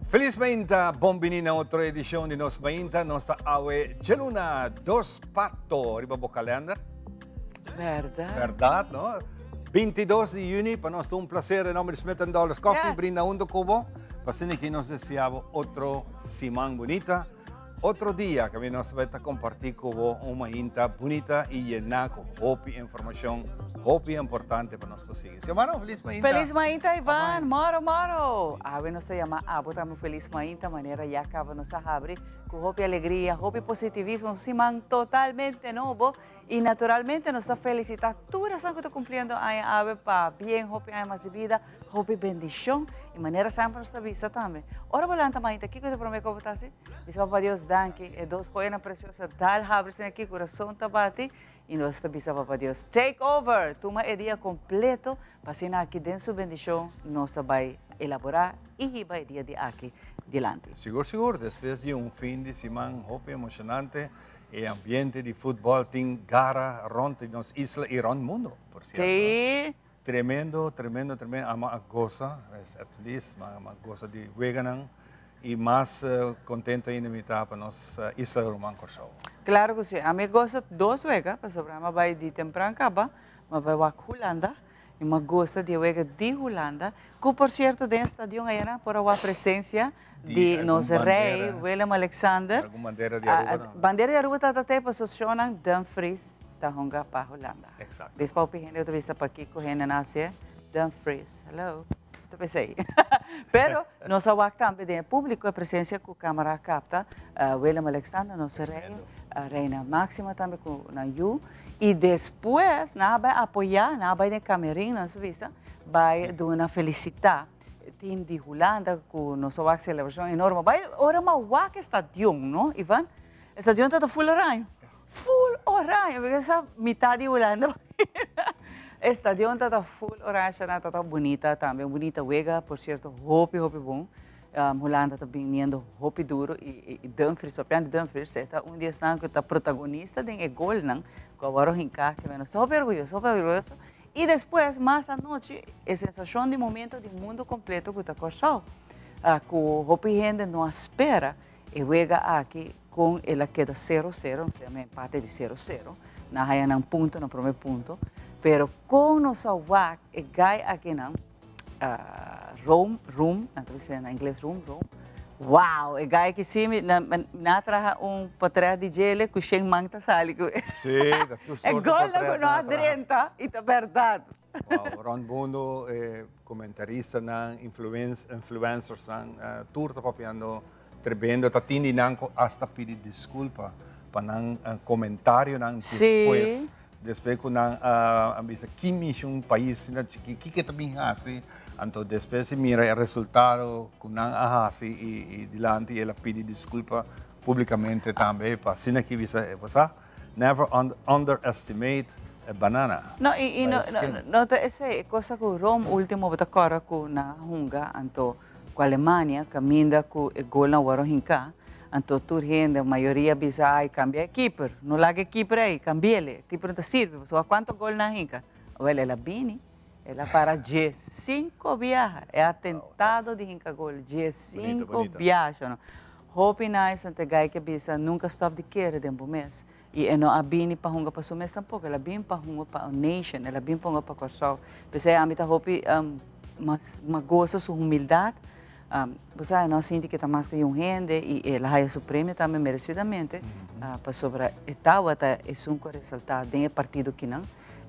Felis mainta, bon bini na otro edicion di Nos Mainta. Nos ta awe djaluna dos pato riba bo kalender. Berdad. Berdad, no? 22 di juni, pa nos ta un placer en nomber di Smith and Dollars Coffee, brinda hunto cu bo. Pa asina ki nos desea bo otro siman bunita. Otro dia kaminda nos ta bai ta kompartí ku bo un mainta bunita i yená ku hopi informashon hopi importante pa nos por sigui. Xiomara, un felis mainta. Felis mainta Ivan, moro moro. Awe nos ta yama abo tambe un felis mainta manera ya kaba nos a habri ku hopi alegria, hopi positivismo, un siman totalmente nobo. Y naturalmente nos ta felicita tur esnan cu ta cumpliendo aña awe pa bien hopi aña mas di bida, hopi bendicion. Y manera semper nos ta bisa tambe, ora bo lanta mainta kico ta prome cu bo ta haci? Bisa Papa Dios danki, e dos joyanan precioso dal habri sin aki, curason ta bati y nos ta bisa Papa Dios take over, tuma e dia completo pa asina aki den su bendicion nos ta bay elabora y hiba e dia di aki dilanti. Sigur sigur, despues di un fin di siman hopi emocionante, E ambiente di futbol tin gara rond di nos isla y rond mundo, por cierto. Sí. Tremendo, tremendo, tremendo. Ama a goza, at least, ma a goza di weganan. Y mas contento ainda mi ta pa nos isla ruman Corsou. Claro cu si. Ami a goza dos wega, pasobra ami a bay di tempran caba, mi a bay wak Hulanda. Y mi a goza di e wega di Hulanda, cu por cierto den e stadion ayana por a wak presencia di nos rey Willem Alexander. Algun bandera di Aruba tambe. Bandera di Aruba tabata te pasobra Dumfries ta hunga pa Hulanda. Exacto. Des pa hopi hende ta bisa pakico hende na hacié Dumfries. Hello. Ta pensa ei. Pero nos a wak tambe den e publico e presencia cu camera a capta Willem Alexander, nos rey, Reina Maxima tambe cu nan yu. Y despues nan a bay apoya, nan a bay den camerin, nan sa bisa, bay duna felicita. Team di Hulanda cu nos a wak celebracion enorme. Bay ora ma wak e stadion, no, Ivan? E stadion ta full oranje. Full oranje, porque sa mitad di Hulanda. E stadion ta full oranje, na ta bunita tambe, un bunita wega, por cierto, hopi, hopi bon. Hulanda ta biniendo hopi duro y Dumfries, papiando di Dumfries, e ta un di esnan cu ta protagonista den e golnan cu awor a hinca, que nos ta hopi orguyoso, hopi orguyoso. I despues, mas anochi, e sensashon di momento di mundu kompleto ku ta Kòrsou, ku hopi hende no a spera e wega aki kon el a keda sero sero, nos ta yama empate di sero sero, nan haya nan punto, nan prome punto, pero kon nos a wak e gai akinan, Rome, Room, nan ta bisa na ingles room, Rome, wow, e gai aki si mi, nan a traha un potret di djele ku shen man ta sali ku e. Si, ta tur sorto E gol potret ku no a drenta i ta bèrdat. Wow, rònt mundu e komentaristanan, influencersnan, tur ta papiando tremendo, ta tin di nan ku asta pidi diskulpa pa nan komentarionan despues. Despues ku nan a bisa ki mishi un pais asina chikí, kiko e ta bin hasi? Anto despues di mira e resultado ku nan a hasi i dilanti el a pidi diskulpa públikamente tambe pa asina ki bisa e pasá, Never underestimate a banana. No, i no, no ta esei, e cosa ku Rome ultimo bo ta kòrda ku nan a hunga anto ku Alemania kaminda ku e golnan wòrdu hinká, anto tur hende, mayoria bisa ai kambia e keeper, no laga e keeper ei, kambi'el, e keeper no ta sirbi pasobra kuantu gol nan a hinka? Wèl el a bini, el a para diesinko biaha, e atentado di hinka gol, diesinko biaha. Hopi nice, anto e gai ke bisa nunka stòp di kere den bo mes. I e no a bini pa hunga pa su mes tampoco, el a bin pa hunga pa un nation, el a bin pa hunga pa Kòrsou. P'esei ami ta hopi mas mas gosa su humildad. Bo sa e no a sinti ke ta mas ku un hende i el a haya su premio tambe merecidamente pasobra e tabata esun ku a resalta den e partido kinan.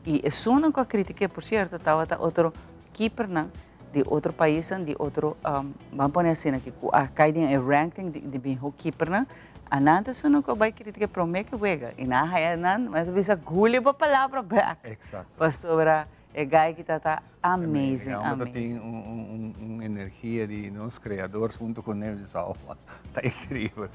I esunnan ku a kritik'é por sierto tabata otro keepernan. Di otro paisnan, di otro, ban pone asina aki, ku a kai den e ranking di mihó kipernan, anan ta esun ku a bai kritika e promé ku wega. I nan a haya nan, men ta bisa guli bo palabra bèk. Pasobra e guy aki ta ta amazing, amazing. Ta tin un energia di nos kreador huntu ku ne, ta inkreibel.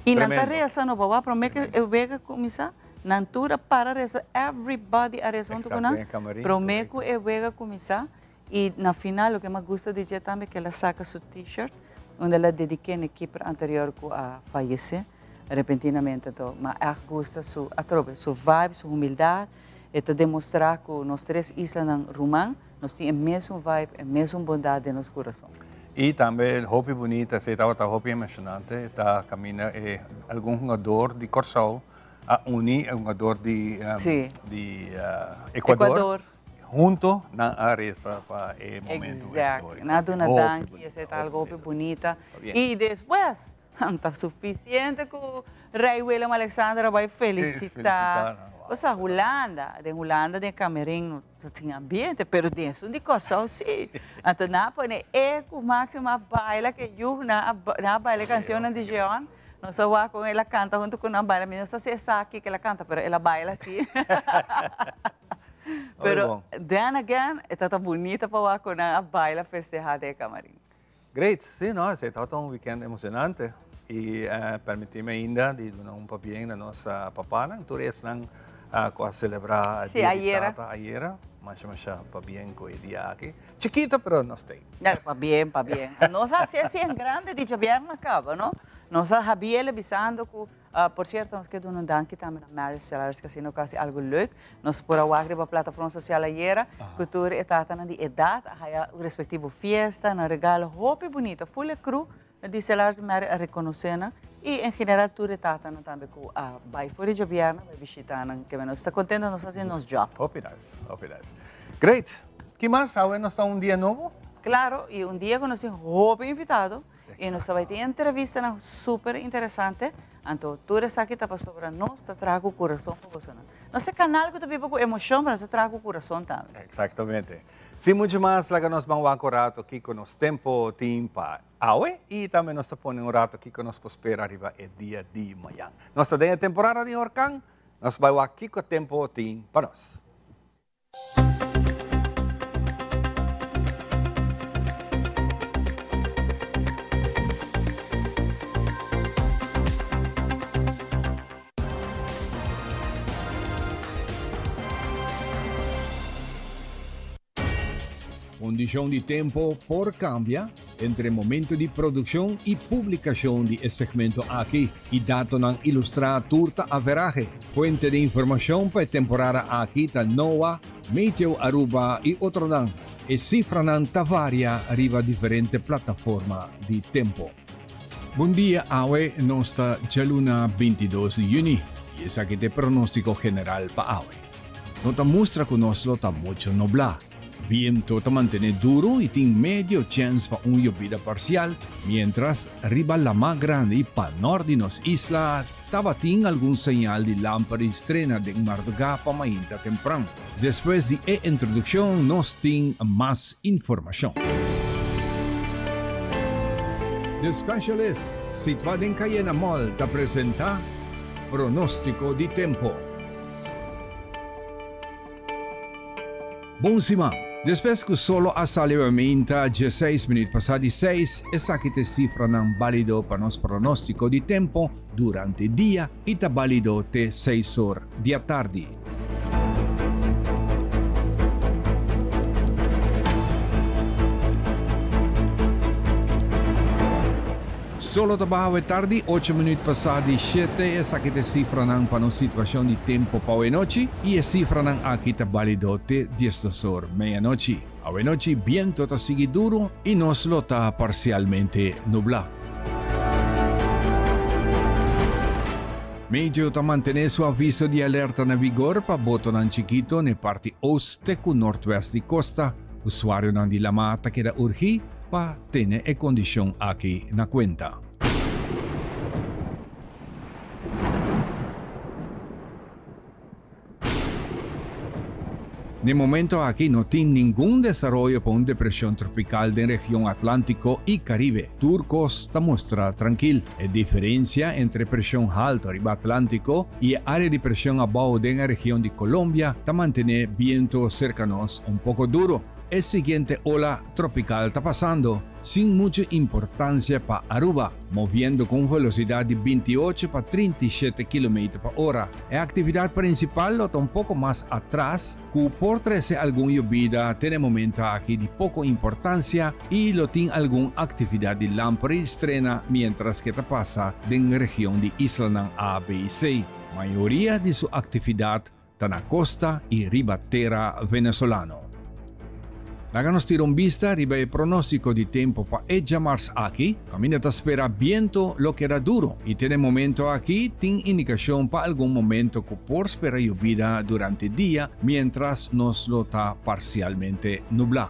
I nan ta resa no bo, promé ku e wega kuminsá, nan tur a para resa, everybody a resa huntu ku nan, promé ku e wega kuminsá. Y na final loke mas gusta di dje tambe ke el a saca su t-shirt unda el a dedique n'e keeper anterior cu a fayece repentinamente. Anto ma echt gusta su atrobe, su vibe, su humildad. E ta demostra cu nos tres islanan ruman, nos tin e mesun vibe, e mesun bondad den nos curason. Y tambe hopi bunita, esey tabata hopi emocionante, ta caminda e algun hungador di Corsou a uni e hungador di Ecuador. Hunto nan a resa pa e momento histórico. Exacto. Nan a duna danki, esei ta algo hopi bunita. Y despues, ta suficiente cu Rey Willem Alexander a bay felicita. Osea, Hulanda, den Hulanda den camerin no ta tin ambiente, pero den esun di Corsou si. Anto nan a pone e cu Maxima a baila cu e yu, nan a baila e cancionnan di Jeon. Nos a wak con el a canta hunto cu nan baila. Mi no sa si esaki cu el a canta, pero el a baila si. Pero then again, e ta ta bunita pa wak ku nan a baila festeha den e kamarin. Great! Sí, no, esei tabata un weekend emocionante. I permití mi ainda di duna un pabien na nos papanan, tur esnan ku a selebrá Dia di Tata ayera. Masha masha pabien ku e dia aki. Chikito pero nos ta ei. Pabien, pabien. Nos a hasi así en grande di djabièrnè kaba, no? Nos a habiel bisando ku Por cierto, nos ke duna un danki tambe na Mary Cellars Casino ku a hasi algu leuk. Nos por a wak riba plataforma sosial ayera ku tur e tatanan di edat a haya un respektivo fiesta, nan regalo hopi bunita. Ful e crew di Cellars di Mary a rekonosé nan i en general tur e tatanan tambe ku a bai for di djobièrnè bai bishitá nan. Ke nos ta kontento, nos a hasi nos job. Hopi nice, hopi nice. Great! Ki mas? Awe nos ta un dia nobo? Claro, i un dia ku nos tin hopi invitado. I nos ta bai tin entrevistanan super interesante. Anto tur esaki ta pasobra nos ta traha ku kurason pa bosonan. Nos ta e kanal ku ta biba ku emoshon, pero nos ta traha ku kurason tambe. Exactamente. Sin mucho mas, laga nos ban wak un rato kiko nos tempo tin pa awe i tambe nos ta pone un rato kiko nos por spera riba e dia di mayan. Nos ta den e temporada di horkan, nos bai wak kiko tempo tin pa nos. Kondishon di tempo por kambia entre momento di produkshon i publikashon di e segmento aki i datonan ilustrá tur ta averahe. Fuente di informashon pa e temporada aki ta NOAA, Meteo Aruba i otronan. E sifranan ta varia riba diferente plataforma di tempo. Bon dia, awe nos ta djaluna 22 di yüni i esaki ta e pronóstiko general pa awe. No ta mustra ku nos lo ta mucho noblá. Biento ta mantené duru i tin medio chèns pa un yobida parsial, miéntras riba lamá grandi pa nòrt di nos isla tabatin algun señal di lamper i strena den mardugá pa mainta tempran. Despues di e introdukshon nos tin mas informashon. The Specialist, situá den Cayena Mall ta presentá Pronóstiko di Tempo. Bon siman! Despues ku solo a sali oemeinta dieseis minuut pasá di seis, esaki ta e sifranan bálido pa nos pronóstiko di tempo durante dia i ta bálido te seis or di atardi. Solo ta baha awe tardi, ocho minuut pasá di shete. Esaki ta e sifranan pa nos situashon di tempu pa awenochi i e sifranan aki ta balido te diesdos or meianochi. Awenochi biento ta sigui duru i nos lo ta parsialmente nublá. Meteo ta mantené su aviso di alerta na vigor pa botonan chikito n'e parti oost te ku nortwest di kosta. Usuarionan di lamá ta keda urgí pa tene e kondishon aki na kuenta. Na e momento aki no tin ningun desaroyo pa un depresion tropical den region Atlantico y Caribe. Tur cos ta mustra trankil. E diferencia entre presion halto riba Atlantico y e area di presion abao den e region di Colombia ta mantene biento cerca nos un poco duro. E siguiente ola tropical ta pasando sin mucho importancia pa Aruba, moviendo cu un velocidad di 28 pa 37 kilometer pa ora. E actividad principal lo ta un poco mas atras cu por trece algun yobida te na e momento aki di poco importancia y lo tin algun actividad di lamper y strena mientras ke ta pasa den region di islanan A, B y C. Mayoria di su actividad ta na costa y riba tera Venezolano. Laga nos tira un bista riba e pronostico di tempo pa e djamars aki, caminda ta spera biento lo keda duro y te na e momento aki tin indicacion pa algun momento cu por spera yobida durante dia mientras nos lo ta parcialmente nubla.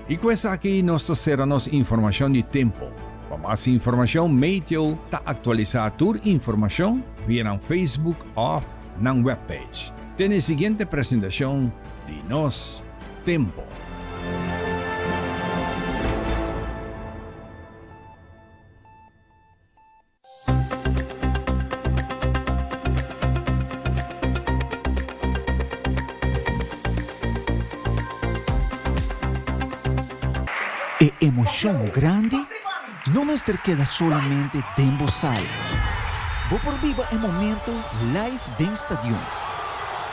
Y cu esaki nos ta cera nos informacion di tempo. Pa mas informacion Meteo ta actualisa tur informacion via nan Facebook of nan webpage. Te na e siguiente presentacion di Nos Tempo. E emocion grandi no mester keda solamente den bo sala. Bo por biba e momento live den stadion.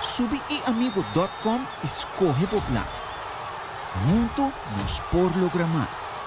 Subi iamigo dot com y scoge bo plan. Hunto nos por logra mas.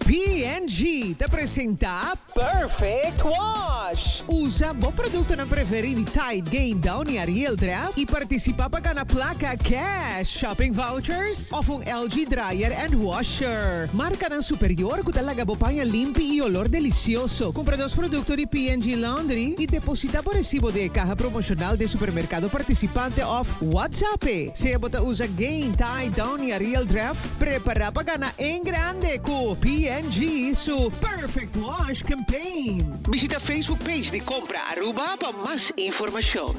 P&G ta presenta Perfect Wash! Usa bo productonan preferi di Tide, Gain, Downy, Ariel, Dreft y participa pa gana placa cash, shopping vouchers of un LG dryer and washer. Marcanan superior cu ta laga bo paña limpi y olor delicioso. Cumpra nos producto di P&G Laundry y deposita bo recibo den e caha promocional den supermercado participante of WhatsApp-e. Sea bo ta usa Gain, Tide, Downy, Ariel, Dreft, Prepara pa gana en grande cu P&G su Perfect Wash Campaign. Bishita Facebook page di Compra Aruba pa mas informacion.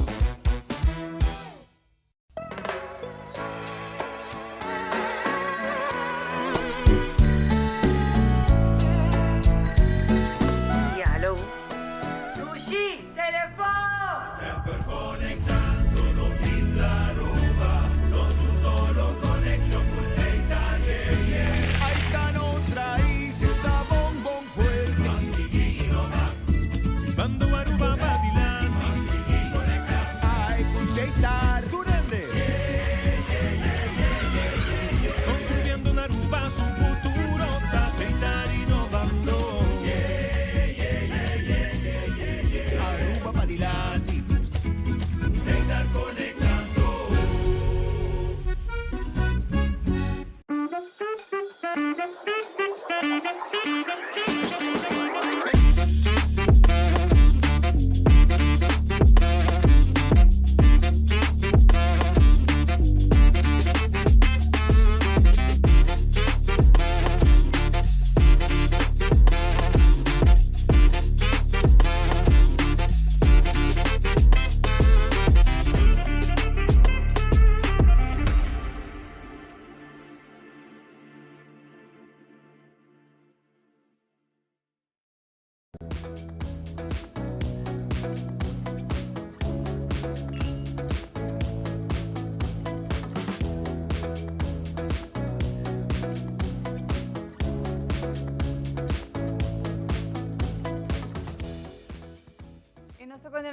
Ya, hallo. Dushi, telefon! Semper conectando nos isla Aruba, nos un solo conexion cu Seitan, yeah, yeah. Ay ta nos raiz, e ta bon bon fuerte. Pa sigui innova. Bando Aruba pa dilanti. Pa sigui conecta.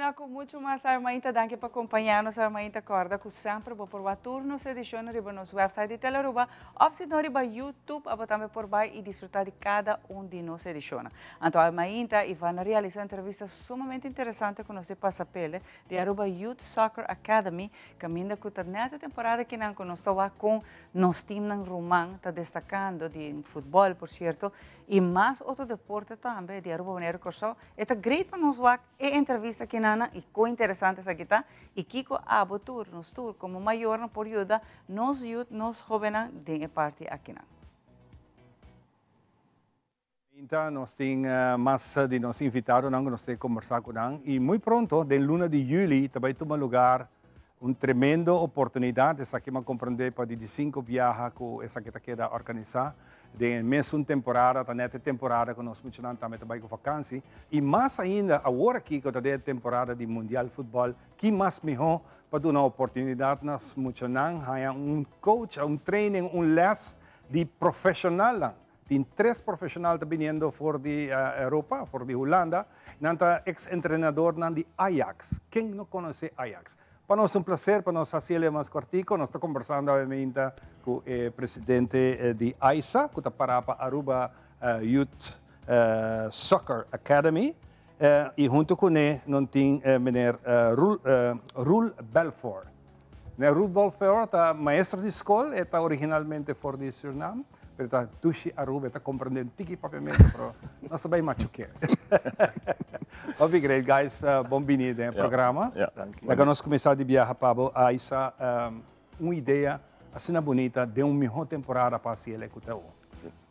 termina cu mucho mas Armainta. Danki pa acompaña nos, Armainta. Corda cu semper bo por wak tur nos edicion riba nos website di Telearuba of si no riba YouTube, abo tambe por bay y disfruta di cada un di nos edicion. Anto Armainta, Ivan a realisa un entrevista sumamente interesante cu nos di Pasapele di Aruba Youth Soccer Academy, caminda cu ta net e temporada kinan cu nos ta wak con nos teamnan ruman ta destacando di futbol, por cierto, y mas otro deporte tambe di Aruba, Bonaire, Corsou. E ta great pa nos wak e entrevista kinana y con interesante esaki ta y kico abo tur, nos tur como mayornan por yuda nos youth, nos hobennan den e parti akinan. Minta nos tin mas di nos invitadonan cu nos tin combersa cu nan y muy pronto den luna di juli ta bay tuma lugar un tremendo oportunidad, esaki mi a comprende pa di di cinco biaha cu esaki ta keda organisa den e mesun temporada, ta net e temporada cu nos muchanan tambe ta bay cu vakantie y mas ainda awor aki cu ta den e temporada di Mundial Futbol, ki mas miho pa duna oportunidad na muchanan haya un coach, un training, un les di profesionalnan. Tin tres profesional ta biniendo for di Europa, for di Hulanda. Nan ta ex entrenadornan di Ajax. Ken no conoce Ajax? Pa nos ta un placer pa nos haci el mas cortico. Nos ta conversando awe meinta cu e presidente di AYSA, cu ta para pa Aruba Youth Soccer Academy. Y hunto cune non tin meneer Roel Belfor. Meneer Roel Belfor ta maestro di scol, e ta originalmente for di Surinam, pero ta dushi Aruba, e ta comprende un tiki papiamento, pero nos ta bay machuke. Hopi great, guys, bon bini den e programa. Laga nos cuminsa di biaha pa bo, Aisa, un idea asina bunita den un miho temporada pa haci el ecuta.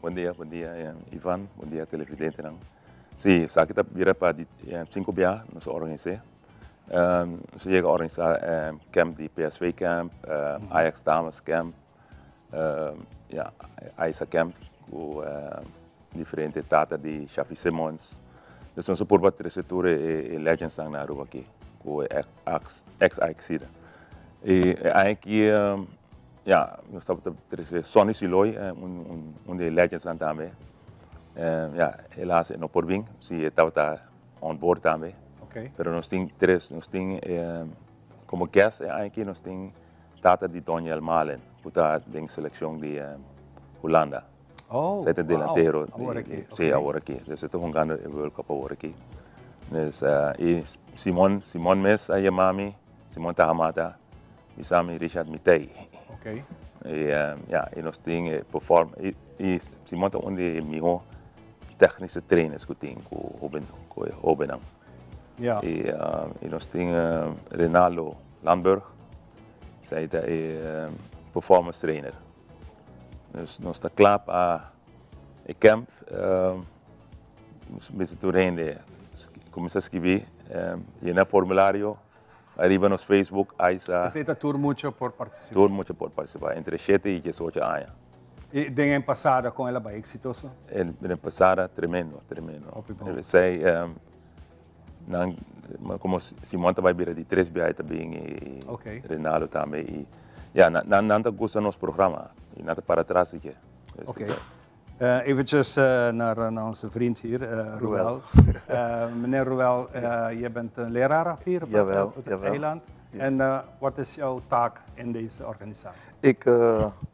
Bon dia, bon dia Ivan, bon dia televidentenan. Si, esaki ta bira pa di cinco bia nos a organis'é. Nos a yega organisa camp di PSV camp, Ajax dames camp, ya, AISA camp ku diferente tata di Xavi Simons. Dus nos a purba trese tur e legendsnan na Aruba aki ku e ex Ajaxiden. E aña aki Ya, nos tabata trece Sonny Siloy, un di e legendsnan tambe. Ya, helaas e no por bin, si e tabata on board tambe. Pero nos tin tres, nos tin como guest e aña aki nos tin tata di Donyell Malen, cu ta den seleccion di Hulanda. Oh, Zij ta delantero. Awor aki. Si, awor aki. Dus e ta hungando e World Cup awor aki. Dus, y Simon, Simon mes a yama mi, Simon Tahamata. Bisa mi Richard mi tei. Ok. Y ya, y nos tin e perform y Simon ta un di e miho technische trainers cu tin cu hoben cu e hobennan. Ya. Y y nos tin Renaldo Landburg, esey ta e performance trainer. Dus nos ta cla pa e camp, nos mester tur hende cuminsa scribi, yena formulario. Ariba nos Facebook Aisa. Esey ta tur mucha por participa. Tur mucha por participa, entre shete y diesocho aña. Y den e pasada con el a bay exitoso? Den e pasada tremendo, tremendo. Hopi bon. Esey nan como Simon ta bay bira di tres biaha ta bin y Renaldo tambe y ya nan nan ta gusta nos programa y nan ta para atras di dje. Ok. Eventjes naar naar onze vriend hier, Roel. Meneer Roel, je bent een leraar hier op, Jawel, op het jawel. eiland. En wat is jouw taak in deze organisatie? Ik,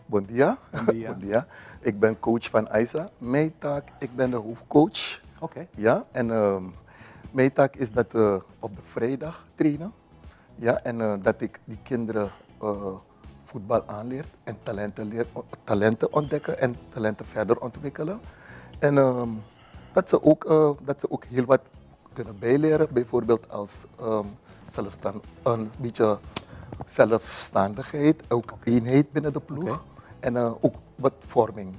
bon dia. Bon dia. Bon dia. Ik ben coach van AISA. Mijn taak, ik ben de hoofdcoach. Oké. Ja, en mijn taak is dat we op de vrijdag trainen. Ja, en dat ik die kinderen voetbal aanleer en talenten, leer, talenten ontdekken en talenten verder ontwikkelen. En dat ze ook heel wat kunnen bijleren, bijvoorbeeld als een beetje zelfstandigheid, ook eenheid binnen de ploeg. En ook wat vorming,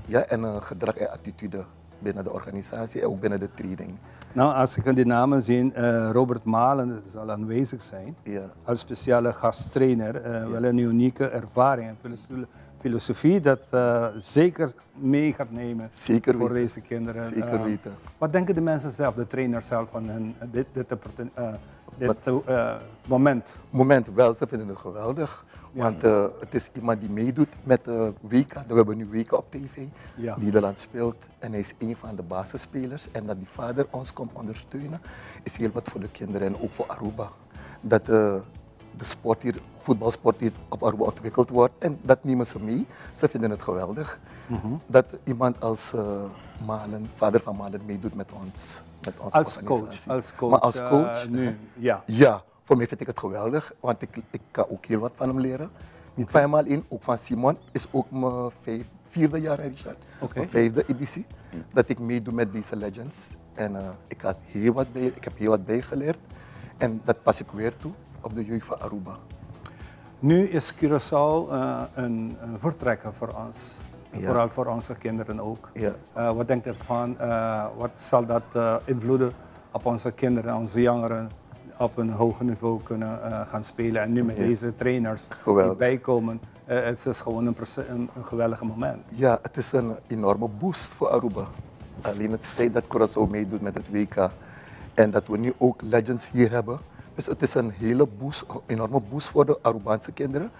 ja, en gedrag en attitude binnen de organisatie en ook binnen de training. Nou, als ik die namen zie, Robert Malen zal aanwezig zijn als speciale gasttrainer. Wel een unieke ervaring en filosofie dat zeker mee gaat nemen voor deze kinderen. Zeker weten. Wat denken de mensen zelf, de trainers zelf, van hun, dit, dit, Dit moment? Moment, wel, ze vinden het geweldig. Want het is iemand die meedoet met de WK. We hebben nu WK op tv. Ja. Nederland speelt en hij is een van de basisspelers. En dat die vader ons komt ondersteunen, is heel wat voor de kinderen en ook voor Aruba. Dat de sport hier, voetbalsport hier op Aruba ontwikkeld wordt. En dat nemen ze mee. Ze vinden het geweldig. Dat iemand als Malen, vader van Malen, meedoet met ons. Met onze Als coach, organisatie. als coach, Maar als coach, nu, ja. Ja, voor mij vind ik het geweldig, want ik kan ook heel wat van hem leren. Niet van hem alleen, ook van Simon. Is ook mijn vierde jaar, hè, Richard. Mijn vijfde editie, dat ik meedoe met deze legends. En ik heb heel wat bijgeleerd. En dat pas ik weer toe op de jeugd van Aruba. Nu is Curaçao een voortrekker voor ons. Vooral voor onze kinderen ook. Wat denkt u ervan? Wat zal dat invloeden op onze kinderen, onze jongeren, op een hoger niveau kunnen gaan spelen? En nu met deze trainers die bijkomen, het is gewoon een geweldig moment. Ja, het is een enorme boost voor Aruba. Alleen het feit dat Curaçao meedoet met het WK en dat we nu ook legends hier hebben. Dus het is een hele boost, een enorme boost voor de Arubaanse kinderen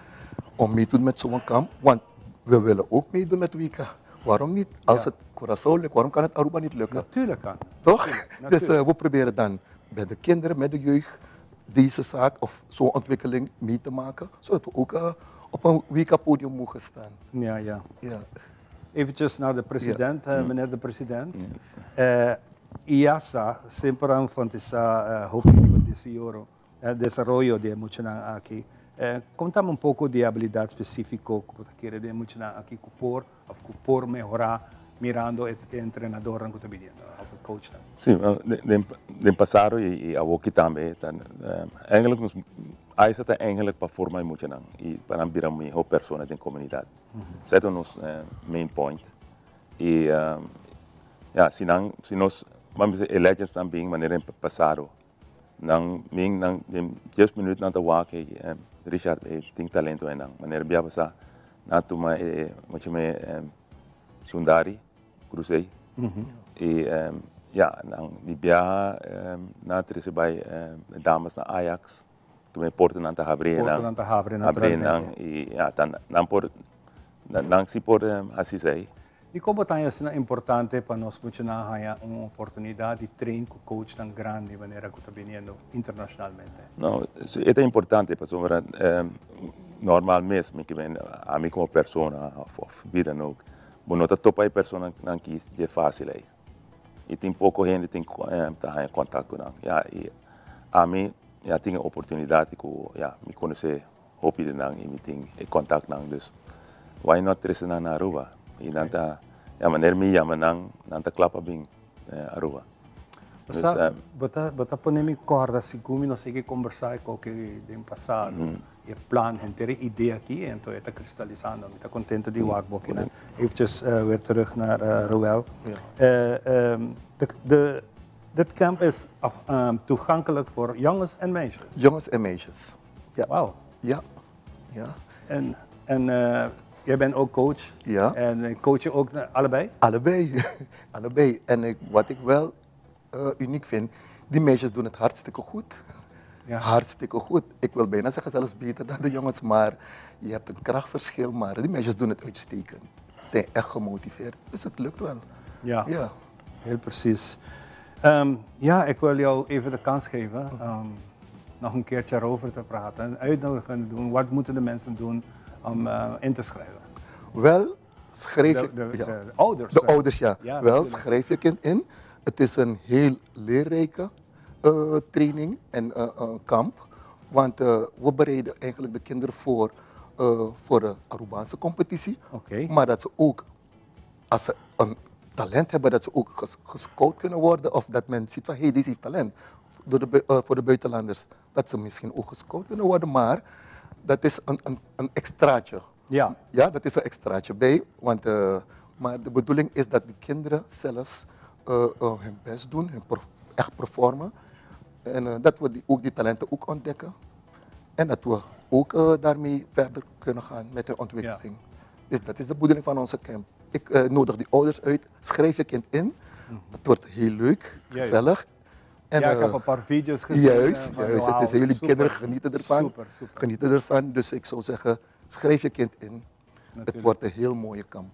om mee te doen met zo'n kamp. Want we willen ook meedoen met WK. Waarom niet? Als het Curaçao lukt, waarom kan het Aruba niet lukken? Natuurlijk kan. Toch? Natuurlijk, Dus natuurlijk. we proberen dan bij de kinderen, met de jeugd, deze zaak of zo'n ontwikkeling mee te maken, zodat we ook op een W K-podium mogen staan. Ja, ja. Eventjes naar de president, meneer de president. IASA, semper a enfatisa hopi desaroyo di muchanan aki. Conta mi un poco di habilidad specifico cu ta kere di muchanan aki cu por of cu por mehora mirando e entrenadornan cu ta biniendo of e coachnan. Si, wel, den pasado y awoki tambe, tan eigenlijk nos AISA ta eigenlijk pa forma e muchanan y pa nan bira miho persona den comunidad. Esei ta nos main point. Y ja, si nan, si nos, vamos a decir, e legends nan bin manera den pasado, nan min nan den 10 minuut nan ta wak, hey Richard, hey, tin talento einan. Manera bia pasa, nan tuma e mucha me Sundari, Cruzé. Y ja, nan di biaha nan trece bay dames na Ajax, que me porta nan ta habri Porta nan. nan ta habri, Habri nan naturalmente. y ja, tan, nan por, nan, nan si por haci esey. Y como tan asina importante pa nos muchanan haya un oportunidad di train cu coachnan grandi manera cu ta biniendo internacionalmente? No, si, e ta importante pasobra normal mes, mi ke men, ami como persona of vida no, bo no ta topa e personanan ki dje facil ey. Y tin poco hende tin ta haya contacto nan. Ja, y ami ya tin e oportunidad cu, ja, mi conoce hopi de nan y mi tin e contact nan, dus why not trece nan na Aruba? Y nan ta, ja, wanneer mi yama nan, nan ta klapa bin Aruba. Dus, Bo ta pone mi corda, segun mi no sé que conversa con que den pasado. E plan, henter e idea aki, en to eta cristalizando. Mi ta contento di wak bo kina. Eventjes weer terug naar Roel. Dit camp is toegankelijk voor jongens en meisjes. Jongens en meisjes, ja. Wauw. Ja, ja. En jij bent ook coach. Ja. En coach je ook allebei? Allebei. Allebei. En wat ik wel uniek vind, die meisjes doen het hartstikke goed. Hartstikke goed. Ik wil bijna zeggen zelfs beter dan de jongens, maar je hebt een krachtverschil, maar die meisjes doen het uitstekend. Ze zijn echt gemotiveerd, dus het lukt wel. Heel precies. Ik wil jou even de kans geven om nog een keertje erover te praten en uitnodigingen doen. Wat moeten de mensen doen om in te schrijven? Wel, schrijf je ja. De ouders, De hè? ouders, ja. Ja, Wel, natuurlijk. schrijf je kind in. Het is een heel leerrijke training en kamp. Want we bereiden eigenlijk de kinderen voor de Arubaanse competitie. Maar dat ze ook, als ze een talent hebben, dat ze ook gescout kunnen worden. Of dat men ziet van, hé, hey, deze heeft talent. Door de voor de buitenlanders. Dat ze misschien ook gescout kunnen worden, maar dat is een extraatje. Ja, dat is een extraatje bij. Want maar de bedoeling is dat de kinderen zelfs hun best doen, hun echt performen. En dat we ook die talenten ook ontdekken. En dat we ook daarmee verder kunnen gaan met hun ontwikkeling. Dus dat is de bedoeling van onze camp. Ik nodig die ouders uit, schrijf je kind in. Het wordt heel leuk, gezellig. En, ja, ik heb eh, een paar video's gezien. Juist, eh, van juist. Het is, wauw, jullie super. kinderen genieten ervan. Super, super. Genieten ervan. Dus ik zou zeggen, schrijf je kind in. Het Natuurlijk. wordt een heel mooie kamp.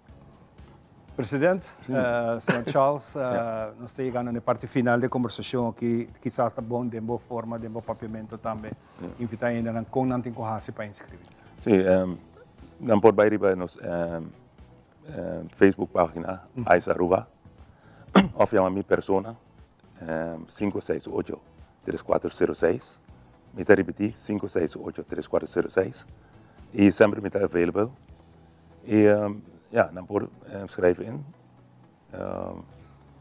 President, eh, señor Charles, eh, nos ta yegando na parti final di e kombersashon aki. Kisas ta bon den bo forma, den bo papiamento tambe. Invitá hendenan kon nan tin ku hasi pa inskribí. Sí, nan por bai riba nos um, um, Facebook página, Ice Aruba, of yama mi persona, um, 568-3406. Mi ta ripití, 568-3406. I semper mi ta available. I um, ja, nan por um, schrijven in. Um,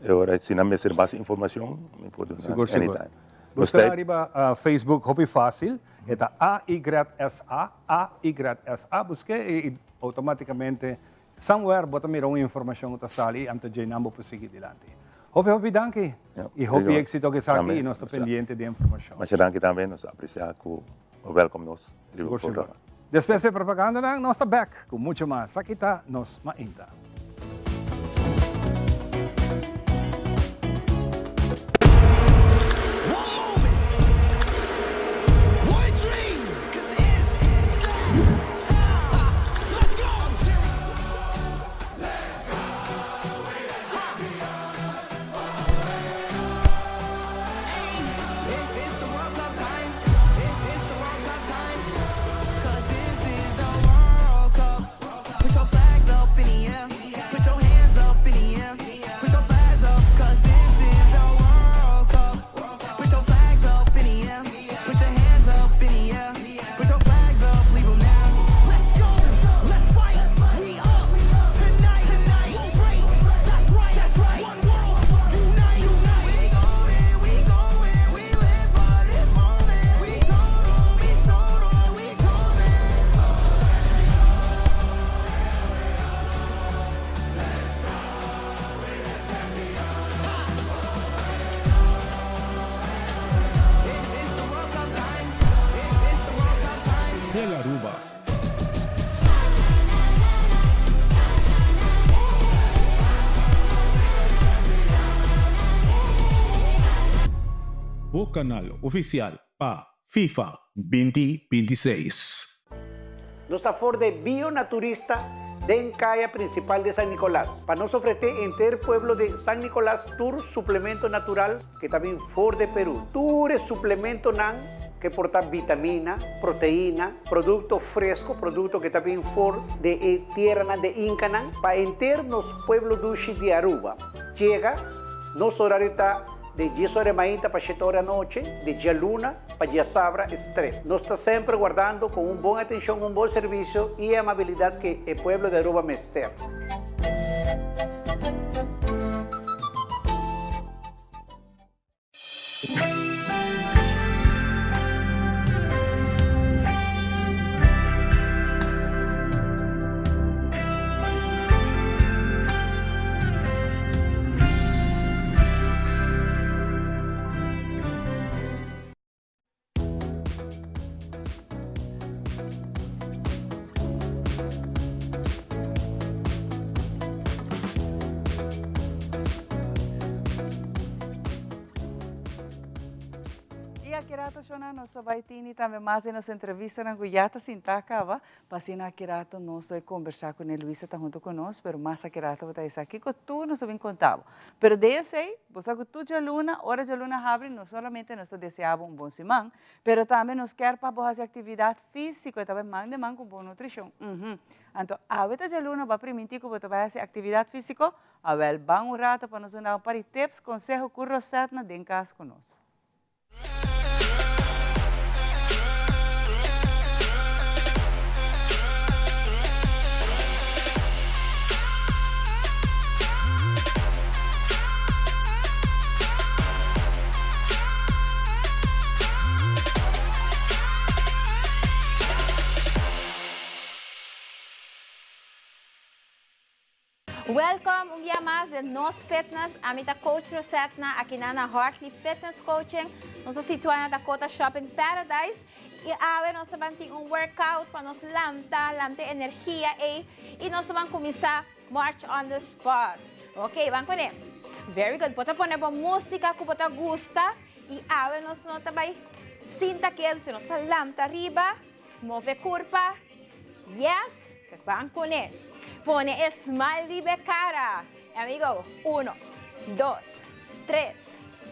e ora, si nan mester mas informashon, mi por duna Sigur, sigur. anytime. Buska Nos riba uh, Facebook, hopi fásil. E ta AYSA, AYSA. Busk'é i, i outomátikamente somewhere bo ta mira un informashon ku ta sali anto einan bo por sigui dilanti. Hopi hopi danki. Ja, I hopi sigur. éksito ku esaki Tambe. i nos ta pendiente di informashon. Masha danki tambe, nos ta apresiá ku welkom nos riba Sigur, sigur. programa. Despues di propaganda, nos ta back ku muchu mas. Aki ta Nos Mainta. One moment, one dream, 'cause it's that time. Let's go. Let's go. It's the World Cup time. It's the World Cup time. 'Cause this is the World Cup. Put your flags up in the air. Put your hands up in the air. Put your flags up. 'Cause this is the World Cup. Put your flags up in the air. Put your hands up in the air. Put your flags up. Leave 'em now. Let's go. Let's fight. We up tonight. Tonight. Won't break. That's right. That's right. One world. Unite. Unite. We going. We going. We live for this moment. We told 'em. We showed 'em. We chose it. It's the World Cup time. It's the World Cup time. Tele Aruba. Bo kanal ofisial pa FIFA 2026. Nos ta for di Bio Naturista den kaya prinsipal di San Nicolas. Pa nos ofresé henter pueblo di San Nicolas tur suplemento natural ku tambe for di Peru. Tur suplementonan ku por ta vitamina, proteina, produkto fresku, produkto ku tambe for di eh, tera di Incanan, pa henter nos pueblo dushi di Aruba. Yega, nos horario ta di 10 or di mainta pa 7 or di anochi, di djaluna pa djasabra stret. Nos ta semper wardando ku un bon atenshon, un bon servisio i amabilidat ku e pueblo di Aruba mester. I aki rato shona nos bai tini tambe mas den nos entrevista nan ku ya ta sintá kaba, pa asina aki rato nos bai kombersá ku ne. Luisa ta huntu ku nos, pero mas aki rato bo ta esaki ku tur nos a bin konta bo. Pero den esei, bo sa ku tur djaluna, ora djaluna habri, no solamente nos ta deseá bo un bon siman, pero tambe nos kier pa bo hasi aktividat físiko, e ta bai man den man ku bon nutrishon. Uhum. Anto awe ta djaluna, bo a primintí ku bo ta bai hasi aktividat físiko? Awèl, ban un rato pa nos duna un par di tips, konseho ku rosètnan den kas ku nos. Welcome un dia mas di Nos Fitness. Ami ta Coach Rosetna aki na Hartley Fitness Coaching. Nos ta situá na Dakota Shopping Paradise. I awe nos ta bai tin un workout pa nos lanta, lanta energia eh. I nos ta bai kuminsá march on the spot. Ok, ban kuné. Very good. Bo ta pone bo músika ku bo ta gusta. I awe nos no ta bai sinta ketu, sino nos ta lanta riba, move kurpa. Yes, ban kuné. Pone e smile riba e kara. And we go. Uno, dos, tres,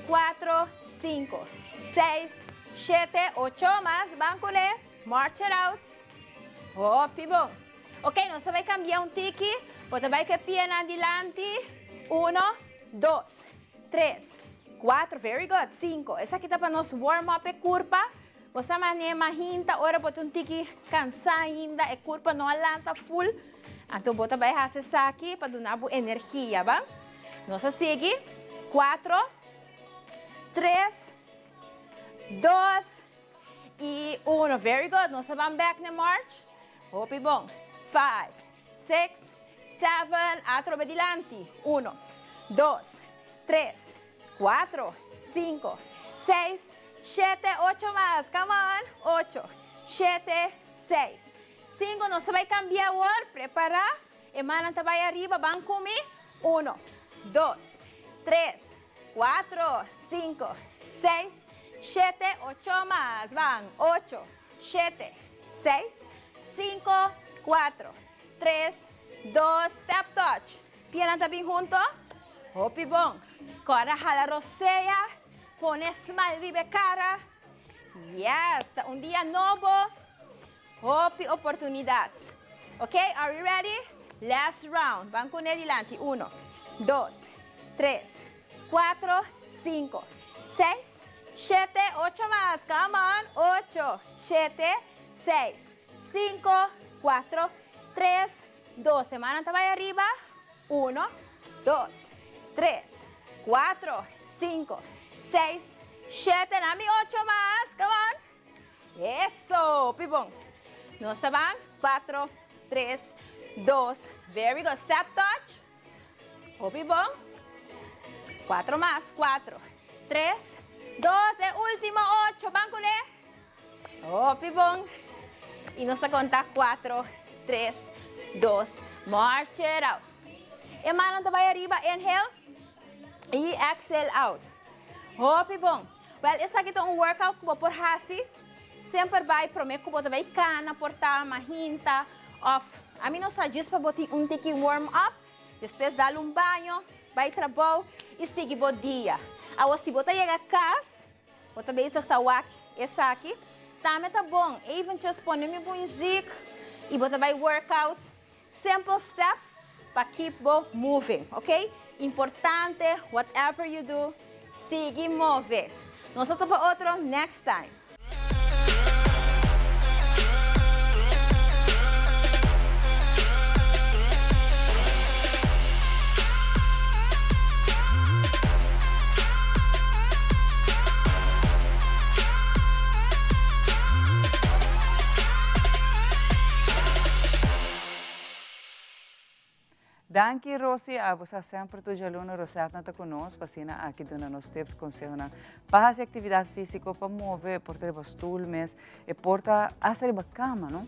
kuatro, sinku, seis, shete, ocho mas. Ban kuné. March it out. Hopi bon. Ok, nos ta bai kambia un tiki. Bo ta bai ku e pianan dilanti. Uno, dos, tres, kuatro, very good, sinku. Esaki ta pa nos warm up e kurpa. Bo sa manera mahinta ora bo ta un tiki kansá ainda, e kurpa no a lanta full. Anto bo ta bai hasi esaki pa duna bo energia, ba? Nos a sigui. Kuatro, tres, dos, i uno. Very good. Nos a ban bek na march. Hopi bon. Five, six, seven, atrobe dilanti. Uno, dos, tres, cuatro, cinco, seis, shete, ocho mas. Come on. Ocho, shete, seis, cinco. Nos ta bai cambia awor. Prepara. E mannan ta bai ariba. Ban cu mi. Uno, dos, tres, cuatro, cinco, seis, shete, ocho mas. Ban. Ocho, shete, seis, cinco, cuatro, tres, dos, step touch. Pianan ta bin hunto? Hopi bon. Kòrda hala rosea, pone smile riba e kara. Yes, ta un dia nobo, hopi oportunidat. Ok, are we ready? Last round. Ban kuné dilanti. Uno, dos, tres, kuatro, sinku, seis, shete, ocho mas. Come on. Ocho, shete, seis, sinku, kuatro, tres, Dos semana ta bai ariba, uno, dos, tres, cuatro, cinco, seis, shete, na mi ocho mas, come on. Eso, hopi bon. Nos ta ban, cuatro, tres, dos, very good, step touch, hopi bon. Cuatro mas, cuatro, tres, dos, e ultimo ocho, ban cune. Hopi bon. Y nos ta conta cuatro, tres, dos, march it out. E mannan ta bay ariba, inhale y exhale out. Hopi bon. Well, esaki ta un workout cu bo por haci semper bay prome cu bo ta bay cana por ta mahinta of ami no sa djis pa bo tin un tiki warm up. Despues dal un baño, bay trabou y sigui bo dia. Awo si bo ta yega cas, Bo ta bezig ta wak esaki? Tambe ta bon, eventjes pone mi muziek y bo ta bay workout. Simple steps pa keep bo moving, ok? Importante, whatever you do, sigui move. Nos ta topa otro next time. Danki Rosi, abo sa semper tur djaluna Rosetna ta ku nos pa asina aki duna nos tips, konsehonan pa hasi aktividat físiko, pa move, por ta riba stul mes, e por ta hasta riba kama, no?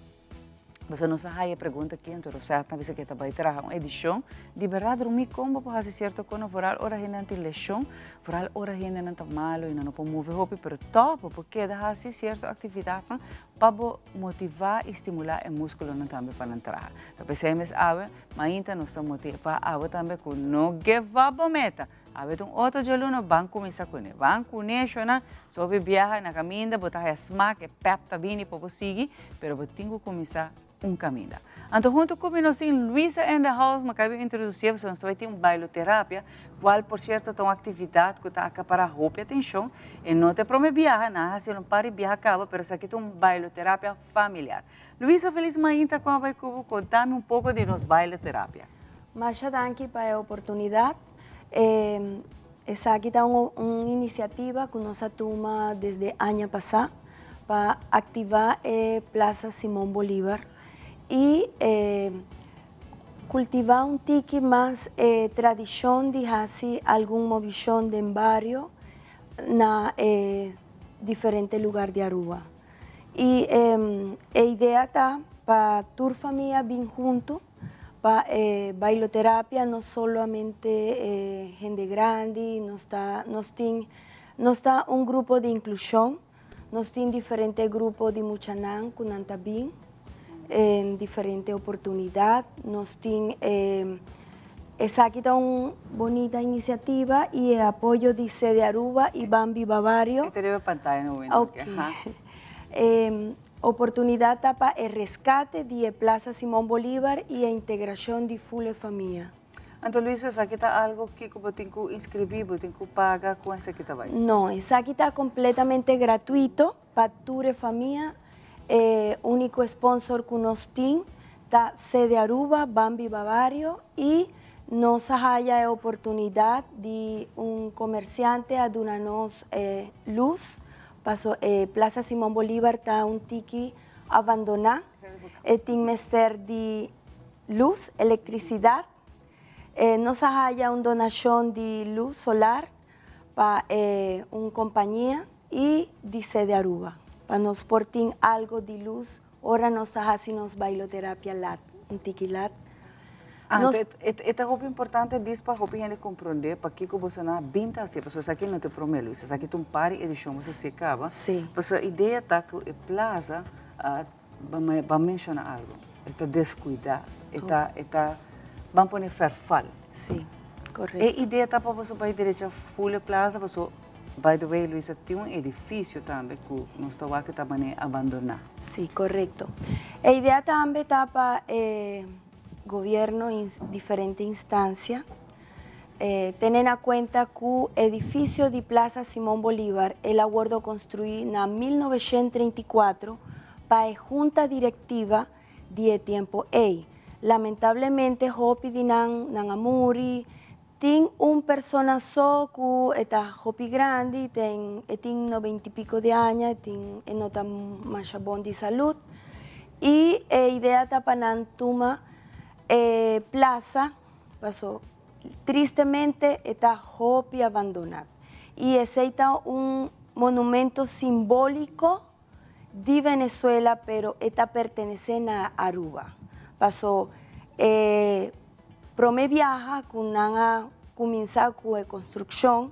Pasobra nos a haya pregunta aki, anto Rosette a bisa ku e ta bai traha un edishon di bèrdat drumí kon bo por hasi sierto kos, vooral ora hendenan tin leshon, vooral ora hendenan ta malu i nan no por move hopi, pero tòg bo por keda hasi sierto aktividatnan pa bo motivá i stimulá e múskulonan tambe pa nan traha. Ta p'esei mes awe mainta nos ta motivá abo tambe ku no give up bo meta. Awe ta un otro djaluna, ban kuminsá kuné. Ban kuné shona, sobi biaha na kaminda, bo ta haya smak, e pèp ta bini pa bo sigui, pero bo tin ku kuminsá un kaminda. Anto huntu ku mi nos tin Luisa in the house, mi a kaba introdusié pasobra nos ta bai tin un bailoterapia, kual por sierto ta un aktividat ku ta akapará hopi atenshon. E no ta e promé biaha, nan a hasi un par di biaha kaba, pero esaki ta un bailoterapia familiar. Luisa, felis mainta, ku a bai ku bo? Konta mi un poko di nos bailoterapia. Masha danki pa e oportunidat. Esaki ta un inisiativa ku nos a tuma desde aña pasá pa aktivá e Plaza Simón Bolívar i kultivá un tiki mas e tradishon di hasi algun movishon den bario na e diferente lugar di Aruba. I e idea ta pa tur famia bin huntu Pa e bailoterapia no solamente e hende grandi, nos ta nos tin Nos ta un grupo di inklushon, nos tin diferente grupo di muchanan ku nan ta bin en diferente oportunidat. Nos tin esaki ta un bonita inisiativa i e apoyo di Sede Aruba i Ban Biba Bario. E ta riba pantaya na momento aki, aha. Oportunidat ta pa e reskate di e Plaza Simon Bolivar i e integrashon di ful e famia. Anto Luisa, esaki ta algo kiko bo tin ku inskribí, bo tin ku paga, kon esaki ta bai? No, esaki ta kompletamente gratuito pa tur e famia. E úniko sponsor ku nos tin ta Sede Aruba, Ban Biba Bario i nos a haya e oportunidat di un komersiante a duna nos e lus paso e Plaza Simon Bolivar ta un tiki abandoná, e tin mester di lus, elektrisidat. Nos a haya un donashon di lus solar pa e un kompania i di Sede Aruba pa nos por tin algo di lus ora nos ta hasi nos bailoterapia lat, un tiki lat. Ah, Nos e ta hopi importante dis pa hopi hende komprondé pakiko boso nan a bin ta hasié, pasobra esaki no ta e promé lus, esaki ta un par di edishon boso hasié kaba. Pasobra e idea ta ku e plaza Ban menciona algo. E ta descuida, e ta, e ta, ban pone verval. Sí, correcto. E idea ta pa boso bay derecha full e plaza, paso, by the way, Luisa, tin un edificio tambe cu nos ta wak ta mane abandona. Sí, correcto. E idea tambe ta pa e gobierno y diferente instancia tene na cuenta cu edificio di Plaza Simón Bolívar el a wordo construi na 1934 pa e junta directiva di e tempo ey. Lamentablemente hopi di nan, nan a muri, tin un persona so cu e ta hopi grandi, ten, e tin noventa y pico di aña, e tin, e no ta masha bon di salud y e idea ta pa nan tuma e plaza. Paso tristemente e ta hopi abandonat y esey ta un monumento simbolico di Venezuela pero e ta pertenece na Aruba. Paso e prome biaha cu nan a cuminsa cu e construccion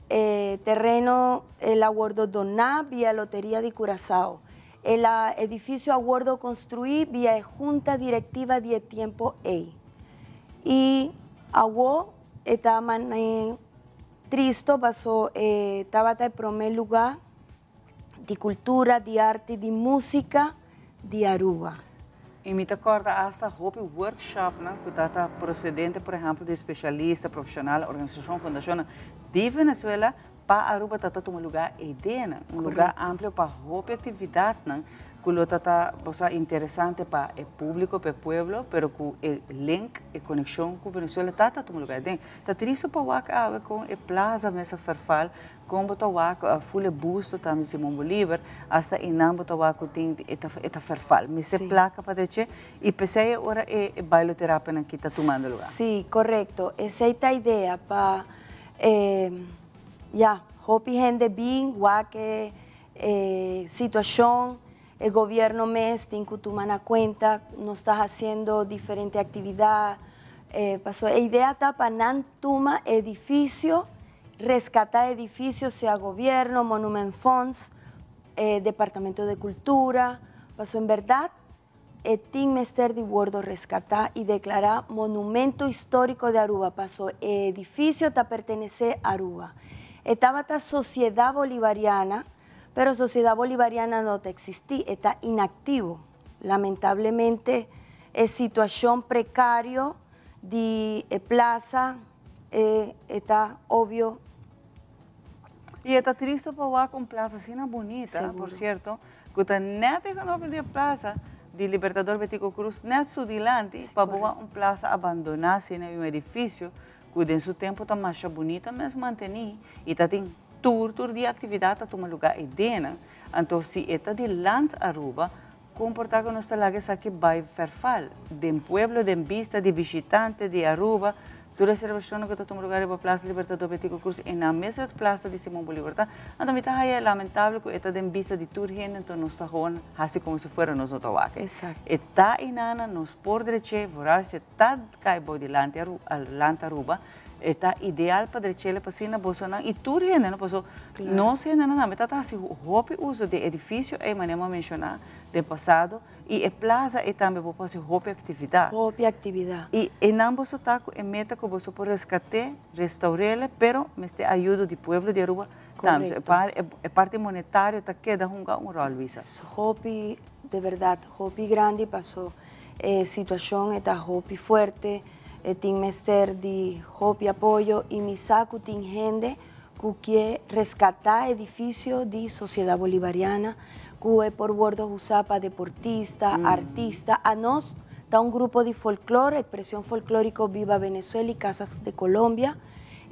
e terreno el a wordo dona via Loteria di Curaçao. El a edificio a wordo construi via e junta directiva di e tiempo ey. Y awo e ta mane tristo paso e tabata e prome luga di cultura, di arte, di musica di Aruba. Y mi ta corda hasta hopi workshopnan cu ta ta procedente por ehempel di specialista, profesional, organisacion, fundacionnan di Venezuela Pa Aruba ta ta tuma lugar eidenan, un lugar amplio pa hopi actividadnan cu lo ta ta bo sa interesante pa e publico, pa e pueblo, pero cu e link, e conexion cu Venezuela ta ta tuma lugar aden. Ta tristo pa wak awe con e plaza mes a verval, con bo ta wak ful e busto tambe di Simon Bolivar, hasta einan bo ta wak cu tin e ta e ta verval. Mester placa pa deche y p'esey e ora e bailoterapianan aki ta tumando lugar. Si, corecto. Esey ta idea pa E ya, hopi hende bin wak e e situacion, e gobierno mes tin cu tuma na cuenta, nos ta haciendo diferente actividad, e pasobra e idea ta pa nan tuma edificio, rescata edificio, sea gobierno, Monument Fonds, e Departamento de Cultura, pasobra en berdad E tin mester di wordo rescata y declara Monumento Historico de Aruba paso e edificio ta pertenece Aruba. E tabata Sociedad Bolivariana, pero Sociedad Bolivariana no ta existi, e ta inactivo. Lamentablemente e situacion precario di e plaza e e ta obvio. Y e ta tristo pa wak un plaza asina bunita, por cierto, Cu ta net tegenover di e plaza di Libertador Betico Croes, net su dilanti, pa bo wak un plaza abandona asina y un edificio cu den su tempo ta masha bunita mes manteni y ta tin tur tur di actividad ta tuma lugar eydenan. Anto si e ta di Land Aruba, con por ta cu nos ta laga esaki bay verval den pueblo, den bista di bishitante di Aruba, Tur e selebrashonnan ku ta tuma lugar riba Plaza Libertador Betico Croes i na mes e Plaza di Simon Bolivar ta. Anto mi ta haya lamentabel ku e ta den bista di tur hende, anto nos ta gewoon hasi komo si fuera nos no ta wak. E ta einana, nos por dreché, vooral si e ta kai bou di lanti Aruba, Land Aruba. E ta ideal pa drech'ele pa asina bosonan y tur hende no paso nos hendenan tambe ta ta haci hopi uso di e edificio ey manera mi a menciona den pasado y e plaza ey tambe bo por haci hopi actividad. Hopi actividad. Y eynan boso ta cu e meta cu boso por rescate, restaurele pero mester ayudo di pueblo di Aruba tambe. So e parti monetario ta keda hunga un rol Luisa. Hopi de berdad hopi grandi paso e situacion e ta hopi fuerte. E tin mester di hopi apoyo y mi sa cu tin hende cu kie rescata edificio di Sociedad Bolivariana cu e por wordo usa pa deportista, artista. Anos ta un grupo di folklor, Expresion Folklorico Viva Venezuela y Casas de Colombia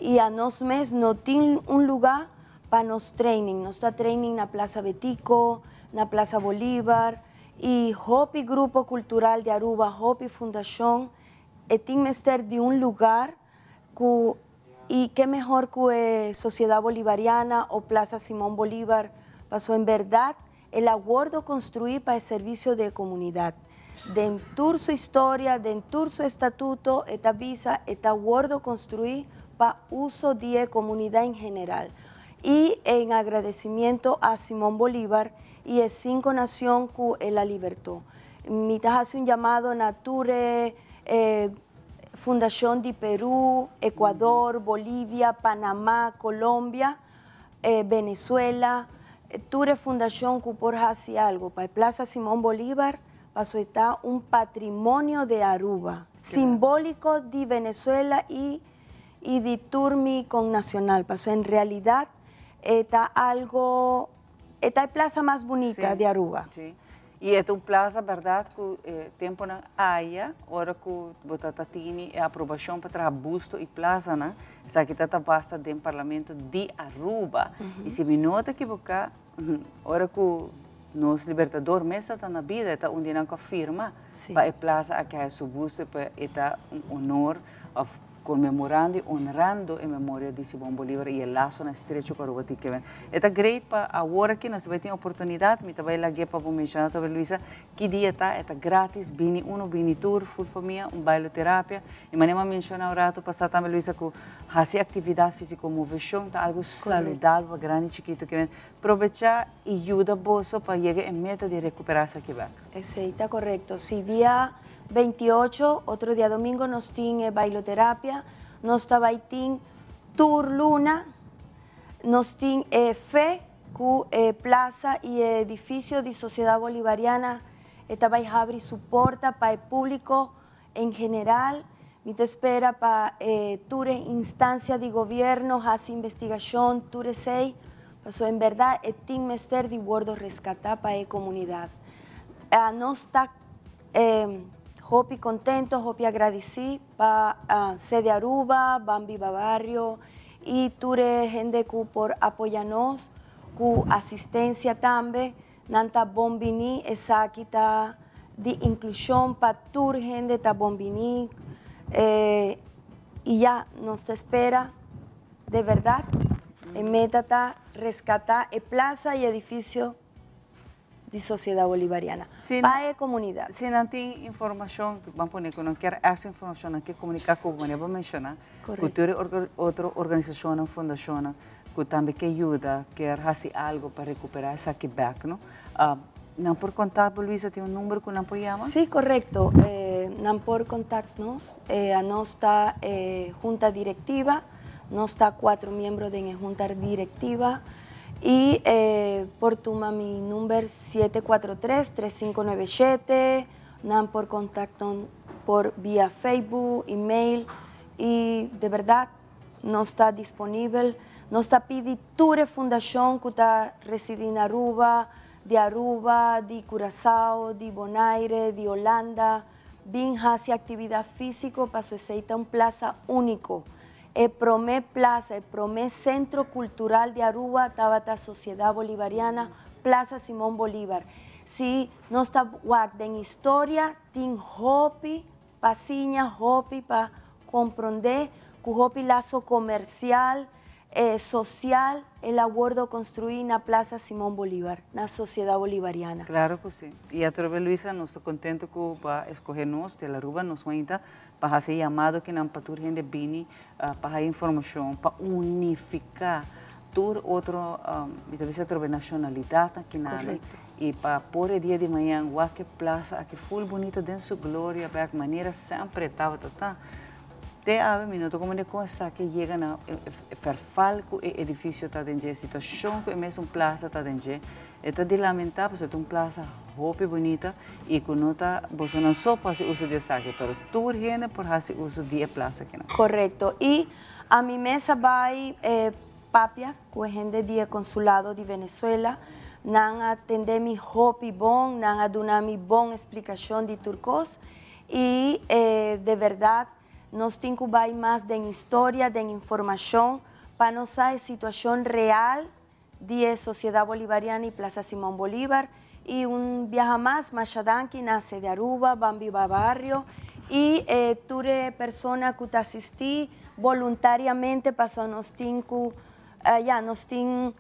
y anos mes no tin un luga pa nos training. Nos ta training na Plaza Betico, na Plaza Bolivar y hopi grupo cultural di Aruba, hopi fundacion E tin mester di un lugar cu y ke mehor cu e Sociedad Bolivariana o Plaza Simón Bolívar paso en berdad el a wordo construi pa e servicio di e comunidad. Den tur su historia, den tur su estatuto e ta bisa e ta wordo construi pa uso di e comunidad en general y en agradecimiento a Simón Bolívar y e cinco nacion cu el a libertó. Mi ta hasi un llamado na tur e fundashon di Peru, Ecuador, Bolivia, Panama, Colombia, Venezuela, tur e fundashon ku por hasi algu pa e Plaza Simon Bolivar paso e ta un patrimonio de Aruba, simbóliko di Venezuela y y di tur mi connacional paso en realidad e ta algo e ta e plaza mas bunita di Aruba. Y e ta un plaza berdad cu e temponan aya ora cu bo ta ta tini e aprobacion pa traha busto y plazanan, esaki ta ta basa den Parlamento di Aruba. Y si mi no ta ekiboca, ora cu nos Libertador mes ta ta na bida e ta un di nan cu a firma pa e plaza aki haya su busto y pa e ta un honor of Conmemorando y honrando e memoria di Simon Bolivar y e lasonan estrecho cu Aruba tin ke ben. E ta great pa awor aki nos ta bay tin oportunidad, mi ta bay lag'e pa bo menciona tambe Luisa, ki dia ta, e ta gratis, bini uno, bini tur, full famia, un bailoterapia. Y manera mi a menciona un rato pasa tambe Luisa cu haci actividad fisico, movecion ta algo saludabel pa grandi y chikito ke ben. Probecha y yuda boso pa yega e meta di recupera esaki bek. Esey ta corecto. Si dia 28, otro diadomingo nos tin e bailoterapia, nos ta bay tin tur luna, nos tin e fe cu e plaza y e edificio di Sociedad Bolivariana e ta bay habri su porta pa e publico en general. Mi ta spera pa e tur e instancia di gobierno haci investigacion tur esey, pasobra en berdad e tin mester di wordo rescata pa e comunidad. Nos ta Hopi contento, hopi agradeci pa Sede Aruba, Ban Biba Bario y tur e hende cu por apoya nos cu asistencia tambe. Nan ta bon bini, esaki ta di inclusion pa tur hende ta bon bini y ya nos ta spera de berdad e meta ta rescata e plaza y edificio di Sociedad Bolivariana pa e comunidad. Si nan tin informacion, ban pone cu nan kier extra informacion, nan kier comunica cu bo, manera bo a menciona, cu tur e otro organisacionnan, fundacionnan cu tambe kier yuda, kier haci algo pa recupera esaki bek, no? Nan por contact bo, Luisa? Tin un number cu nan por yama? Si, corecto. Nan por contact nos. Anos ta e junta directiva. Nos ta cuatro miembro den e junta directiva. Y por tuma mi number siete cuatro tres, tres cinco nuebe shete, nan por contacto por via Facebook, email y de berdad nos ta disponibel. Nos ta pidi tur e fundacion cu ta residi na Aruba, di Aruba, di Curaçao, di Bonaire, di Holanda, bin haci actividad fisico paso esey ta un plaza unico. E prome plaza, e prome centro cultural di Aruba tabata Sociedad Bolivariana, Plaza Simon Bolivar. Si nos ta wak den historia tin hopi pa siña, hopi pa compronde, cu hopi lazo comercial. Social el a wordo construi na Plaza Simón Bolívar, na Sociedad Bolivariana. Claro cu si. Y atrobe Luisa, nos ta contento cu bo a escoge nos, Tele Aruba, nos mainta, pa haci e yamado kinan pa tur hende bini pa haya informacion, pa unifica tur otro, mi ta bisa atrobe nacionalidadnan kinan. Correcto. Y pa por e dia di mañan wak e plaza aki full bunita den su gloria bek manera semper e tabata ta. Te awe mi no ta comprende con esaki yega na e verval cu e edificio ta den dje, e situacion cu e mesun plaza ta den dje. E ta di lamenta pasobra ta un plaza hopi bunita y cu no ta bosonan so por haci uso di esaki, pero tur hende por haci uso di e plaza akinan. Correcto. Y ami mes a bay papia cu e hende di e consulado di Venezuela. Nan a tende mi hopi bon, nan a duna mi bon explicacion di tur cos. Y de verdad nos tin cu bay mas den historia, den informacion, pa nos sa e situacion real di e Sociedad Bolivariana y Plaza Simón Bolívar. Y un biaha mas, masha danki na Sede Aruba, Ban Biba Barrio y tur e persona cu ta asisti voluntariamente pasobra nos tin cu, ya, nos tin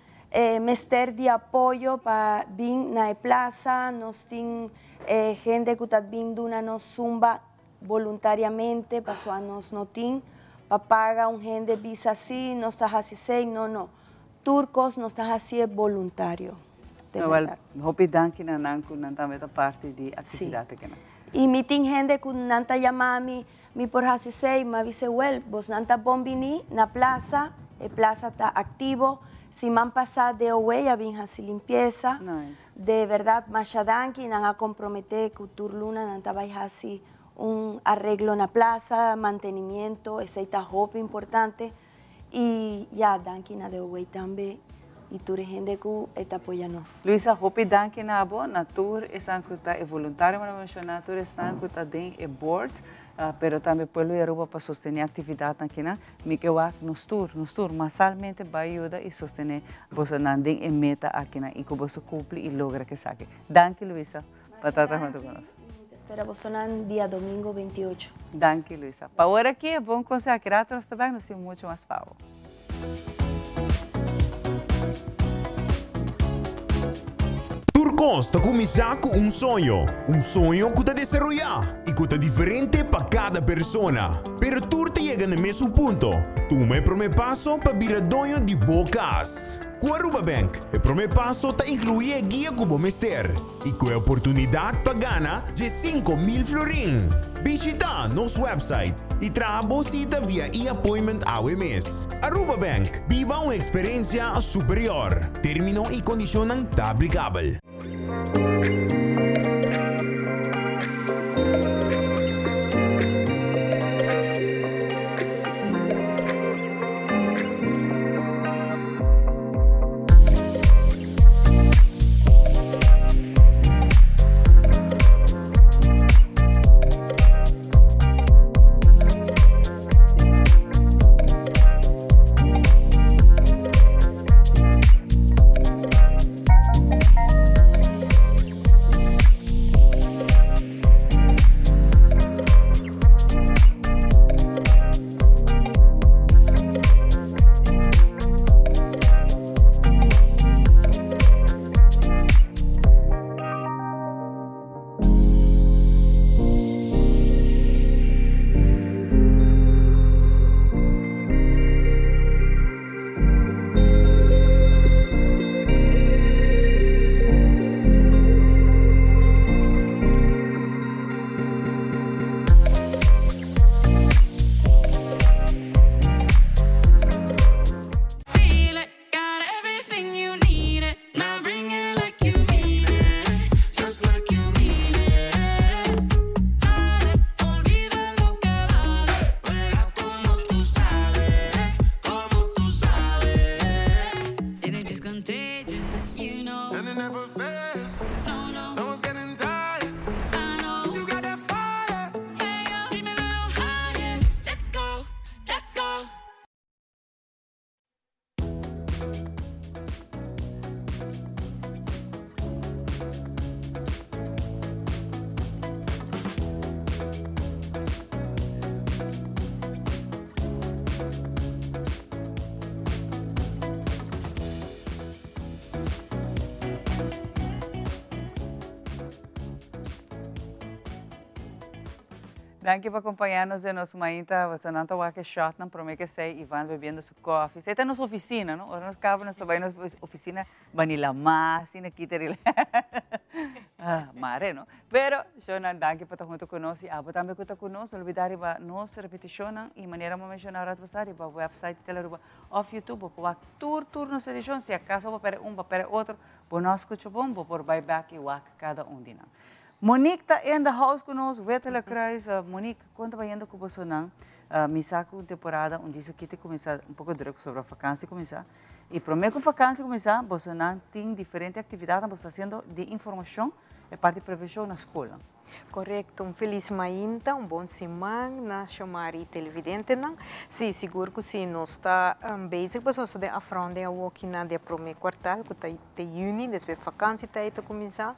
mester di apoyo pa bin na e plaza, nos tin E hende ku ta bin duna nos zumba boluntariamente pasobra nos no tin pa paga un hende bisa si nos ta hasi esei, no no. Tur kos nos ta hasié boluntario, de Wel, bèrdat. hopi danki na nan ku nan tambe ta parti di aktividat aki nan. I mi tin hende ku nan ta yama mi, mi por hasi esei? Mi a bisa, wel, bosnan ta bon bini na plaza, e plaza ta aktivo. Siman pasá DOW a bin hasi limpiesa. Nice. De berdad masha danki, nan a compromete cu tur luna nan ta bay haci un arreglo na plaza, mantenimiento, esey ta hopi importante y ya danki na DOW tambe y tur e hende cu e ta apoya nos. Luisa, hopi danki na bo, na tur esnan cu ta e voluntario manera bo menciona, tur esnan cu ta den e board, pero tambe pueblo di Aruba pa sostene actividadnan kinan. Mi ke wak nos tur, nos tur masalmente bai yuda i sostené bosonan den e meta akinan i ku boso kumpli i logra ku esaki. Danki Luisa pa ta ta huntu ku nos. I mi ta spera bosonan dia domingo 28. Danki Luisa. Pa ora aki e bon konseho aki rato nos ta bek nos tin muchu mas pa bo. Tur kos ta kuminsá ku un soño, un soño ku ta desaroyá i ku ta diferente pa kada persona. Pero tur ta yega na e mesun punto, tuma e promé paso pa bira doño di bo kas. Ku Aruba Bank, e promé paso ta inkluí e guia ku bo mester i ku e oportunidat pa gana 15,000 florin. Bishitá nos website i traha bo sita via e-appointment awe mes. Aruba Bank, biba un eksperensia superior. Término i kondishonnan ta aplikabel. Danki pa acompaña nos den nos mainta. Boso nan ta wak e shot nan prome cu esey Ivan bebiendo su koffie. Esey ta nos oficina, no? Ora nos caba nos ta bay nos oficina vanilla mas, asina kita relax. Ah, mare, no? Pero, shonan, danki pa ta hunto cu nos y abo tambe cu ta cu nos. No olbida riba nos repeticionnan y manera mi a menciona rato pasa riba website Telearuba of YouTube. Bo por wak tur tur nos edicion. Si acaso bo perde un, bo perde otro, bo no a scucha bon, bo por bay back y wak cada un di nan. Monique ta in the house cu nos, Wetele Kruis. Monique, con ta bayendo cu bosonan? Mi sa cu un temporada un diso ki ta cuminsa un poco druk sobre vakantie cuminsa. Y prome cu vakantie cuminsa, bosonan tin diferente actividadnan boso ta haciendo di informacion e parti prevencion na scolnan. Correcto, un feliz mainta, un bon siman na Shomari y televidentenan. Si, sigur cu si, nos ta bezig pasobra nos ta den afronding awoki na di e prome kwartaal cu ta te juni, despues vakantietijd ta cuminsa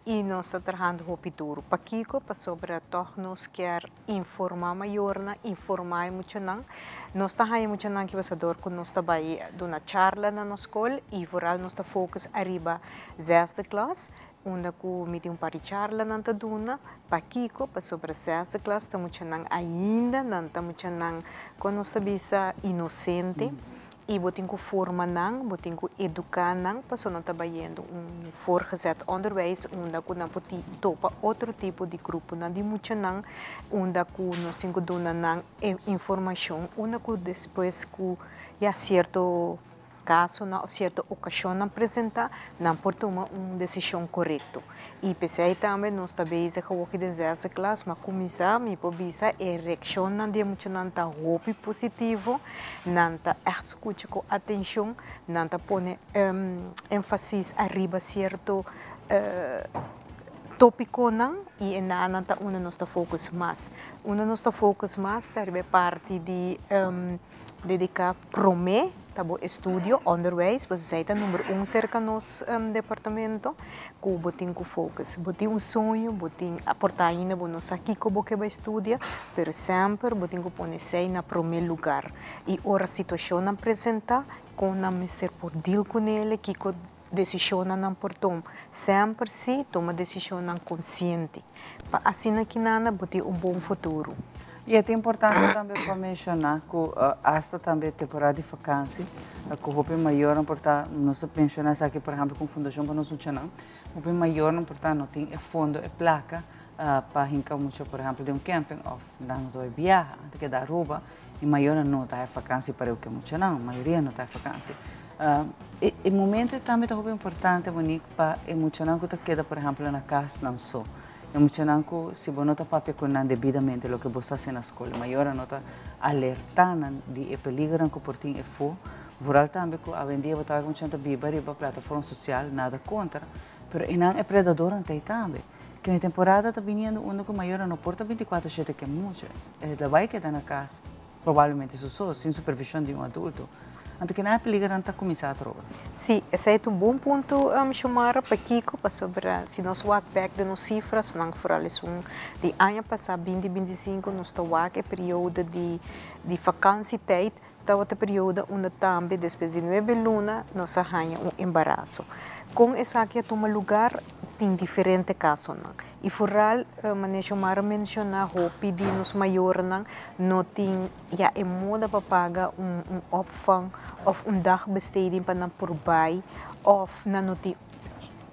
y nos ta trahando hopi duro. Pakico? Pasobra toch nos kier informa mayornan, informa e muchanan. Nos ta haya muchanan ki pasador cu nos ta bay duna charla na nos scol y vooral nos ta focus ariba zesde klas, unda cu mi tin un par di charlanan ta duna. Pakico? Pasobra zesde klas ta muchanan ainda, nan ta muchanan, con nos ta bisa, inocente. Y bo tin cu forma nan, bo tin cu educa nan, pasobra nan ta bayendo un voorgezet onderwijs unda cu nan por topa otro tipo di gruponan di muchanan, unda cu nos tin cu duna nan e informacion, unda cu despues cu ya cierto casonan of cierto ocasionnan presenta, nan por tuma un decision corecto. Y p'esey tambe nos ta bezig awoki den zesde klas, ma cuminsa mi por bisa e reaccionnan di e muchanan ta hopi positivo, nan ta echt scucha cu atencion, nan ta pone enfasis ariba cierto topiconan y e nan ta unda nos ta focus mas. Unda nos ta focus mas ta riba e parti di dedica prome ta bo estudio, onderwijs, pasobra esey ta number un cerca nos departamento cu bo tin cu focus. Bo tin un soño, bo tin, por ta ainda bo no sa kico bo ke bay studia, pero semper bo tin cu pone esey na prome lugar. Y ora situacionnan presenta, con nan mester por deal cu nele, kico decisionnan nan por tuma. Semper si tuma decisionnan consciente, pa asina kinana bo tin un bon futuro. Y ta importante tambe pa menciona cu hasta tambe temporada di vakantie, cu hopi mayornan por ta, nos ta menciona esaki por ehempel cu Fundacion pa nos muchanan, hopi mayornan por ta no tin e fondo, e placa pa hinca mucha por ehempel den un camping of nan no ta biaha, nan ta keda Aruba y mayornan no ta haya vakantie pareu cu e muchanan, mayoria no ta haya vakantie. E momento tambe ta hopi importante, Monique, pa e muchanan cu ta keda por ehempel na cas nan so. E muchanan cu si bo no ta papia cu nan debidamente loke bo sa haci na scol, mayornan no ta alerta nan di e peligronan cu por tin efo, vooral tambe cu awendia bo ta wak muchanan ta biba riba plataforma social, nada contra, pero enan e predadornan ta ey tambe. Cu e temporada ta biniendo unda cu mayornan no por ta 24/7 cu e mucha, e ta bay keda na cas probablemente su so, sin supervision di un adulto. Anto cu nan e peligronan ta cuminsa atrobe. Si, esey ta un bon punto, Xiomara, pakico? Pasobra si nos wak bek den nos cifrasnan, vooral esun di aña pasa, 2025, nos ta wak e periodo di vakantietijd, tabata periodo unda tambe despues di 9 luna nos a haya un embaraso. Con esaki a tuma lugar, tin diferente casonan. Y vooral, manera Xiomara menciona, hopi di nos mayornan no tin ya e moda pa paga un opvang of un dagbesteding pa nan por bay of nan no tin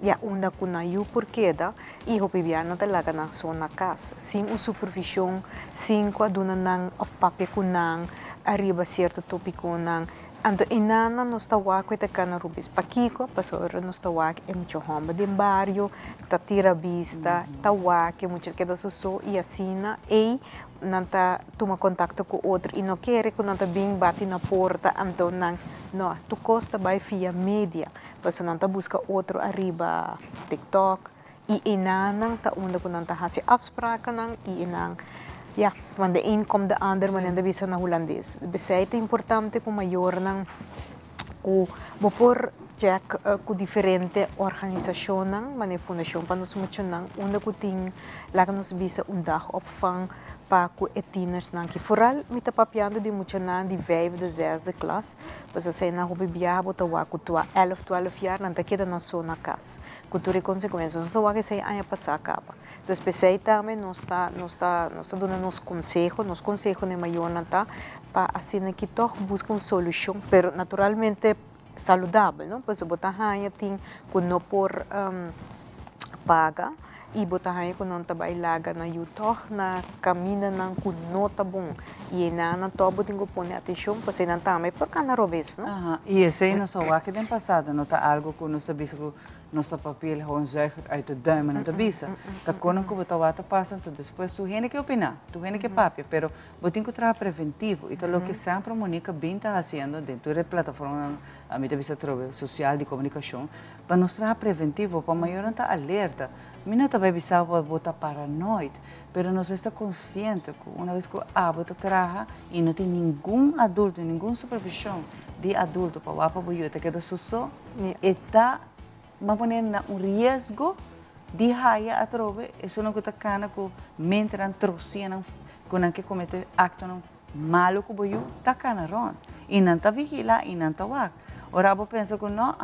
ya unda cu nan yu por keda y hopi bia nan ta laga nan so na cas sin un supervision, sin cu a duna nan of papia cu nan ariba cierto topiconan. Anto einan nos ta wak cu e ta cana rubis. Pakico? Pasobra nos ta wak e mucha homber den bario ta tira bista, ta wak e mucha keda su so y asina ey nan ta tuma contacto cu otro y no kere cu nan ta bin bati na porta. Anto nan no, tur cos ta bay via media, pasobra nan ta busca otro ariba TikTok y einan ta unda cu nan ta haci afsprakennan y einan ja, want de een komt de ander, manera ta bisa na Hulandes. P'esey ta importante cu mayornan cu bo por. check ku diferente organisashonnan, manera Fundashon pa Nos Muchanan, unda ku tin, laga nos bisa, un dagopvang pa ku e tienersnan ki. Foral mi ta papiando di muchanan di vijfde, zesde klas, pasobra esei nan hopi biaha bo ta wak ku tua elf, twelf jaar nan ta keda nan so na kas, ku tur e konsekuensia. Nos a wak esei aña pasá kaba. Dus p'esei tambe nos ta nos ta nos ta duna nos konseho, nos konseho na e mayornan ta pa asina ki tòg buska un solushon, pero naturalmente saludabel, no? Pasobra bo ta haña tin ku no por paga i bo ta haña ku nan ta bai laga nan yu tòg na kamindanan ku no ta bon. I einan tòg bo tin ku pone atenshon pasobra einan tambe por kana robes, no? Aha, i esei nos a wak den pasado, no ta algu ku nos ta bisa ku nos ta papia el gewoon zuiger uit de duim, no ta bisa. Ta kono ku bo ta wak ta pasa, anto despues tur hende ke opiná, tur hende ke papia, pero Bo tin cu traha preventivo y ta loke semper Monica bin ta haciendo den tur e plataformanan, mi ta bisa atrobe, social di comunicacion, pa nos traha preventivo, pa mayornan ta alerta. Mi no ta bay bisa bo pa bo ta paranoid, pero nos mester ta consciente cu una vez cu abo ta traha y no tin ningun adulto, ningun supervision di adulto pa wak pa bo yu, e ta keda su so, e ta Bo a pone na un riesgo di haya atrobe esunnan ku ta kana ku mentenan trosianan ku nan ke komete aktonan malu ku bo yu ta kana rònt i nan ta vigilá i nan ta wak. Ora bo pensa ku no,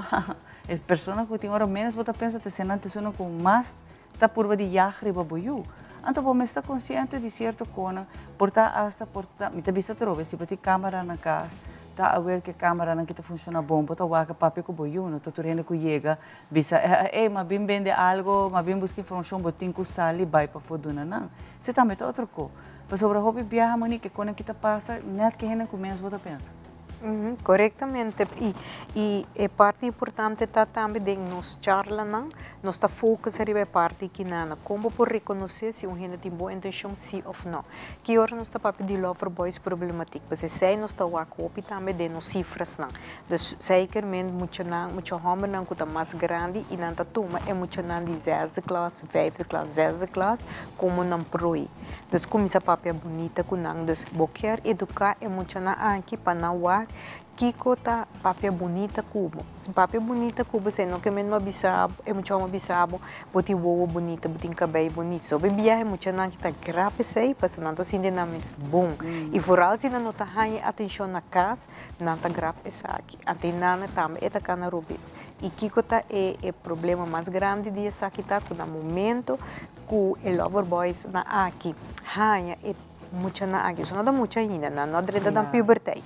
e persona ku tin ora ménos bo ta pensa ta esnan ta esunnan ku mas ta purba di yag riba bo yu. Anto bo mes ta konsiente di sierto konan, por ta asta por ta, mi ta bisa atrobe, si bo tin kamera na kas, ta awer ku e kameranan ki ta funshoná bon, bo ta wak a papia ku bo yu, no ta tur hende ku yega bisa, ey, m'a bin bende algo, m'a bin buska informashon, bo tin ku sali bai pafó duna nan. Esei tambe ta otro ko. Pasobra hopi biaha, Monique, e konan ki ta pasa nèt ku e hende ku ménos bo ta pensa. Korektamente. I i e parti importante ta tambe den nos charlanan, nos ta focus riba e parti kinana. Kon bo por rekonosé si un hende tin bon intenshon si òf nò? Ki ora nos ta papia di lover boys problematik? Pues esei nos ta wak hopi tambe den nos sifrasnan. Dus zekerment muchanan, mucha hòmbernan ku ta mas grandi i nan ta tuma e muchanan di zesde klas, vijfde klas, zesde klas komo nan prooi. Dus kuminsá papia bunita ku nan. Dus bo kier eduká e muchanan aki pa nan wak kiko ta papia bunita ku bo. Si papia bunita ku bo esei no ke men bo a bisa bo, e mucha hòmber a bisa bo, bo tin wowo bunita, bo tin kabei bunita. So bia e muchanan aki ta grap esei pasobra nan ta sinti nan mes bon. I vooral si nan no ta haña e atenshon na kas, nan ta grap esaki. Anto e nana tambe e ta kana robes. I kiko ta e e problema mas grandi di esaki ta ku na momento ku e lover boys nan aki haña e muchanan aki, so no ta mucha ainda, nan no a drenta nan puberteit,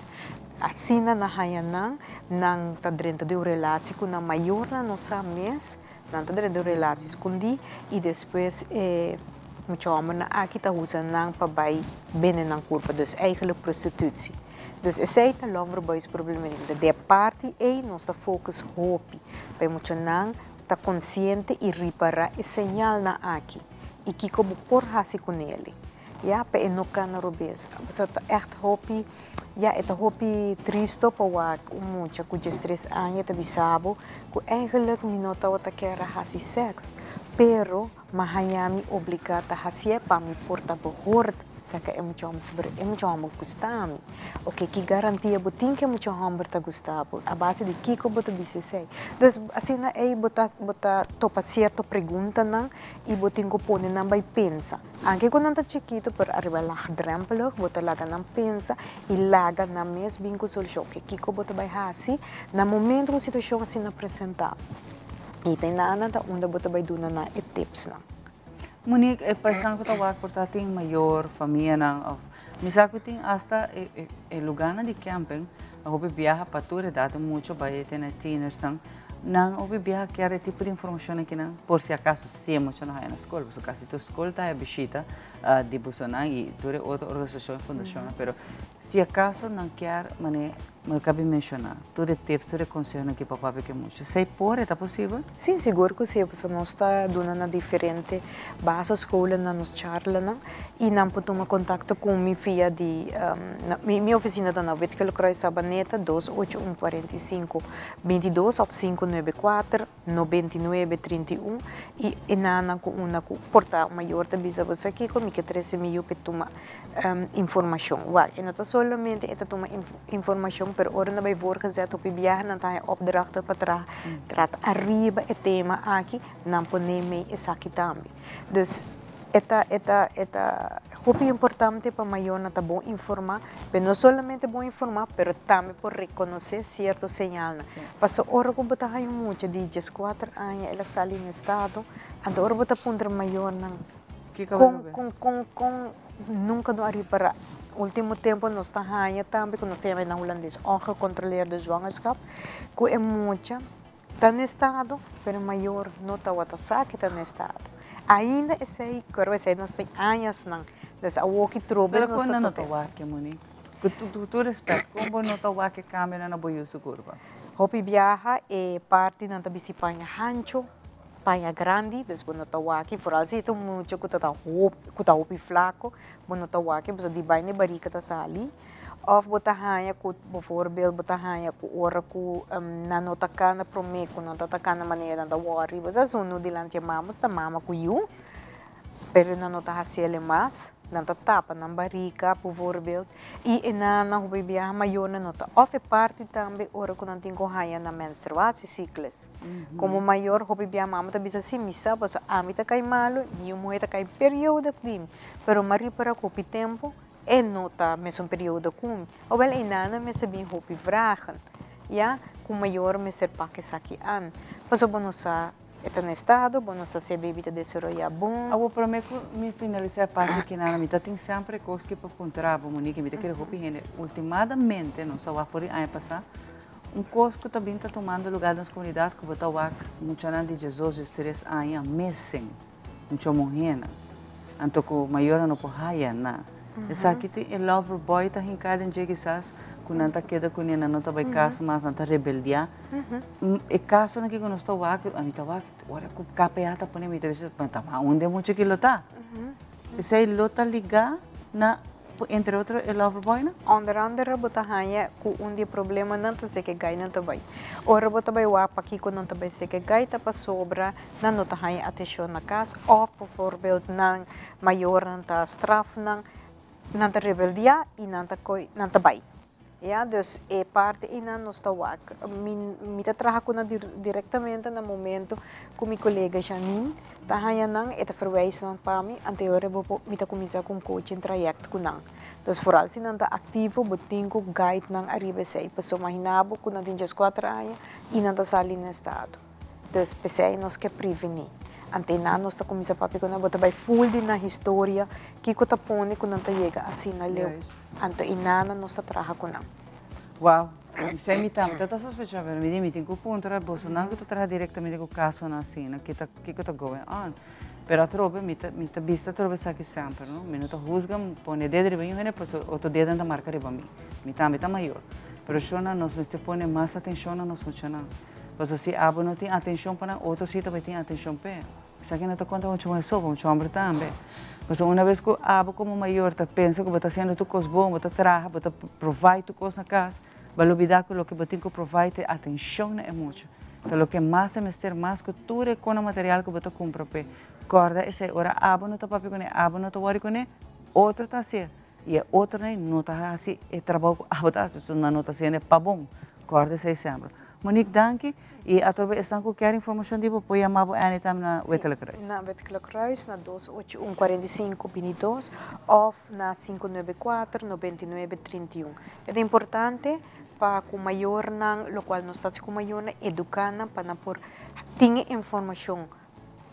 asina nan haña nan, nan ta drenta den un relatie ku nan mayornan no sa mes, nan ta drenta den un relatie skondí i despues e mucha hòmbernan aki ta usa nan pa bai bende nan kurpa, dus eigenlijk prostitutie. Dus esei ta lover boys problematiek. Den e parti ei nos ta focus hopi pa e muchanan Ta konsiente i ripará e señalnan aki i kiko bo por hasi ku neli, ya, pa e no kana robes. Pasobra ta ègt hopi, ya, e ta hopi tristo pa wak un mucha ku diestres aña ta bisa bo ku eigenlijk mi no tabata kier a hasi sèks, pero m'a haña mi obligá ta hasié pa mi por ta behoort saka e mucha hòmber, sobre e mucha hòmber gusta mi. Oke, ki garantia bo tin ku e mucha hòmber ta gusta bo? A base di kiko bo ta bisa esei? Dus, asina ei bo ta bo ta topa sierto preguntanan i bo tin ku pone nan bai pensa. Anke ku nan ta chikitu, pero ariba laagdrempelig bo ta laga nan pensa i laga nan mes bin ku solushon. Oke, kiko bo ta bai hasi na momento ku un situashon asina presentá? I ta nan ta unda bo ta bai duna nan e tipsnan. Monique, e paisnan ku ta wak por ta tin mayor, famianan òf mi sa ku tin asta e lugánan di camping hopi biaha pa tur edat mucho bai te na tienersnan nan hopi biaha kier e tipo di informashon akinan por si akaso si e mucha no haya na skol pasobra kasi tur skol ta haya bishita di busonan i tur e otro organisashon i fundashonnan pero si akaso nan kier mane Mi ka bin menshoná tur e tips, tur e konsehonan ki papá p'e ke mucha. Esei por e ta posibel? Sí, sigur ku sí, pasobra nos ta duna na diferente basisscholen na nos charlanan i nan por tuma kontakto ku mi via di mi ofisina ta na Witgele Sabaneta 281 45 22 òf 594 99 31 i e nannan ku unda ku por ta mayor ta bisa bo sa kiko. mi ke trese mi yu p'e tuma informashon. Wak, e no ta solamente e ta tuma informashon, pero ora nan bai voorgezet hopi biaha nan ta haña opdrachten pa traha trata ariba e tema aki, nan por neem mee esaki tambe. Dus e ta e ta e ta hopi importante pa mayornan ta bon informá, pero no solamente bon informá, pero tambe por rekonosé sierto señalnan. Pasobra ora ku bo ta haña un mucha di dieskuater aña el a sali na estado, anto ora bo ta puntra mayornan kon kon kon kon nunka no a ripará. Ultimo tempu nos ta haña tambe ku nos ta yama na hulandes ongecontroleerde zwangerschap, ku e mucha Ta na estado, pero mayor no tawata sa ke ta na estado. Ainda esei, pero esei nos tin añasnan. Dus awoki trobe Pero nos kon ta nan no ta tope. wak, Monique? Ku tur respet, kon bo no ta wak e kambionan na bo yu su kurpa? Hopi biaha e partinan ta bisti paña hancho, paña grandi, dus bo no ta wak, vooral si e ta un mucha ku ta hopi, ku ta hopi flako, bo no ta wak, pasobra di baina e barika ta sali. Òf bo ta haña ku, bovoorbeeld, bo ta haña ku ora ku nan no ta kana promé ku nan ta ta kana manera nan ta wòri, bo sa sunu dilanti e mama, ta mama ku yu, pero nan no ta hasi el mas, nan ta tapa nan barika, bovoorbeeld, i e nan hopi biaha mayornan no ta. Òf e parti tambe ora ku nan tin ku haña nan menstruatiecyclus. Komo mayor hopi biaha mama ta bisa, si mi sa pasobra ami ta kai malu, mi yu muhé ta kai periodo di mi, pero mi a ripara ku hopi tempu E no ta mesun periodo ku mi. Awel einana mester bin hopi vragen, ya, ku mayor mester pak esaki an. Pasobra bo no sa e ta na estado, bo no sa si e baby ta desaroyá bon. Awor promé ku mi finalisá e parti aki nana, mi ta tin semper e kos ki pa puntra bo, Monique, mi ta kere hopi hende. Ultimadamente, nos a wak for di aña pasá, un kos ku ta bin ta tumando lugá den nos komunidat ku bo ta wak muchanan di diesdos, diestres aña mesen. Mucho muhénan. Anto ku mayornan no por haya nan. Esaki tin e lover boy ta hinká den dje kisas ku nan ta keda kuné, nan no ta bai kas mas, nan ta rebeldiá. E kasonan ku nos ta wak, ami ta wak, ora ku KPA ta pone mi ta bisa, ta unda e mucha aki lo ta? Esei lo ta ligá na entre otro e lover boy nan? Onder andere bo ta haña ku un di e problemanan ta seke gai nan ta bai. Ora bo ta bai wak pakiko nan ta bai seke gai ta pasobra nan no ta haña atenshon na kas òf bijvoorbeeld nan mayornan ta straf nan, nan ta rebeldiá i nan ta koi nan ta bai. Ya, dus e parti einan nos ta wak. Mi mi ta traha ku nan direktamente na momento ku mi kolega Janine ta haña nan, e ta verwijs nan pa mi, anto e ora bo por mi ta kuminsá ku un coaching trayect ku nan. Dus foral si nan ta aktivo bo tin ku guide nan ariba esei, pasobra imaginá bo ku nan tin dieskuater aña i nan ta sali na estado. Dus p'esei nos ke prevení. Antenan nos ta kuminsá papia ku nan, bo ta bai ful di nan historia, kiko ta pone ku nan ta yega asina leu. Anto i nana nos ta traha ku nan. Wow, esei mi tambe ta sospechá, pero mi di mi tin ku puntra bosonan ku ta traha direktamente ku kasonan asina, ki ta kiko ta going on. Pero atrobe mi ta mi ta bisa atrobe esaki semper, no, mi no ta husga, pone dedo riba un hende pasobra otro dedonan ta marka riba mi. Mi tambe ta mayor. Pero shornan nos mester pone mas atenshon na nos muchanan. Pasobra si abo no tin atencion pa nan, otro si ta bay tin atencion p'e. Esaki no ta conta pa mucha muher so, pa mucha homber tambe. Pasobra una bes cu abo como mayor ta pensa cu bo ta haciendo tur cos bon, bo ta traha, bo ta provide tur cos na cas, bo a lubida cu loke bo tin cu provide ta e atencion na e mucha. Ta loke mas e mester, mas cu tur e cona material cu bo ta cumpra p'e. Corda esey, ora abo no ta papia cune, abo no ta worry cune, otro ta haci'e. I e otronan no ta hasi e trabou ku abo ta hasi, so nan no ta hasiendo e pa bon. Kòrda esei semper. Monique, danki. I atrobe esnan ku kier informashon di bo por yama bo anytime na Wetterlijk Kruis. Na Wetterlijk Kruis na dos ocho un kuarenta i sinku bini dos òf na sinku nuebe kuater nobenta i nuebe trinta i un. E ta importante pa ku mayornan, lokual nos ta hasi ku mayornan, eduká nan pa nan por tin e informashon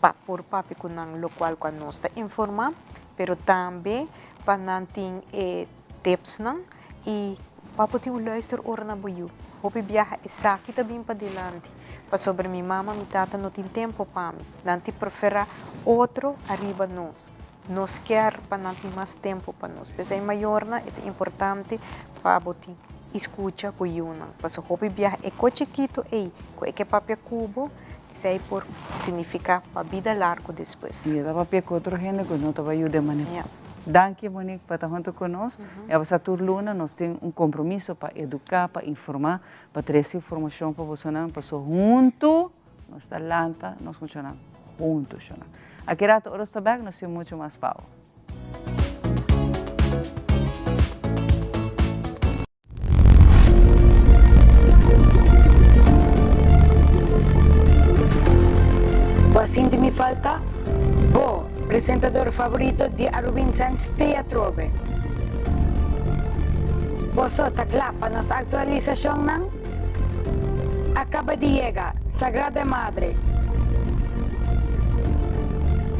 pa por papia ku nan lokual ku anos ta informá, pero tambe pa nan tin e tipsnan i pa por tin un luister ora na bo yu. Hopi biaha esaki ta bin padilanti, pasobra mi mama, mi tata no tin tempu pa mi. Nan tin preferá otro ariba nos. Nos kier pa nan tin mas tempu pa nos. P'esei mayornan e ta importante pa bo tin i skucha bo yunan. Pasobra hopi biaha e ko chikitu ei ku e ke papia ku bo, esei por signifiká pa bida largu despues. I e ta papia ku otro hende ku no ta bai yuda e manera. Danki Monique pa ta huntu ku nos. E a pasa tur luna nos tin un kompromiso pa eduká, pa informá, pa trese informashon pa bosonan pasobra huntu Nos ta lanta nos muchanan huntu, shona. Aki rato ora nos ta bek, nos tin mucho mas pa bo. falta, bo presentador favorito di Aruba Incense t'ei atrobe. Boso ta kla pa nos aktualisashonnan? A kaba di yega Sagrada Madre.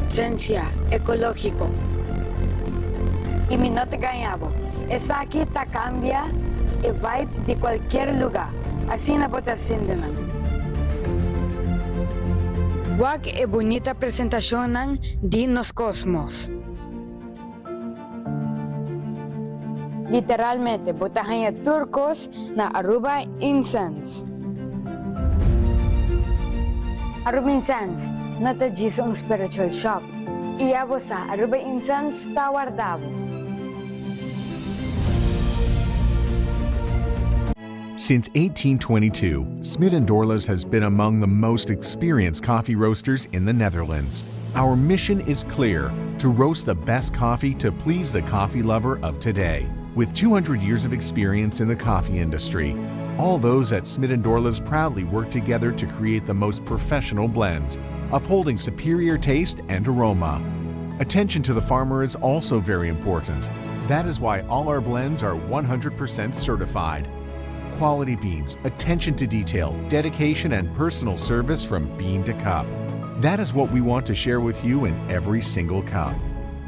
Sensia ekológiko. I mi no ta gaña bo, esaki ta kambia e vibe di kualkier lugá. Asina bo ta sinti nan. Wak e bunita presentashonnan di nos kosmos. Literalmente bo ta haña tur kos na Aruba Incense. Aruba Incense no ta djis un spiritual shop. I ya bo sa, Aruba Incense ta warda bo. Since 1822, Smit & Dorlas has been among the most experienced coffee roasters in the Netherlands. Our mission is clear, to roast the best coffee to please the coffee lover of today. With 200 years of experience in the coffee industry, all those at Smit & Dorlas proudly work together to create the most professional blends, upholding superior taste and aroma. Attention to the farmer is also very important. That is why all our blends are 100% certified. Quality beans, attention to detail, dedication, and personal service from bean to cup. That is what we want to share with you in every single cup.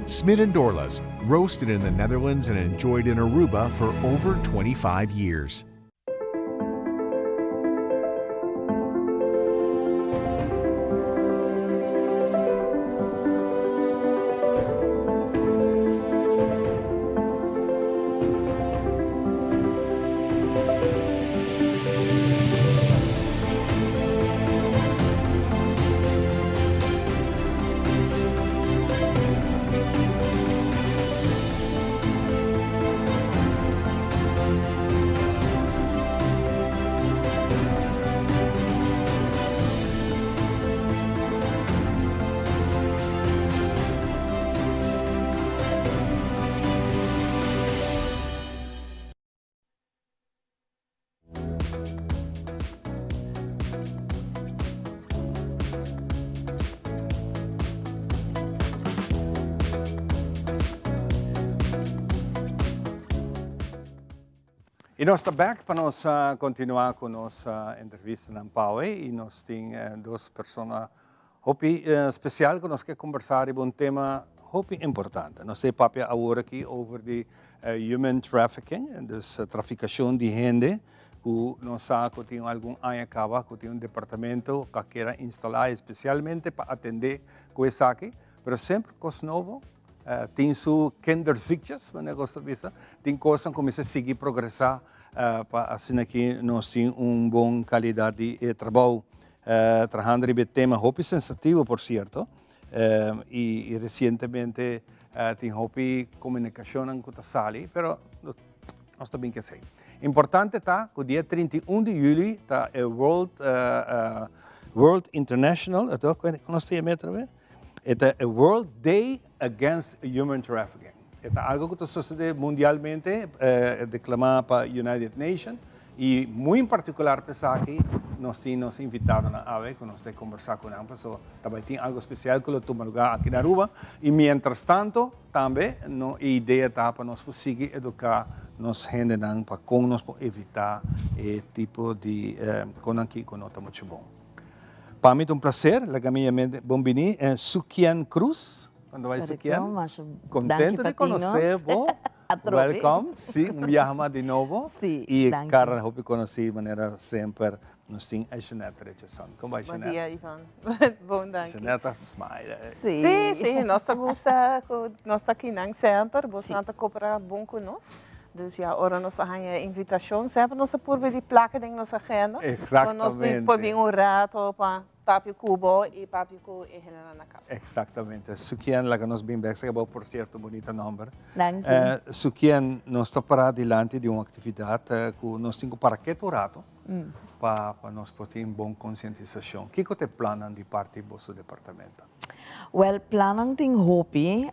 Smit and Dorlas, roasted in the Netherlands and enjoyed in Aruba for over 25 years. Y nos ta back pa nos continua cu nos entrevistanan pa awe y nos tin dos persona hopi special cu nos ke conversa riba un tema hopi importante. Nos ta papia awor aki over di human trafficking, dus traficacion di hende, cu nos sa cu tin algun aña caba cu tin un departamento cu a keda instala especialmente pa atende cu esaki, pero semper cos nobo tin su kinderziektes, manera cu nos ta bisa, tin cosnan cu mester sigui progresa pa asina ki nos tin un bon calidad di e trabou. Trahando riba e tema hopi sensitivo por cierto y recientemente tin hopi comunicacionnan cu ta sali pero nos ta bin cu esey. Importante ta cu dia 31 di juli ta e World World International, con nos ta yama e otra vez? E ta e World Day Against Human Trafficking. E ta algo cu ta sucede mundialmente, declama pa United Nation y muy en particular pa esaki nos tin nos invitadonan awe cu nos ta conversa cu nan pasobra ta bay tin algo special cu lo tuma lugar aki na Aruba y mientras tanto tambe no e idea ta pa nos por sigui educa nos hendenan pa con nos por evita e tipo di conan aki cu no ta mucho bon. Pa mi ta un placer, laga mi yam'e bon bini Sukien Cruz. Cuando bai Sukien? Contento di conoce bo. Welcome. Si, un biaha mas di nobo. Si, Y danki. Carla hopi conoci manera semper nos tin a Jeanette Richardson. Con bai Bon Jeanette? dia Ivan. Bon danki. Jeanette ta smile. Si. Si, si, nos ta gusta cu nos ta akinan semper. Bosnan ta coopera bon cu nos. Dus ya, ora nos a haña e invitacion, semper nos a purba di placa den nos agenda. Exactamente. Pa nos por bin un rato pa papia cu bo y papia cu e hendenan na cas. Exactamente. Sukien, laga nos bin bek. Sa bo, por cierto, bunita nomber. Danki. Sukien, nos ta para dilanti di un actividad cu nos tin cu para ketu un rato pa nos por tin bon concientisacion. Kico ta e plannan di parti boso departamento? Wel, plannan tin hopi.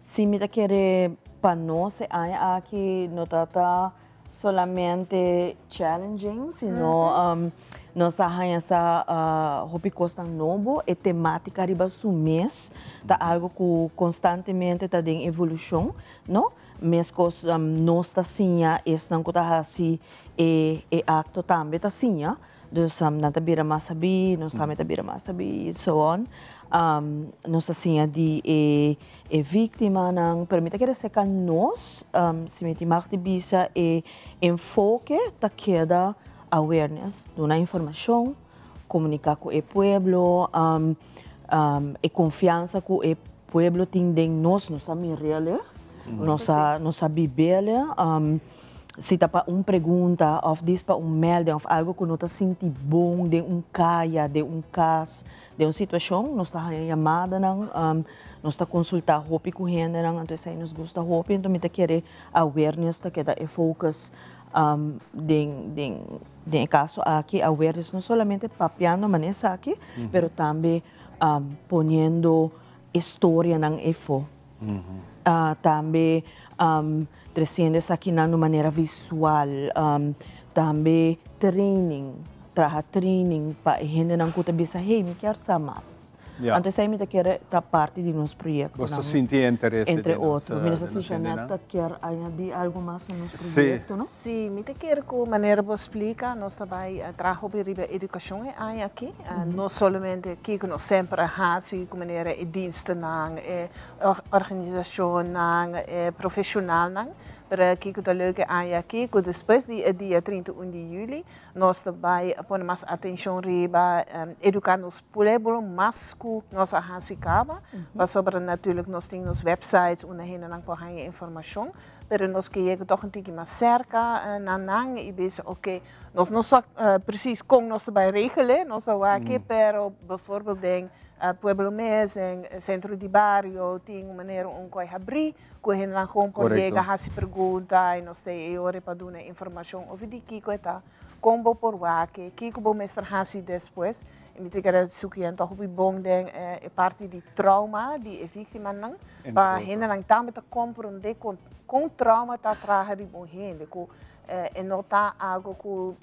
Si mi ta kere pa nos e aña aki no ta ta solamente challenging, sino. Nos a haña sa hopi kosnan nobo, e temátika riba su mes ta algu ku konstantemente ta den evolushon, no? Meskos nos ta siña, esnan ku ta hasi e e akto tambe ta siña, dus nan ta bira mas sabí, nos tambe ta bira mas sabí, so on. Nos ta siña di e e víktimanan, pero mi ta kere seka nos, si mi tin mag di bisa, e enfoke ta keda awareness, duna informashon, komuniká ku e pueblo, e konfiansa ku e pueblo tin den nos, nos a mir'el, nos a nos a bib'el, si ta pa un pregunta òf dis pa un melding òf algu ku no ta sinti bon den un kaya, den un kas, den un situashon, nos ta haña yamadanan, nos ta konsultá hopi ku hendenan, anto esei nos gusta hopi, anto mi ta kere awareness ta keda e focus den den den e kaso aki awareness no solamente papiando manera esaki pero tambe poniendo e storianan efo tambe treciendo esakinan di un manera visual tambe training traha training pa e hendenan ku ta bisa hey mi kier sa mas. Anto esei mi ta kere ta parti di nos proyectonan. Bo ta sinti e interese Entre otro. Mi no sa si Jeanette ta kier añadi algo mas na nos proyecto, no? Si, mi ta kere ku manera bo splika nos ta bai traha hopi riba edukashon e aña aki. No solamente kiko nos semper a hasi ku manera e dienstennan, e organisashonnan, e profeshonalnan, pero kiko ta leuk e aña aki ku despues di e dia 31 di yuli Nos ta bai pone mas atencion riba educa nos pueblo mas cu nos a haci caba, pasobra natuurlijk nos tin nos websites unda hendenan por haya informacion, pero nos ke yega toch un tiki mas cerca na nan y bisa ok, nos no sa precies con nos ta bai regele, nos ta wak, pero bijvoorbeeld den pueblo mes, den centro di bario tin un manera un cu a habri Ku hendenan gewoon por yega hasi pregunta i nos ta ei ora pa duna informashon over di kiko e ta, kon bo por wak e, kiko bo mester hasi despues. I mi ta kere sugeri ta hopi bon den e parti di trauma di e víktimanan, pa hendenan tambe ta komprondé kon kon trauma ta traha riba un hende, ku e no ta algu ku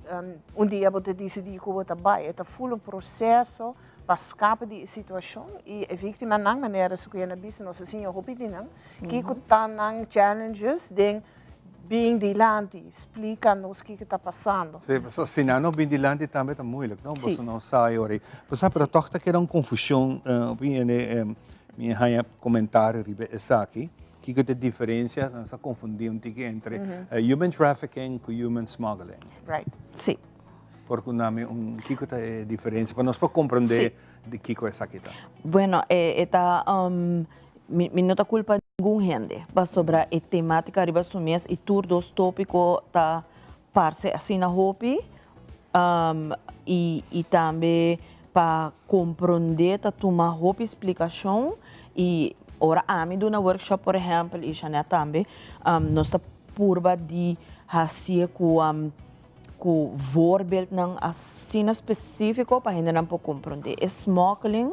un dia bo ta disidí ku bo ta bai, e ta ful un proseso. Pa skapa di e situashon i e víktimanan, manera su ku a bisa, nos a siña hopi di nan, kiko ta nan challenges den bin dilanti, splika nos kiko ta pasando. Sí, pasobra si nan no bin dilanti tambe ta moeilijk, no? Boso no sa e ora ei. Bo sa, pero tòg ta keda un konfushon, hopi hende mi a haña komentario riba esaki, kiko ta e diferensia, nan sa konfundí un tiki entre human trafficking ku human smuggling. Right. Sí. Por ku nami un kiko ta e diferensia pa nos por komprendé di kiko esaki ta. Bueno, e ta mi mi no ta kulpa ningun hende pasobra e tematika riba su mes i tur dos topiko ta parse asina hopi i i tambe pa komprendé ta tuma hopi splikashon i ora ami duna workshop por ehèmpel i Jeanette tambe nos ta purba di hasié ku Ku voorbeeldnan asina spesífiko pa hendenan por komprondé. E smokkeling,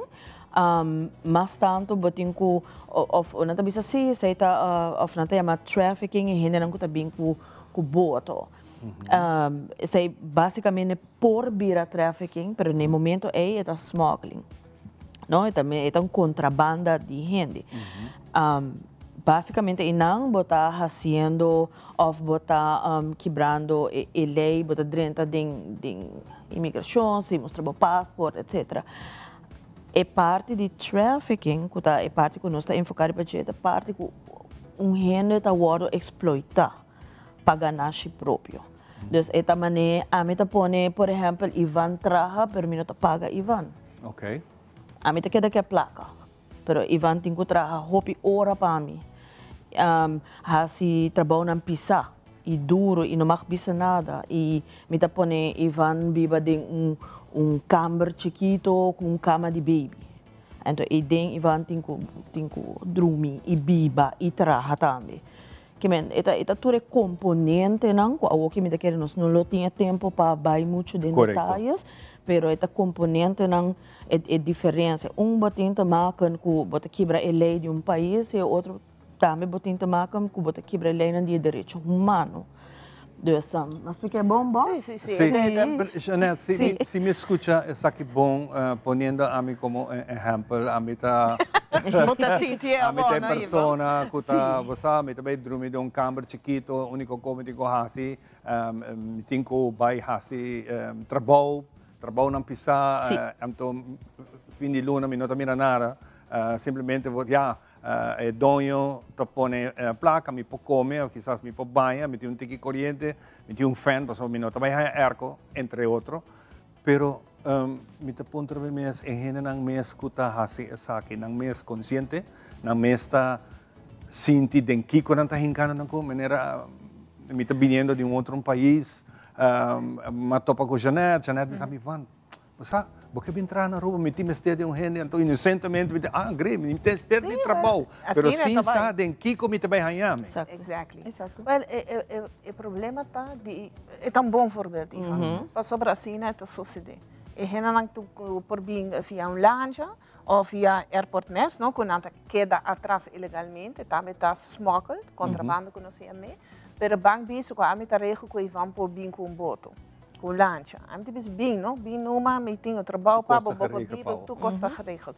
mas tantu bo tin ku, òf nan ta bisa sí, esei ta, òf nan ta yama trafficking, e hendenan ku ta bin ku ku boto. Esei básikamente por bira trafficking, pero na e momento ei e ta smokkeling. No, e ta e ta un kontrabanda di hende. Básikamente einan bo ta hasiendo òf bo ta kibrando e lei, bo ta drenta den den imigrashon sin mustra bo pasport etcetera. E parti di trafficking ku ta e parti ku nos ta enfoká riba dje ta parti ku un hende ta wòrdu eksploitá pa ganashi propio. Dus e ta manera ami ta pone por ehèmpel Ivan traha pero mi no ta paga Ivan. Ok. Ami ta keda ku e plaka, pero Ivan tin ku traha hopi ora pa mi. Hasi trabounan pisá i duru i no mag bisa nada. I mi ta pone Ivan biba den un un kamber chikito ku un kama di baby. Anto eiden Ivan tin ku tin ku drumi i biba i traha tambe. Ke men, e ta e ta tur e komponentenan ku awor ke mi ta kere nos no lo tin e tempu pa bai muchu den detayes, pero e ta komponentenan e e diferensia. Un bo tin te maken ku bo ta kibra e lei di un pais i e otro tambe bo tin te maken ku bo ta kibra e leinan di e derecho humano. Dus, m'a splica bon bon? Si, si, si. Si, Jeanette, si, si. si mi scucha esaki bon, poniendo ami como ehempel, ami ta Bo ta sinti e ami ta e bon, no, Ivo? persona cu ta, bo sa, mi ta bay drumi den un kamber chikito, unico co mi tin cu haci, mi tin cu bay haci trabou, trabounan pisa, anto fin di luna mi no ta mira nada, simplemente bo, ya, E doño ta pone placa, mi por come, of kisas mi por baña, mi tin un tiki coriente, mi tin un fan, pasobra mi no ta bay haña airco, entre otro. Pero mi ta puntra mi mes, e hendenan mes cu ta haci esaki, nan mes consciente? Nan mes ta sinti den kico nan ta hincando nan cu? Manera mi ta biniendo di un otro un pais, m'a topa cu Jeanette, Jeanette bisa mi, Van, Bo sa, bo ke bin traha na Aruba, mi tin mester di un hende, anto inocentemente mi ta, ah, great, mi tin mester di trabou, pero sin sa den kiko mi ta bai haña mi. Exactly. Well, e problema ta di, e ta un bon voorbeeld, Ivan, pasobra asina e ta sucede. E hendenan ku por bin via un lancha of via airport mes, no, ku nan ta keda atras ilegalmente, tambe ta smokkeled, contrabando ku nos yam'é, pero ban bisa ku ami ta regel ku Ivan por bin ku un boto. Ku lancha. Ami ta bisa bin no, bin numa, mi tin un trabou pa bo, bo por biba, tur kos ta geregeld.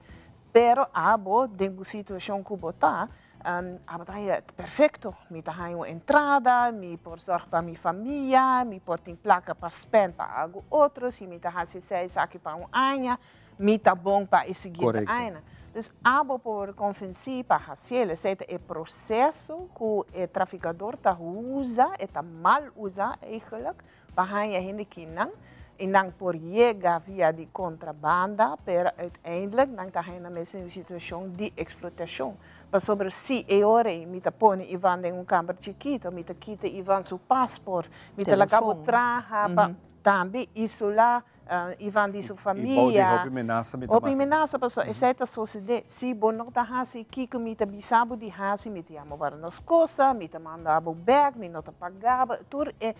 Pero abo den bo situashon ku bo ta, abo ta haña perfekto, mi ta haña un entrada, mi por sòrg pa mi famia, mi por tin plaka pa spend pa algu otro, si mi ta hasi esei esaki pa un aña, mi ta bon pa e siguiente aña. Dus abo por konvensí pa hasiel, esei ta e proseso ku e trafikador ta usa, e ta mal usa eigenlijk, Pa haña hende kinan i nan por yega via di kontrabanda, pero uiteindelijk nan ta haña nan mes den un situashon di eksplotashon. Pasobra si e ora ei mi ta pone Ivan den un kamber chikito, mi ta kita Ivan su pasport, mi ta laga bo traha pa tambe isolá Ivan di su famia. I bou di hopi menasa mi ta Hopi menasa pasobra esei ta sosodé. Si bo no ta hasi kiko mi ta bisa bo di hasi, mi ta yama wara nos kosa, mi ta manda bo bèk, mi no ta paga bo. Tur e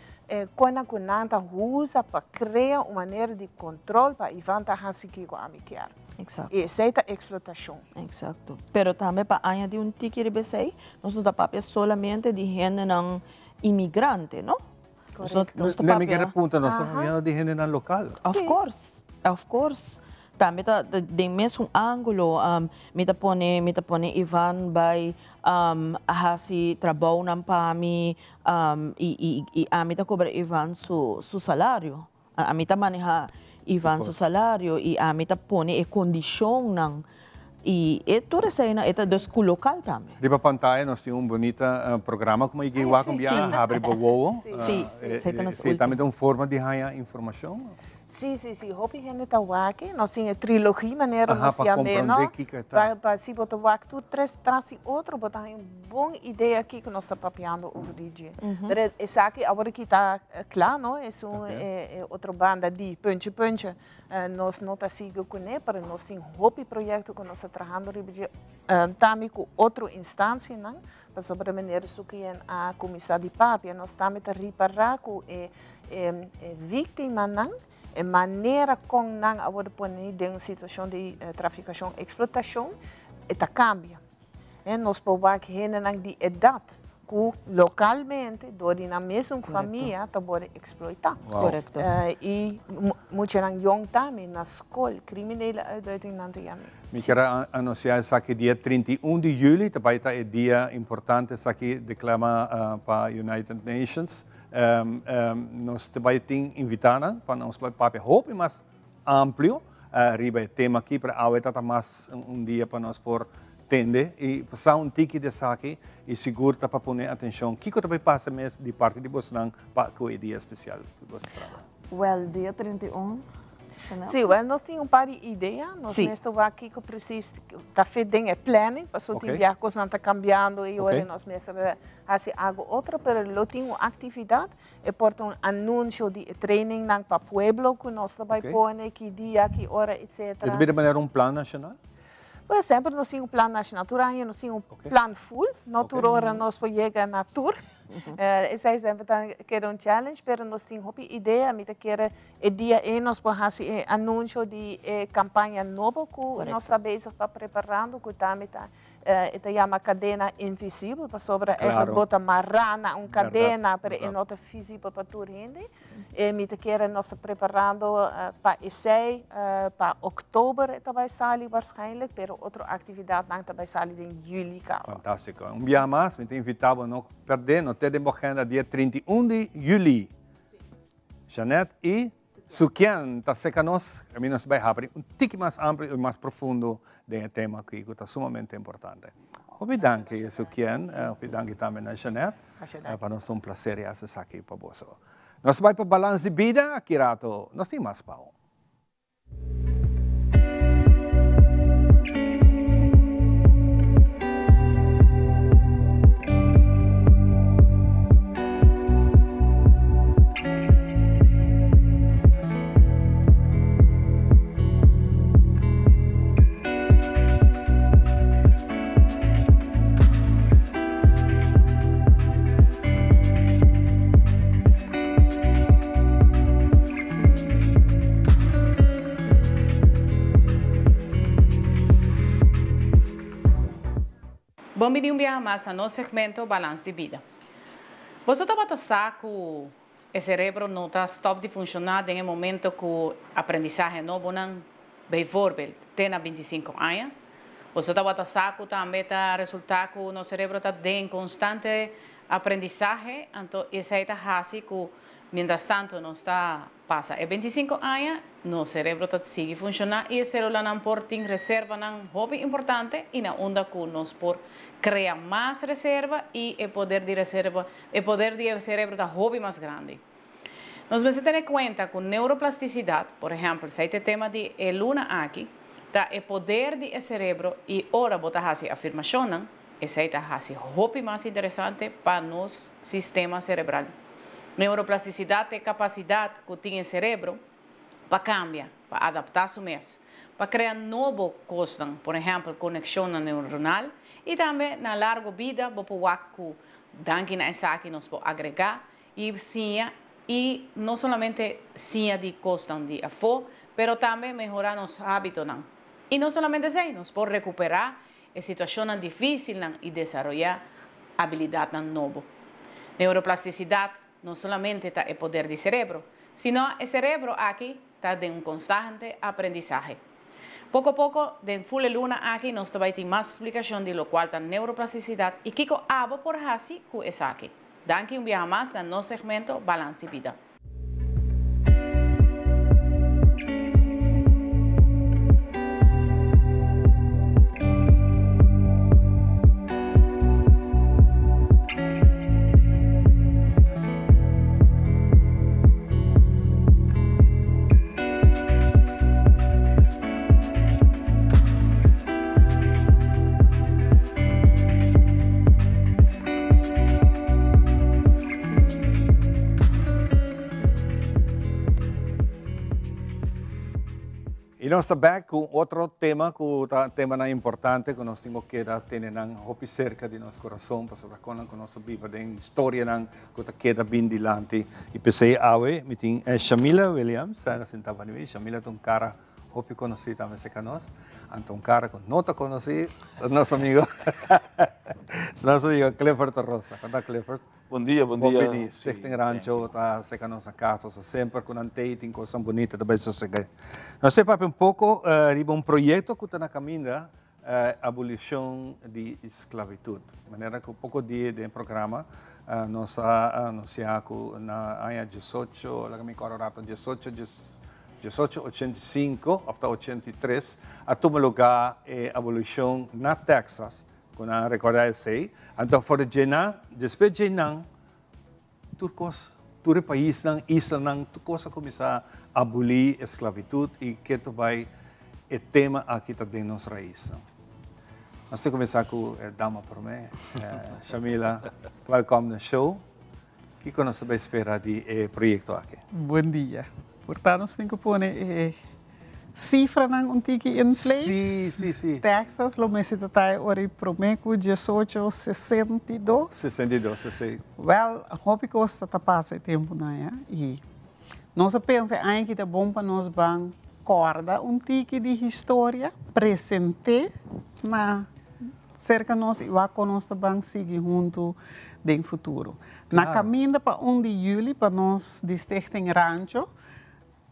konan ku nan ta usa pa krea un manera di kontrol pa Ivan ta hasi kiko ami kier. I esei ta eksplotashon. Eksakto. Pero tambe pa añadi un tiki riba esei, nos no ta papia solamente di hendenan imigrante, no? Correcto. Nos ta Nee, mi papia. quiere punta, nos ta papiando di hendenan local. Of course, of course. Tambe ta den mesun angulo, mi ta pone, mi ta pone Ivan bai hasi trabounan pa mi, i, i, i ami ta cobra Ivan su, su salario. Ami ta maneha Ivan su salario i ami ta pone e condicionnan i e tur eseinan e ta dus cu local tambe. Riba pantaya nos tin un bunita programa como Igei Wak un biaha habri bo wowo. Sí, esei ta nos Esei tambe ultimo. ta un forma di haña informacion? Sí, sí, sí. Hopi hende ta wak e. Nos tin e trilogie manera Aha, nos pa yam'é, no? comprende kiko e ta. Pa, pa si bo ta wak tur tres tras di otro bo ta haña un bon idea kiko nos ta papiando over di dje. Pero esaki awor aki ta kla, no? Esun e otro banda di Puntje Puntje nos no ta sigui kuné, pero nos tin hopi proyekto ku nos ta trahando riba dje tambe ku otro instansianan, pasobra meneer Sukien a kuminsá di papia, nos tambe ta ripará ku e víktimanan, e manera kon nan a wòrdu pone den un situashon di trafikashon, eksplotashon, e ta kambia. Nos por wak hendenan di edat ku lokalmente dor di nan mesun famia ta wòrdu eksploitá. I muchanan yong tambe na skol, kriminele uitbuiting nan ta yam'é. Mi kier a anunsiá esaki dia 31 di yüli ta bai ta e dia importante esaki deklama pa United Nations. Nos ta bai tin invitanan pa nos bai papia hopi mas amplio riba e tema aki, pero awe ta ta mas un dia pa nos por tende i sa un tiki di esaki i sigur ta pa pone atencion kiko ta bay pasa mes di parti di bosnan pa cu e dia especial cu bos ta traha. Wel, dia 31, Chanel? Sí, wel nos tin un par di idea, nos mester wak kiko precies ta fit den e planning, pasobra tin bia cosnan ta cambiando i ora nos mester haci algo otro, pero lo tin un actividad E por ta un anuncio di e trainingnan pa pueblo cu nos ta bay pone, ki dia, ki ora, etcetera. E ta bira manera un plan nacional? Pues semper nos tin un plan nacional. Tur aña nos tin un plan full. No tur ora nos por yega na tur. Esey semper ta keda un challenge, pero nos tin hopi idea. Mi ta kere e dia ey nos por haci e anuncio di e campaña nobo cu nos ta bezig pa preparando, cu tambe ta. E ta yama kadena invisibel pasobra eigenlijk bo ta mará na un kadena pero e no ta visibel pa tur hende. E mi ta kere nos ta preparando pa esei pa oktober e ta bai sali waarschijnlijk pero otro aktividatnan ta bai sali den juli kaba. Fantástiko. Un biaha mas mi ta invitá bo no pèrdè no te den bo agenda dia 31 di juli. Jeanette i Sukien ta seka nos, ami nos bai habri un tiki mas amplio i mas profundo den e tema aki ku ta sumamente importante. Hopi danki Sukien, hopi danki tambe na Jeanette, pa nos ta un plaser i hasi esaki pa boso. Nos bai pa Balans di Bida, aki rato nos tin mas pao. Bon bini un biaha mas na nos segmento Balans di Bida. Boso tabata sa ku e serebro no ta stòp di funshoná den e momento ku aprendisahe nobonan, bijvoorbeeld, te na bintisinko aña? Boso tabata sa ku tambe ta resultá ku nos serebro ta den konstante aprendisahe, anto esei ta hasi ku mientras tanto nos ta pasa e bintisinko aña, nos serebro ta sigui funshoná i e selulanan por tin reservanan hopi importante i na unda ku nos por krea mas reserva i e poder di reserva, e poder di e serebro ta hopi mas grandi. Nos mester tene kuenta ku neuroplastisidat, por ehèmpel, esei ta e tema di e luna aki, ta e poder di e serebro i ora bo ta hasi afirmashonnan, Esei ta hasi hopi mas interesante pa nos sistema cerebral. Neuroplasticidad ta e capacidad cu tin e cerebro pa cambia, pa adapta su mes, pa crea nobo cosnan, por ehempel conexionnan neuronal, y tambe na largo bida bo por wak cu danki na esaki nos por agrega y siña y no solamente siña di cosnan di afo, pero tambe mehora nos habitonan. Y no solamente esei, nos por recupera e situashonnan difísilnan i desaroyá abilidatnan nobo. Neuroplastisidat no solamente ta e poder di serebro, sino e serebro aki ta den un konstante aprendisahe. Poko poko den ful e luna aki nos ta bai tin mas splikashon di lokual ta neuroplastisidat i kiko abo por hasi ku esaki. Danki un biaha mas na nos segmento Balans di Bida. Y nos ta back cu otro tema cu ta temanan importante cu nos tin cu keda tene nan hopi cerca di nos corazon pasobra ta con cu nos ta biba den historianan cu ta keda bin dilanti. Y p'esey awe mi tin Shamila Williams ta sinta pa mi. Shamila ta un cara Hopi conoci tambe cerca nos. Anto un cara cu no ta conoci ta nos amigo nos amigo Clifford Rosa. Con ta Clifford? Bon dia, bon dia. Bon bini. Stichting Rancho ta cerca nos na cas pasobra semper cu nan tey tin cosnan bunita ta bay sosega. Nos ta papia un poco riba un proyecto cu ta na caminda abolicion di sclavitud. Manera cu poco dia den programa nos a anuncia cu na aña diesocho, laga mi corda rato, diesocho, diesocho ochenta i sinku of ta ochenta i tres a tuma lugar e abolicion na Texas, cu nan a recorda esey. Anto for di djenan, despues djenan, Tur kos, tur e paisnan, islanan, tur kos a kuminsá abolí esklabitut i ketu bai e tema aki ta den nos raisnan. Nos ta kuminsá ku e dama promé, Shamila, wèlkòm na show. Kiko nos ta bai spera di e proyekto aki? Bon dia. Por ta nos tin ku pone e Cifranan un tiki in place. Sí, sí, sí. Texas lo mester ta ta e ora i prome cu diesocho sesenta i dos. Sesenta i dos, esey. Wel, hopi cos ta ta pasa e tempunan ya i nos a pensa e aña aki ta bon pa nos ban corda un tiki di historia, presente na. serka nos i wak kon nos ta ban sigui huntu den futuro. Na kaminda pa un di yüli pa nos di Stichting Rancho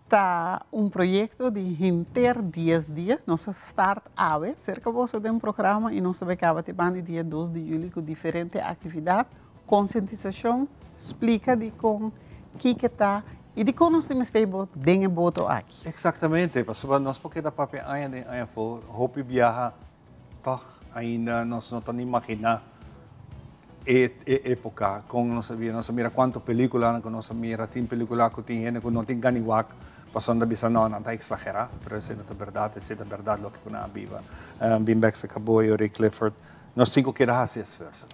ta un proyekto di henter dies dia. Nos a start awe serka boso den programa i nos ta bai kaba te banda di dia dos di yüli ku diferente aktividat, konsientisashon, splika dikon, kiko ta i dikon nos tin mester bo den e boto aki. Eksaktamente, pasobra nos por keda papia aña den aña afó, hopi biaha Tòg ainda nos no ta ni imaginá e e époka kon nos a bira. Nos a mira kuantu pelíkulanan ku nos a mira. Tin pelíkula ku tin hende ku no tin gana di wak pasobra nan ta bisa no, nan ta eksagerá. Pero esei no ta bèrdat, esei ta bèrdat loke ku nan a biba. Bin bèk serka bo, Yori Clifford. Nos tin ku keda hasi esfuerso.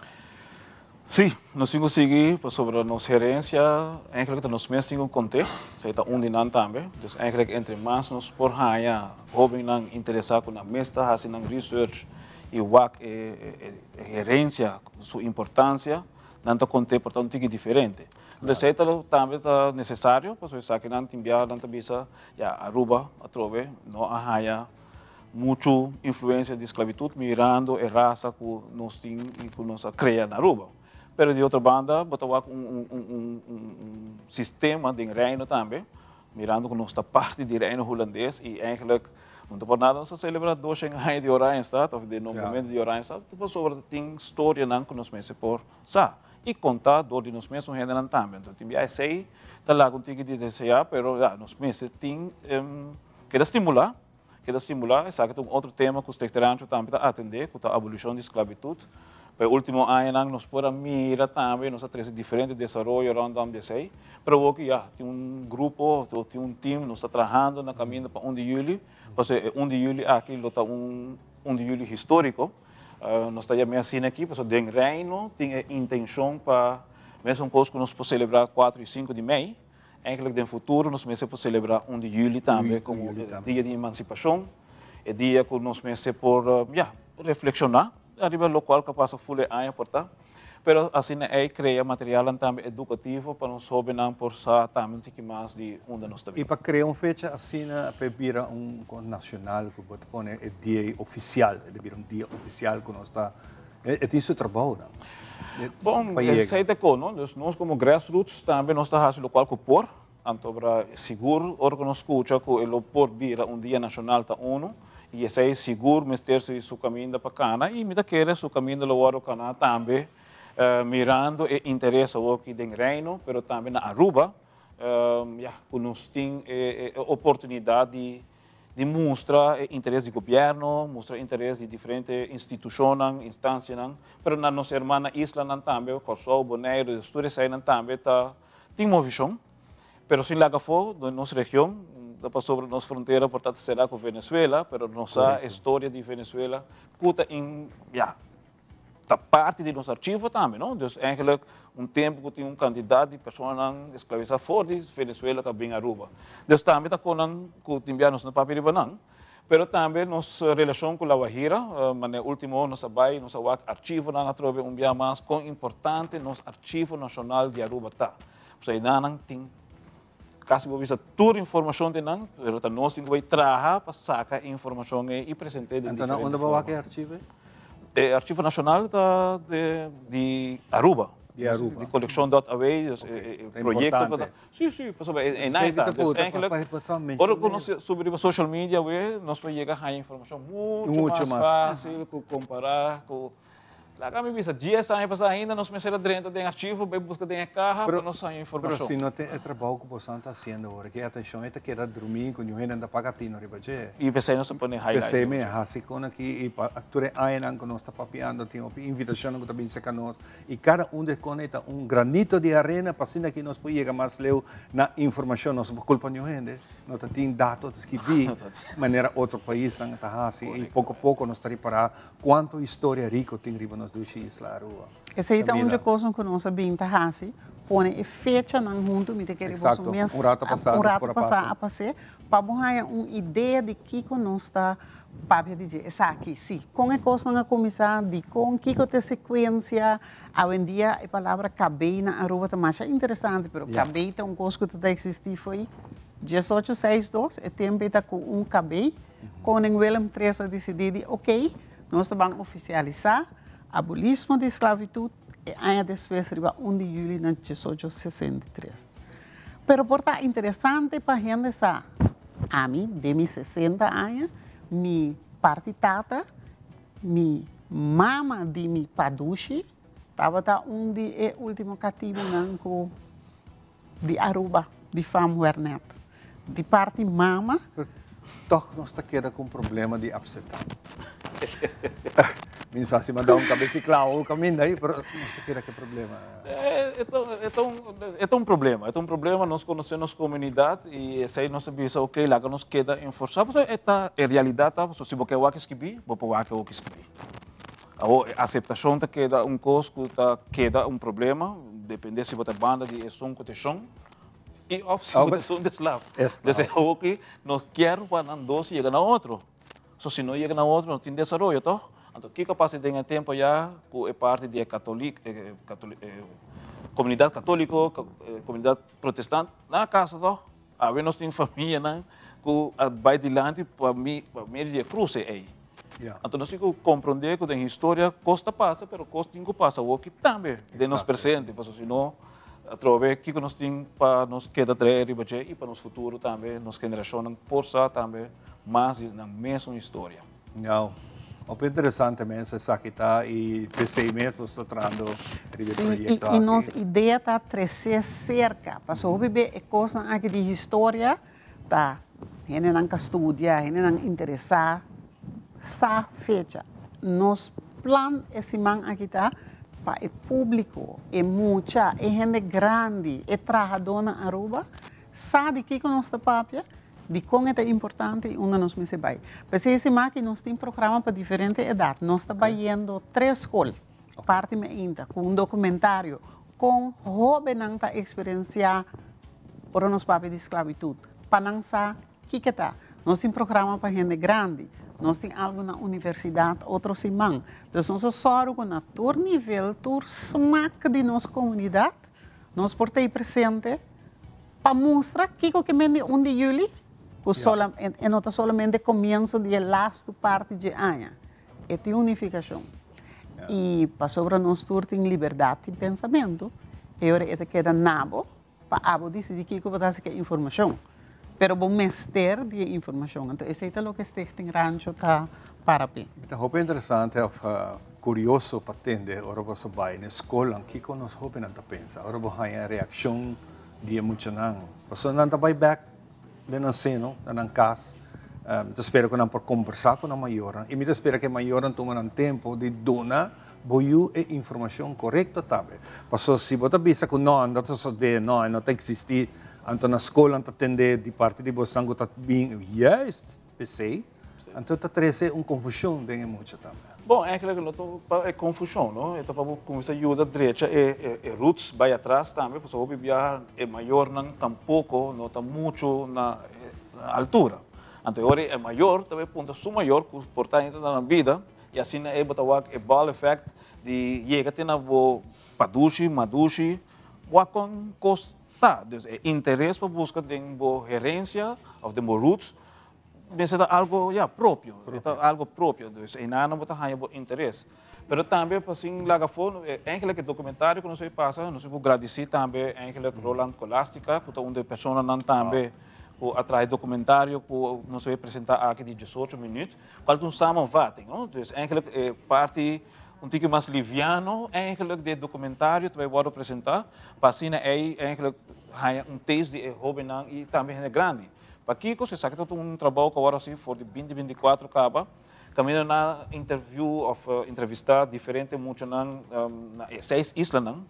Sí, nos tin ku sigui pasobra nos herensia eigenlijk ta nos mes tin ku kont'é, esei ta un di nan tambe. Dus eigenlijk entre mas nos por haña hóbennan interesá ku nan mes ta hasi nan research i wak e herensia su importansia, nan ta kont'é por ta un tiki diferente. Entonces esei ta tambe ta nesesario pasobra esakinan tin bia nan ta bisa ya Aruba atrobe no a haña Muchu influencia di sclavitud mirando e rasa cu nos tin y cu nos a crea na Aruba. Pero di otro banda bo ta wak un un un sistema den Reino tambe, mirando cu nos ta parti di Reino Hulandes y eigenlijk no ta por nada nos ta celebra doshen aña di Oranjestad of di nombramiento di Oranjestad, pasobra tin storianan cu nos mester por sa y conta door di nos mesun hendenan tambe. Entonces tin bia esey ta laga un tiki di desea, pero ya nos mester tin keda stimula. Keda stimulá, esaki ta un otro tema ku Stichting Rancho tambe ta atendé, ku ta abolishon di sklabitut. Pa e último añanan nos por a mira tambe, nos a trese diferente desaroyo rondom di esei, pero awor ku ya tin un grupo o tin un tim, nos ta trahando na kaminda pa un di yüli, pasobra e un di yüli aki lo ta un un di yüli históriko. Nos ta yam'é asina aki pasobra den Reino tin e intenshon pa mesun kos ku nos por selebrá kuatro i sinku di mei, Eigenlijk den futuro nos mester por celebra un di juli tambe como dia di emancipacion, e dia cu nos mester por, ya, reflexiona ariba locual cu a pasa full e aña por ta. Pero asina ey crea materialnan tambe educativo pa nos hobennan por sa tambe un tiki mas di unda nos ta I biba. pa crea un fecha asina pa e bira un cos nacional cu bo ta pone e dia ey oficial, e ta bira un dia oficial cu nos ta E tin su trabounan. Bon, esei ta kon, no? Dus nos komo grassroots tambe nos ta hasi lokual ku por. Anto bra sigur ora ku nos skucha ku e lo por bira un dia nashonal ta unu i esei sigur mester si su kaminda pa kana i mi ta kere su kaminda lo wòrdu kana tambe mirando e interes awoki den Reino pero tambe na Aruba ya ku nos tin e oportunidat di di mustra e interes di gobierno, mustra e interes di diferente institucionnan, instancianan, pero na nos hermana islanan tambe, Kòrsou, Boneiru, dus tur eseinan tambe ta tin movishon, pero sin laga afó den nos region, ta pasobra nos frontera por ta será ku Venezuela, pero nos sa e storia di Venezuela ku ta in, ya, Ta parti di nos archivo tambe, no? Dus eigenlijk un tempo cu tin un cantidad di personanan esclavisa for di Venezuela cu a bin Aruba. Dus tambe ta conan cu tin bia nos no papia riba nan. Pero tambe nos relacion cu La Guajira, manera ultimo nos a bay, nos a wak archivonan atrobe un bia mas con importante nos Archivo Nacional di Aruba ta. Pasobra eynan tin Casi bo bisa tur informacion den nan, pero ta nos tin cu bay traha pa saca e informacion ey y present'e den Anto na diferente unda bo forma. wak e archivo ey? E Archivo Nacional ta de di Aruba. Di Aruba. Di coleccion dot aw, dus e Ta proyecto cu ta importante. Si, si, pasobra e nan Esey ta. ta Dus puta, eigenlijk, pa pa pa ora cu menciona. nos subi riba social media awe, nos por yega haya informacion mucho Mucho mas mas. facil cu compara cu Laga mi bisa, dies aña pasá ainda nos mester a drenta den archivo bai buska den e kaha pa nos haña Pero informashon. si no tin e trabou ku boso ta hasiendo awor, ki atenshon e ta keda drumí ku niun hende no ta paga tino riba dje. I p'esei nos ta pone highlight P'esei mi dje. a hasi kon aki i pa tur e añanan ku nos ta papiando tin hopi invitashonnan ku ta bin serka nos i kada un di kon ei ta un granito di arena pa asina ki nos por yega mas leu na informashon. Nos no por kulpa niun hende, no ta tin dato ta skibí manera otro paisnan ta hasi i poko poko nos ta ripará Cuanto historia rico tin riba nos dushi isla Aruba. Esey ta un Camila. dje cosnan cu nos a bin ta haci, pone e fechanan hunto, mi ta kere boso Exacto, mes un rato pasa un nos rato por a pasa pasa. a pas'é, pa bo haña un idea di kico nos ta papia di dje. Esaki si, con e cosnan a cuminsa, dicon, kico ta e secuencia. Awendia e palabra cabey na Aruba ta masha interesante, pero cabey ta un cos cu ta ta existi fo'i diesocho seis dos, e tempo ei ta cu un cabey. Koning Willem tres a disidí di, ok, Nos ta ban ofisialisá abolismo di sklabitut e aña despues riba un di yüli na 1863. Pero por ta interesante pa hende sa, ami den mi 60 aña, mi parti tata, mi mama di mi padushi tabata un di e último katibunan ku di Aruba, di fam Wernet. Di parti mama. Pero toch nos ta keda cu un problema di apseta. Mi sa si manda un cabes clau caminda ahi, pero nos ta keda cu e problema. E ta un problema, e ta un problema, nos conoce nos comunidad y esey nos ta bisa ok laga nos keda enforsa, pasobra e ta e realidad ta, pasobra si bo ke wak skibi, bo por wak awor skibi. Awor e aceptacion ta keda un cos cu ta keda un problema, depende si bo ta banda di esun cu ta eshon y of si bo ta esun di eslaf. Entonces e hoki nos kier pa nan dos yega na otro. So si no yega na otro no tin desaroyo toch? Anto kico a pasa den e tempo ya cu e parti di e catolik, e comunidad catolico, comunidad protestant, nan a casa toch? Awe nos tin famianan ku a bai dilanti pa mi pa medio di e kruse ei. Anto nos tin ku komprondé ku den historia kos ta pasa, pero kos tin ku pasa awoki tambe den nos presente, pasobra si no atrobe kiko nos tin pa nos keda trae riba dje i pa nos futuro tambe, nos generashonnan por sa tambe mas di nan mesun historia. Now, hopi interesante mes esaki ta y p'esey mes bo sta trahando riba e proyecto aki. Sí, y nos idea ta trece cerca, pasobra hopi be e cosnan aki di historia ta hendenan ka studia, hendenan interesa sa fecha. Nos plan e siman aki ta pa e publico, e mucha, e hende grandi, e trahadornan Aruba sa di kico nos ta papia, Dikon e ta importante i unda nos mester bai? P'esei e siman aki nos tin programa pa diferente edat. Nos ta bayendo tres skol, parti meinta, ku un dokumentario kon hóbennan ta eksperensiá ora nos papia di sklabitut, pa nan sa kiko ta. Nos tin programa pa hende grandi, nos tin algu na universidat otro siman. Dus nos a sòru ku na tur nivel, tur smak di nos komunidat, nos por ta ei presente. Pa mustra kiko ke men di un di juli, ku sola e no ta solamente komienso di e lastu parti dje aña, e tin un nifikashon. I pasobra nos tur tin liberdat di pensamentu, e ora e ta keda na bo pa abo disidí kiko bo ta hasi ku e informashon. Pero bo mester di e informashon. Anto esei ta loke Stichting Rancho ta para p'e. Mi ta hopi interesante òf kurioso pa tende ora bo sa bai na e skolnan kiko nos hopinan ta pensa, ora bo haña reakshon di e muchanan. Pasobra nan ta bai bek den nan seno, na nan kas. Mi ta spera ku nan por kombersá ku nan mayornan i mi ta spera ku e mayornan tuma nan tempu di duna bo yu e informashon korekto tambe. Pasobra si bo ta bisa ku no, no ta sosodé, no, e no ta eksistí, anto na skol nan ta tendé di parti di bosnan ku ta bin juist p'esei, anto ta trese un konfushon den e mucha tambe. Bon, eigenlijk no ta pa e confusion, no? E ta pa bo cuminsa yuda drecha e e roots bay atras tambe, pasobra hopi biaha e mayornan tampoco no ta mucho na altura. Anto e ora e mayor ta bay puntra su mayor cu por ta ainda ta na bida y asina e bo ta wak e ball effect di yega te na bo padushi, madushi, wak con cos ta. Dus e interes pa busca den bo herencia of den bo roots Mester ta algo, ya, propio. E ta algo propio. Dus einan bo ta haña bo interes. Pero tambe pa sin laga afó, eigenlijk e documentario ku nos a pasa, nos por gradisí tambe eigenlijk Roland Colastica, ku ta un di e personanan tambe ku a traha e documentario ku nos a presentá aki di diesocho minüt, kual ta un samenvatting, no? Dus eigenlijk e parti un tiki mas liviano eigenlijk di e documentario ta bai wòrdu presentá, pa asina ei eigenlijk haña un taste di e hóbennan i tambe hende grandi. Pakiko si esaki ta un trabou ku a wòrdu hasi for di binti 24 kaba, kaminda nan interview òf entrevistá diferente muchanan na e seis islanan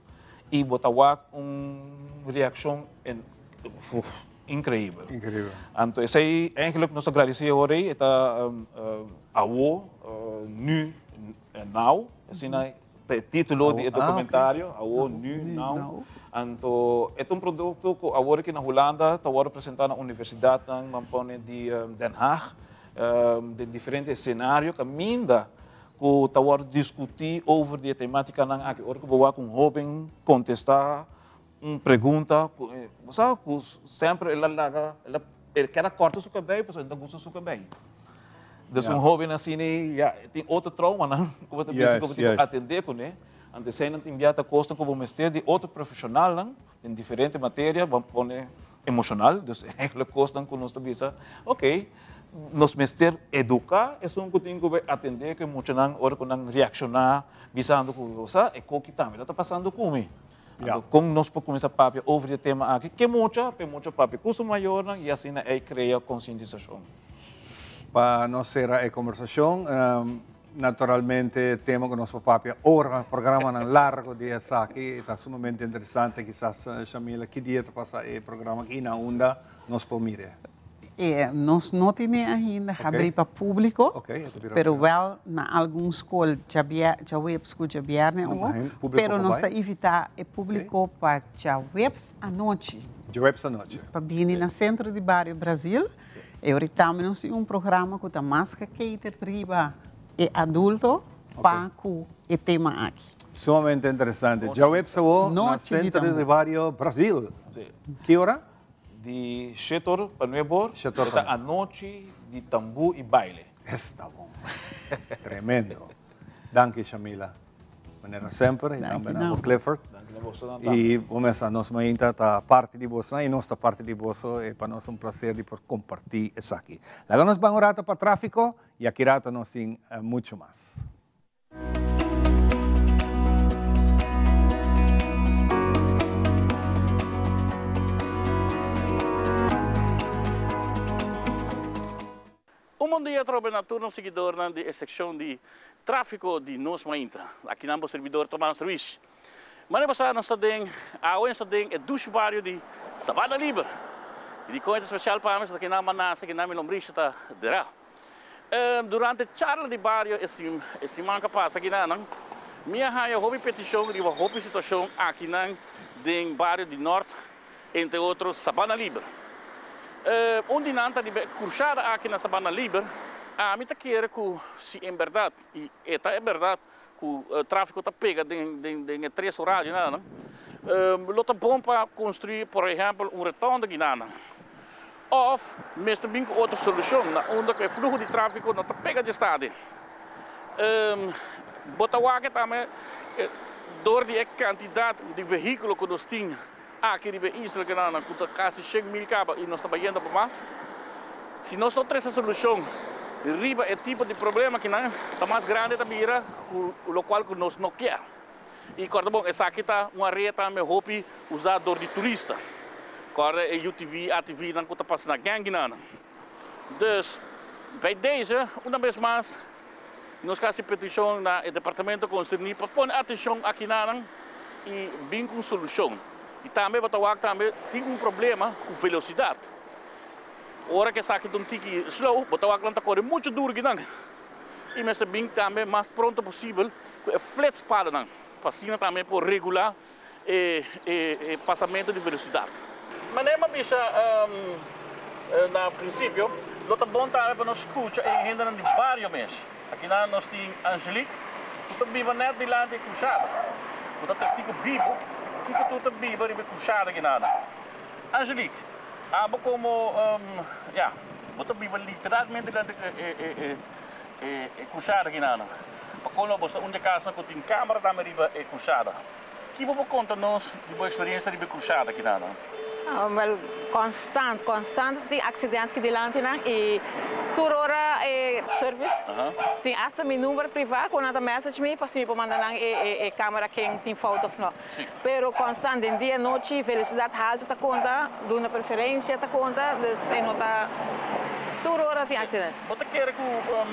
i bo ta wak un reakshon inkreibel. Anto esei eigentlik nos ta gradisí awor ei, e ta awo, nu en now, asina Ta e título di e documentario, Awo, Nu, Now. Anto e ta un producto cu awor aki na Hulanda ta wordo presenta na universidadnan, ban pone di Den Haag, den diferente escenario caminda cu ta wordo discuti over di e tematicanan aki. Ora cu bo wak un hoben contesta un pregunta cu bo sa cu semper el a laga, el a keda corta su cabei pasobra el ta gusta su cabei. Dus un hoben asina ya tin otro traumanan ku bo ta bisa ku bo tin ku atendé kuné. Anto eseinan tin bia ta kosnan ku bo mester di otro profeshonalnan den diferente materia, bo a pone emoshonal, dus eigenlijk kosnan ku nos ta bisa, oké, nos mester eduká esun ku tin ku bai atendé ku e muchanan ora ku nan reakshoná bisando ku bo sa e koki tambe ta pasando ku mi. Anto kon nos por kuminsá papia over di e tema aki? Ke mucha? P'e mucha papia ku su mayornan i asina ei krea konsientisashon. Pa nos sera e kombersashon, naturalmente e tema ku nos por papia ora, programanan largo di esaki ta sumamente interesante. Kisas Shamila, ki dia ta pasa e programa aki i na unda nos por mir'e? E nos no tene ainda habri pa publico, pero wel na algun school djaweps cu djabierne o, pero nos ta invita e publico pa djaweps anochi. Djaweps anochi. Pa bini na Centro di Bario Brasil. E ora tambe nos tin un programa cu ta mas gecatered riba e adulto pa cu e tema aki. Sumamente interesante. Djaweps awo na Centro di Bario Brasil. Ki ora? Di shetor pa nuebor, e ta anochi di tambú i baile. Esta bon. Tremendo. Danki Shamila. Manera semper i tambe na bo Clifford. Danki na bosonan tambe. I bo mesa nos mainta ta parti di bosonan i nos ta parti di boso i pa nos ta un placer di por comparti esaki. Laga nos ban un rato pa trafico i aki rato nos tin mucho mas. Un bon dia atrobe na tur nos siguidornan di e seccion di trafico di Nos Mainta. Aki nan bo servidor Tomas Ruiz. Mane pasa nos ta den awe nos ta den e dushi bario di Sabana Liber. Y dicon e ta special pa mi, pasobra aki nan mi a nace, aki nan mi lombrishi ta dera. Durante charla di bario e siman ku a pasa akinanan, mi a haña hopi petishon riba hopi situashon akinan den bario di Nort, entre otro Sabana Liber. Un di nan ta riba e krushada aki na Sabana Liber. Ami ta kere ku si en bèrdat, i e ta e bèrdat, ku tráfiko ta pega den e tres orarionan, lo ta bon pa konstruí por ehèmpel un retònde ginanan. Òf mester bin ku otro solushon na unda ku e fluho di tráfiko no ta pega dje stadi. Bo ta wak tambe dor di e kantidat di vehíkulo ku nos tin aki riba e isla ginanan ku ta kasi 100,000 kaba i nos ta bayendo pa mas. Si nos no trese solushon riba e tipo di problema kinan ta mas grandi ta bira ku lokual ku nos no kier. I kòrda bon esaki ta un area tambe hopi usá dor di turista. Kòrda e UTV, ATV nan ku ta pasa na gang ginanan. Dus bij deze una bes mas nos ka hasi petishon na e departamento konserní pa pone atenshon akinanan i bin ku un solushon. I tambe bo ta wak tambe tin un problema ku velosidat. Ora ku esaki ta un tiki slow, bo ta wak nan ta kore muchu duru kinan. I mester bin tambe mas pronto posibel ku e flitspadanan pa asina tambe por regulá e e pasamentu di velosidat. Manera mi a bisa na prinsipio, lo ta bon tambe pa nos skucha e hendenan di bario mes. Akinan nos tin Angelique ku ta biba nèt dilanti e krushada, ku ta testigu bibu kiko tur ta biba riba e krushada akinan. Angelique, abo komo, ya, bo ta biba literalmente dilanti e krushada akinan. Pa kono bo sta un di e kasnan ku tin kamera tambe riba e krushada. Ki bo por konta nos di bo eksperensia riba e krushada akinan? Wel, konstant, konstant tin aksident ki dilanti nan i tur ora e service tin asta mi number priva ku nan ta message mi pa si mi por manda nan e kamera ken tin fout of no. Pero konstant den dia nochi velosidat haltu ta konta, duna preferensia ta konta, dus e no ta tur ora tin aksident. Bo ta kere ku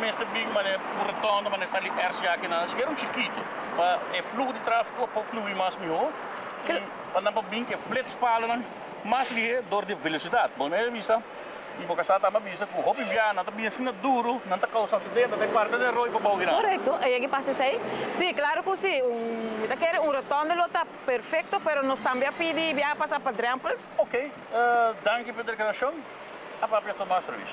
mester bin manera un rotonda manera sta li RCA aki nan, sikiera un chikito pa e fluho di trafiko por flui mas miho i pa nan por bin ku e flitspalen mas lihé dor di velosidat. Bo no a bisa i bo kasá tambe a bisa ku hopi biaha nan ta bin asina duru nan ta kousa aksidente, nan ta parti den roi pa bou di nan. Korekto, e yegi pasa esei? Sí, klaro ku sí. Un, mi ta kere un rotonde lo ta perfekto, pero nos tambe a pidi biaha pasa pa drempels. Oké, danki pa e deklarashon. A papia Tomas Ruiz.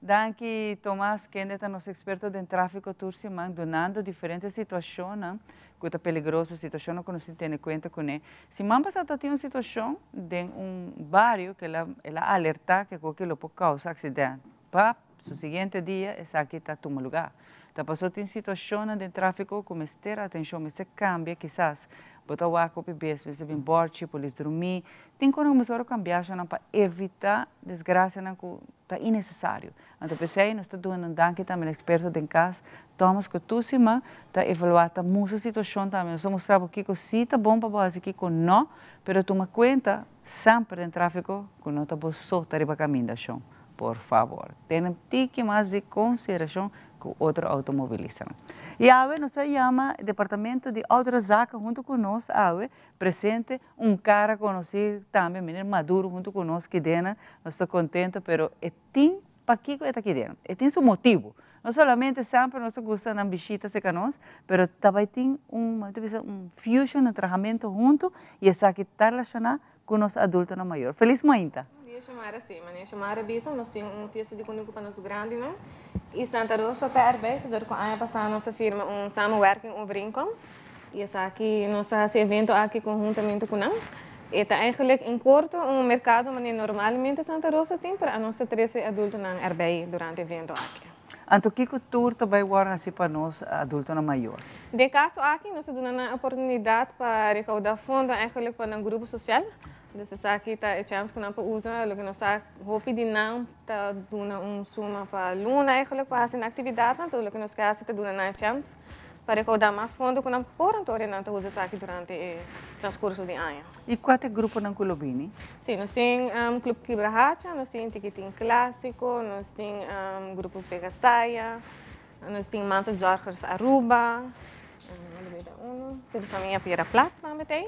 Danki Thomas, kende ta nos experto den trafico tur siman, dunando diferente situacionnan cu ta peligroso, situacionnan cu nos tin tene cuenta cune. Siman pasa ta tin un situacion den un bario cu el a el a alerta cu cualkier lo por causa accident. Pap, su siguiente dia esaki ta tuma lugar. Ta paso tin situacionnan den trafico cu mester atencion, mester cambia kisas. Bo ta wak hopi bes mester bin borchi, polis drumi. Tin cu nan mester ora cambiacionnan pa evita desgracianan cu ta innecesario. Anto p'esei nos ta duna un danki tambe na experto den cas, Thomas, cu tur siman ta evalua, ta mustra situacion tambe. Nos ta mustra bo kico si ta bon pa bo haci, kico no, pero tuma cuenta semper den trafico cu no ta bo so ta riba caminda, shon. Por fabor, tene un tiki mas di consideracion cu otro automobilistanan. Y awe nos ta yama Departamento di Autorezaken hunto cu nos awe presente un cara conoci tambe, meneer Maduro hunto cu nos kidena, nos ta contento, pero e tin pakico e ta kidena, e tin su motibo. No solamente semper nos ta gusta nan bishita cerca nos, pero ta bay tin un, mi ta bisa un fusion, un trahamento hunto y esaki ta relaciona cu nos adultonan mayor. Feliz mainta! Bon dia Xiomara, si manera Xiomara bisa nos tin un fiesta di cunucu pa nos grandinan y Santa Rosa ta erbij, so dor cu aña pasa nos a firma un samenwerking overeenkomst y esaki nos a haci evento aki conhuntamente cu nan. E ta eigenlijk en corto un mercado manera normalmente Santa Rosa tin, pero anos ta trece adultonan erbij durante evento aki. Anto kico tur ta bay worde haci pa nos adultonan mayor? Den caso aki nos ta duna nan oportunidad pa recauda fondo eigenlijk pa nan grupo social. Dus esaki ta e chance cu nan por usa. Loke nos sa hopi di nan ta duna un suma pa luna eigenlijk pa haci nan actividadnan. Todo loke nos ke haci ta duna nan e chance pa recauda mas fondo cu nan por anto ora nan ta usa esaki durante e transcurso di aña. Y cua ta e gruponan cu lo bini? Si, nos tin Club Kibrahacha, nos tin Tikitin Clasico, nos tin Grupo Pegasaya, nos tin Mantelzorgers Aruba, nos tin Familia Piedra Plat tambe ta ey.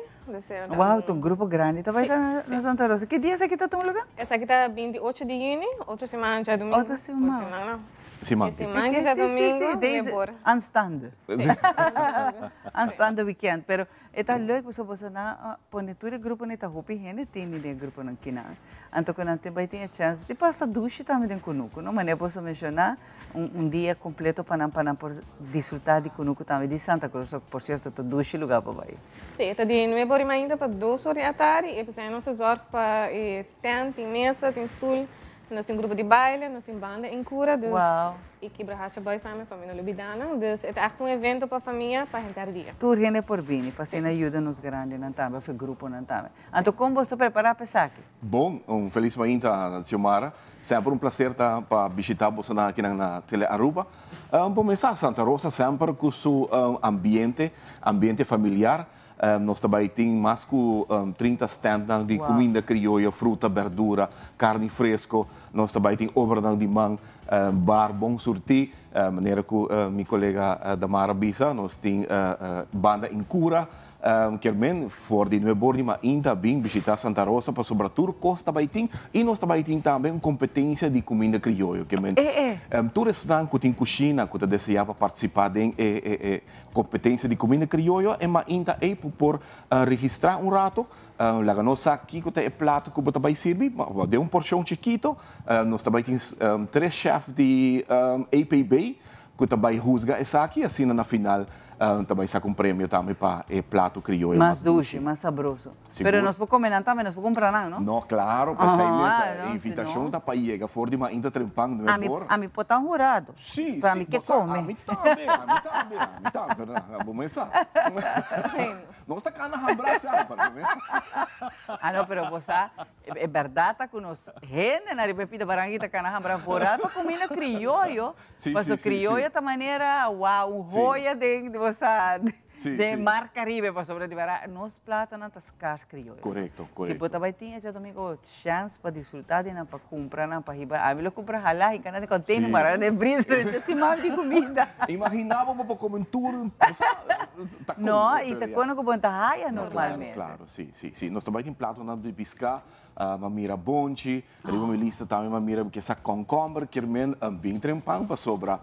Wow, ta un grupo grandi ta bay ta na Santa Rosa. Ki dia esaki ta tuma lugar? Esaki ta 28 di juni, otro siman djadumingo. Otro siman. Otro siman no. Siman. Siman ki djadumingo, mi por. Aanstaande. Aanstaande weekend. Pero e ta leuk pasobra boso nan a pone tur e gruponan ta hopi hende tin den e gruponan kinan. Anto ku nan tin bai tin e chance di pasa dushi tambe den kunuku, no? Manera boso menshoná un dia kompleto pa nan pa nan por disfrutá di kunuku tambe di Santa Cruz, por sierto ta dushi lugá pa bai. Sí, e ta di nuebe ora i mainta pa dos ora di atardi i p'esei nos ta zòrg pa e tent, tin mesa, tin stul. Nos tin grupo di baile, nos tin banda en cura, dus y Kibrahacha Boys tambe pa mi no lubida nan. Dus e ta echt un evento pa famia pa henter dia. Tur hende por bini pa asina yuda nos grandinan tambe of e gruponan tambe. Anto con bo ta prepara pa esaki? Bon, un felis mainta Xiomara. Semper un placer ta pa bishita bosonan akinan na Tele Aruba. Bo mesa Santa Rosa semper cu su ambiente, ambiente familiar. Nos ta bai tin mas ku 30 standnan di kuminda krioyo, fruta, berdura, karni fresko. Nos ta bai tin obranan di man, bar bon surtí. Manera ku mi kolega Damara bisa, nos tin banda in kura. Kier men for di nuebor di mainta bin bishitá Santa Rosa pasobra tur kos ta bai tin. I nos ta bai tin tambe un kompetensia di kuminda krioyo. Kier men tur esnan ku tin kushina ku ta deseá pa partisipá den e Competencia di cuminda crioyo e mainta ey por por registra un rato, laga nos sa kico ta e plato cu bo ta bay sirbi, den un porcion chikito, nos ta bay tin tres chef di APB cu ta bay huzga esaki, asina na final ta bay saca un premio tambe pa e plato crioyo mas dushi. Mas dushi, mas sabroso. Sigur. Pero nos por come nan tambe, nos por cumpra nan, no? No, claro, p'esey mes e invitacion ta pa yega for di mainta trempan nuebe or. Ami por ta un hurado. Si, Pero ami si, ke bo sa, come. ami tambe, ami tambe, ami tambe, pero bo mes sa. Nos ta cana hambra sa, pero bo mes. Ah, no, pero bo sa, e berdad ta cu nos hendenan riba e pida baranki ta cana hambra vooral pa cuminda crioyo. Si, Paso si, si, si. crioyo ta manera, wow, un joya den, bo sa. Den Mar Caribe pasobra di bera nos platonan ta skars crioyo. Correcto, Si correcto. bo ta bay tin e djadomingo chance pa disfruta di nan, pa cumpra nan, pa hiba, ami lo cumpra hala hinca nan den container mara nan den freezer den siman di cuminda. Imagina bo bo por come un tur, bo sa, ta con No, y ta con cu bo no ta haya No, claro, normalmente. claro, si, si, si. Nos ta bay tin platonan di pisca, ma mira bonchi, Riba mi lista tambe m'a mira kesa kònkòmber kier men bin tren pan pasobra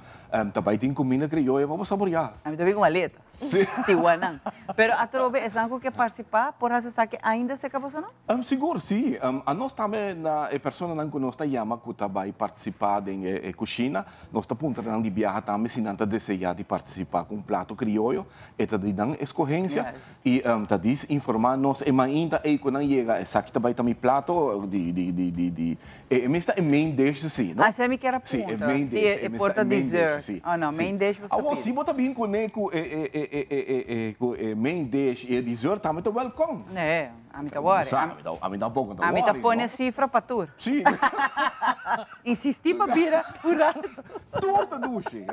ta bai tin kuminda krioyo pa bo saboreá. Ami ta bin ku maleta. Stiwa nan. Pero atrobe esnan ku ke partisipá por hasi esaki ainda serka boso no? Sigur, si. Anos tambe na e personanan ku nos ta yama ku ta bai partisipá den e kushina, nos ta puntra nan di biaha tambe si nan ta deseá di partisipá ku un plato krioyo. E ta di nan eskohensia i ta dis informá nos e mainta ei ku nan yega esaki ta bai ta mi plato di di di di di e mes ta e main dish si, no? Ah, esei mi kier a Si, e puntra. main Si dish, e e mes por ta ta e main dish, dessert. si, Oh no, si. main dish bo sta Awor pidi. si bo ta bin kuné ku e e e e e e e ku e main dish i e dessert tambe ta welkom. Nee, ami ta wòri. Sa, ami ta ami tampoko ta Ami ta wòri, pone no? sifra pa tur. Si. Insistí pa bira un rato. Tur ta dushi.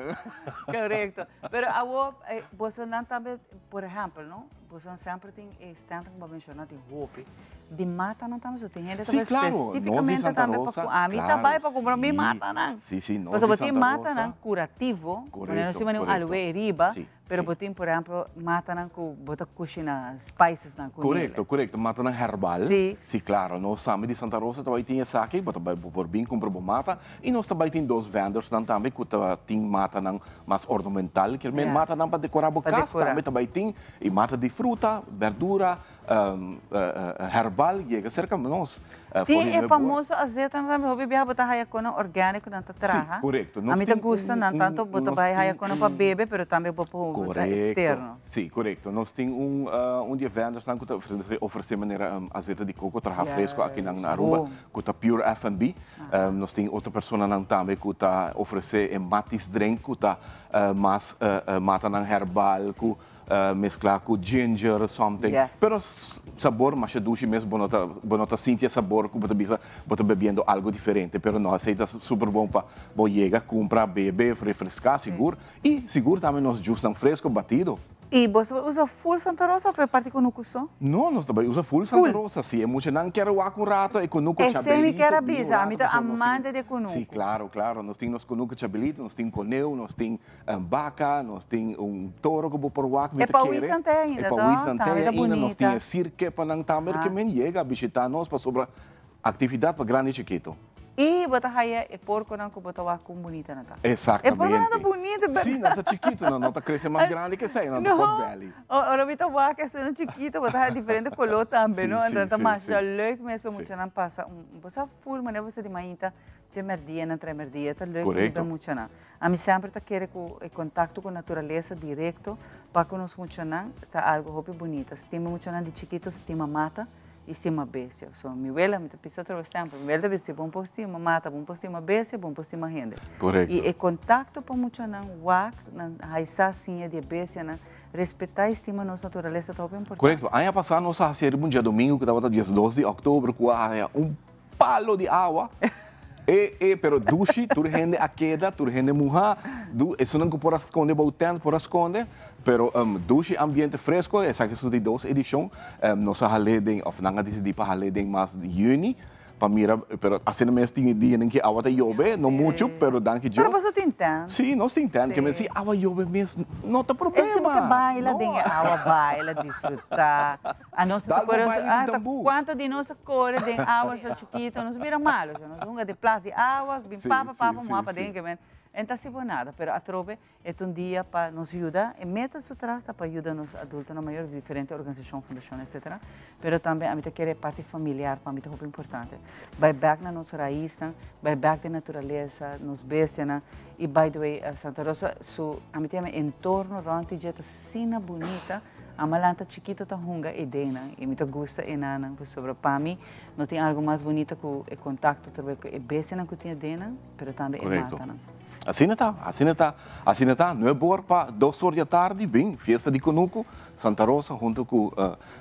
Korekto. Pero awor bosonan tambe, por ehèmpel, no, bosonan semper tin e stand ku bo a menshoná tin hopi. Di matanan tambe so tin hende Sí, tambe claro. Nos di spesífikamente Santa tambe pa Rosa, ku ami ta claro, bai pa kumpra mi sí. matanan. Sí, sí, nos Pasobra di bo tin Santa matanan Rosa. kurativo, manera nos Korekto, tin manera un korekto. aloe riba, Sí. Pero bo tin por ehempel matanan cu bo ta cushina spicesnan cu Corecto, corecto. Matanan herbal. Si. Si, claro. Nos sami di Santa Rosa ta bay tin esaki. Bo ta bay, bo por bin cumpra bo mata. Y nos ta bay tin dos vendorsnan tambe cu ta tin matanan mas ornamental. Kier men matanan pa decora bo Pa cas decora. tambe ta bay tin. Y mata di fruta, berdura. Herbal yega serka nos. Tin e famoso azeta nan tambe hopi biaha bo ta haya konan organico nan ta traha. Si, korekto. Ami ta gusta nan tanto bo ta bai haya konan pa bebe pero tambe bo por externo. Si, korekto. Nos tin un un di e vendors nan ku ta ofrese manera azeta di koko traha fresco aki nan na Aruba ku ta Pure F&B. Nos tin otro personanan tambe ku ta ofrese e matis drink ku ta mas matanan herbal ku Mezcla cu ginger or something. Yes. Pero sabor masha dushi mes bo no ta bo no ta sinti e sabor cu bo ta bisa bo ta bebiendo algo diferente. Pero no esey ta super bon pa bo yega cumpra bebe refresca sigur. Y sigur tambe nos juicenan fresco batido. Y bo ta usa full Santa Rosa of e parti cunucu so? No, nos ta bay usa full Santa Rosa. Si e muchanan kier wak un rato e cunucu Esey mi chabelito kier a bin un bisa, ami rato ta pasobra nos tin amante di cunucu. Si, claro, claro. Nos tin nos cunucu chabelito, nos tin coneu, nos tin Baka, nos tin un toro ku bo por wak, mi E ta kere. pawisnan te ainda, E pawisnan te Tambe ta ainda, nos tin bunita. e sirkepanan tambe ke men yega a bishita nos pasobra aktividat pa grandi i chikito. I bo ta haya e porkonan ku bo ta wak kon bunita nan ta. Exactamente. E porkonan ta bunita, bèrdat? Si, nan ta chikito, nan no ta krese mas grandi ke esei, nan ta pot bèli. Ora mi ta wak esun chikito, bo ta haya diferente koló tambe, no? Si, Anto ta si, masha si. leuk mes pa muchanan pasa un, bo sa ful manera bo sa di mainta te mèrdia nan trae mèrdia, ta leuk pa muchanan. Ami semper ta kere ku e kontakto ku naturalesa direkto pa ku nos muchanan ta algu hopi bunita. Stima muchanan di chikito, stima mata i stima bestia. So mi wela, mi ta bisa otro bes semper, mi wela ta bisa si bon por stima mata, bon por stima bestia, bon por stima hende. Korekto. I e kontakto pa muchanan wak, nan haisá siña di e bestianan, respetá i stima nos naturalesa ta hopi importante. Korekto. Aña pasá nos a hasi riba un djadumingu ku tabata diesdos di òktober ku a haña un Palo di awa, e e pero dushi, tur hende a keda, tur hende muhá, du esunnan ku por a skonde bou tent por a skonde, pero dushi ambiente fresko, esaki su di dos edishon, nos a hal'é den òf nan a disidí pa hal'é den mas yüni, pa mira, pero asina mes tin e dianan ku awa ta yobe, no muchu, pero danki Pero Dios. boso tin tent. Sí, nos tin tent, ke men si awa yobe mes no ta problema. Esei bo ke baila den e awa, baila, disfrutá. A nos ta Dal bo kore baile di ah ta tambú. kuanto di nos a kore den awa so chikito nos bira malo so nos hunga den plas di awa bin Sí, papa sí, papa sí, moha sí. paden ke men en ta hasi por nada pero atrobe e ta un dia pa nos yuda e meta su tras ta pa yuda nos adultonan mayor di diferente organisashon fundashon etcetera pero tambe ami ta kere e parti familiar pa mi ta hopi importante bai bek na nos raisnan bai bek den naturalesa nos bestianan y by the way Santa Rosa su ami ta yama entorno rond di dje ta asina bunita. Ama lanta chikito ta hunga e denan y mi ta gusta e nannan pasobra pa mi no tin algo mas bunita cu e contacto atraves cu e bestianan cu tin e denan pero tambe e matanan. Asina ta, asina ta, asina ta. Nuebe or pa dos or di atardi bin fiesta di Cunucu, Santa Rosa hunto cu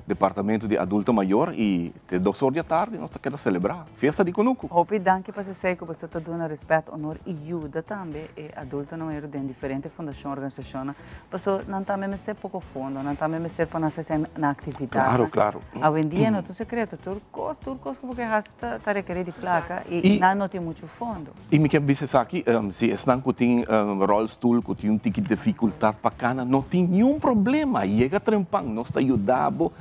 Departamento di Adulto Mayor y te dos or di atardi nos ta keda celebra fiesta di Cunucu. Hopi danki pa esey cu boso ta duna respet, honor y yuda tambe e adultonan mayor den diferente fundacion, organisacionnan. Paso nan tambe mester poko fondo, nan tambe mester pa nan hasi nan aktividatnan. Klaro, klaro. Awendia no ta un sekreto, tur kos, tur kos ku bo ke hasi ta ta rekerí di plaka i nan no tin muchu fondo. I mi ke bisa esaki, si esnan ku tin ròlstul, ku tin un tiki difikultat pa kana, no tin niun problema, yega trempan, nos ta yuda bo.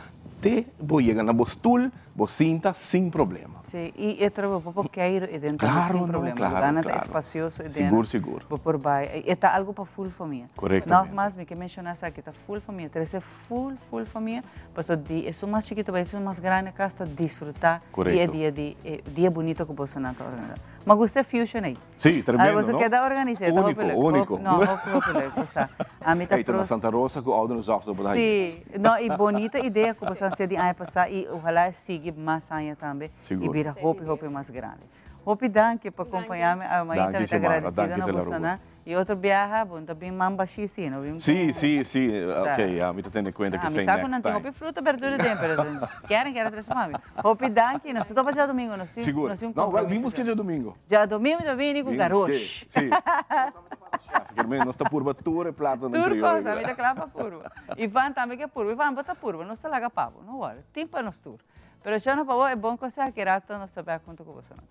te bo yega na bo stul, bo sinta sin problema. Sí, y e trobe bo por keiro e den tambe Claro, sin no, problema. claro, Lugarnan ta claro. espacioso e den. Sigur, sigur. Bo por bai. E ta algo pa full famia. Correctamente. Nogmaals, mi ke menciona esaki, ta full famia. Trece full, full famia, pasobra di esun mas chikito bai esun mas grandi cas ta disfruta di e Correcto. dia di e dia bunito cu bosonan ta organisa. Ma gusta e fusion ey. Sí, tremendo, Boso no? keda organisa, ta hopi Único, leuk. único. No, hopi, hopi leuk, bo sa. Ami ta Ey, ta na pros. Santa Rosa cu Ouderenzorg so por ahí. Sí, no, y bonita idea cu boso a haci di aña pasa y ojalá e sigui mas aña tambe y Sigur. bira hopi, hopi mas grandi. Hopi danki pa acompaña mi, awe mainta Danki, mi ta Xiomara, agradecido danki na Tele boso Aruba. nan. Y otro biaha, bo no ta bin man bashi si, no bin Sí, con sí, sí, Sa. ok, ya, mi ta tene cuenta Sa, que mi esey sa cu next nan tin time. hopi fruta, berdura den, pero keren keren tres mami. Hopi danki, nos ta topa djadomingo, nos tin, Sigur. nos tin un No, wel, compromiso bin busque djadomingo. Djadomingo ta bini cu Bin garosh. busque, sí. Nos tambe ta manda chef, kermen nos ta purba tur e platonan Tur crioyo. cosa, mi ta cla pa purba. Ivan tambe ke purba. Ivan, bo ta purba, nos ta laga pa bo, no worry. Tin pa nos tur. Pero shona pa bo e bon conseho ki rato nos ta bek hunto cu bosonan.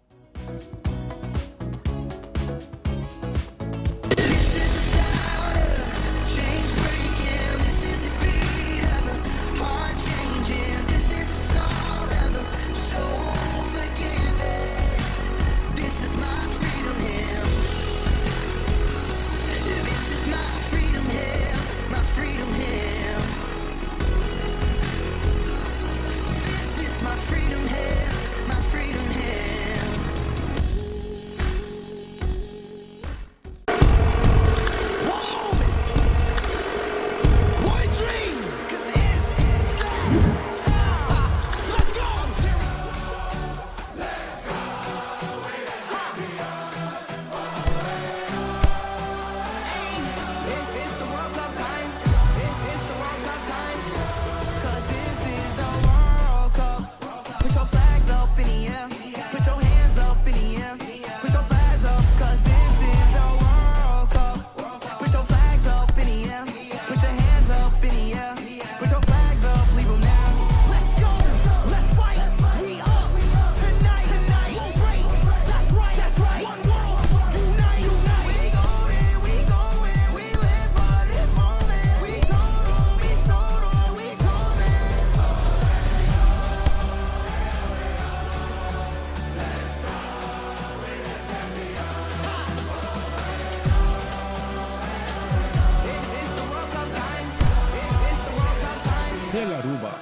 Tele Aruba.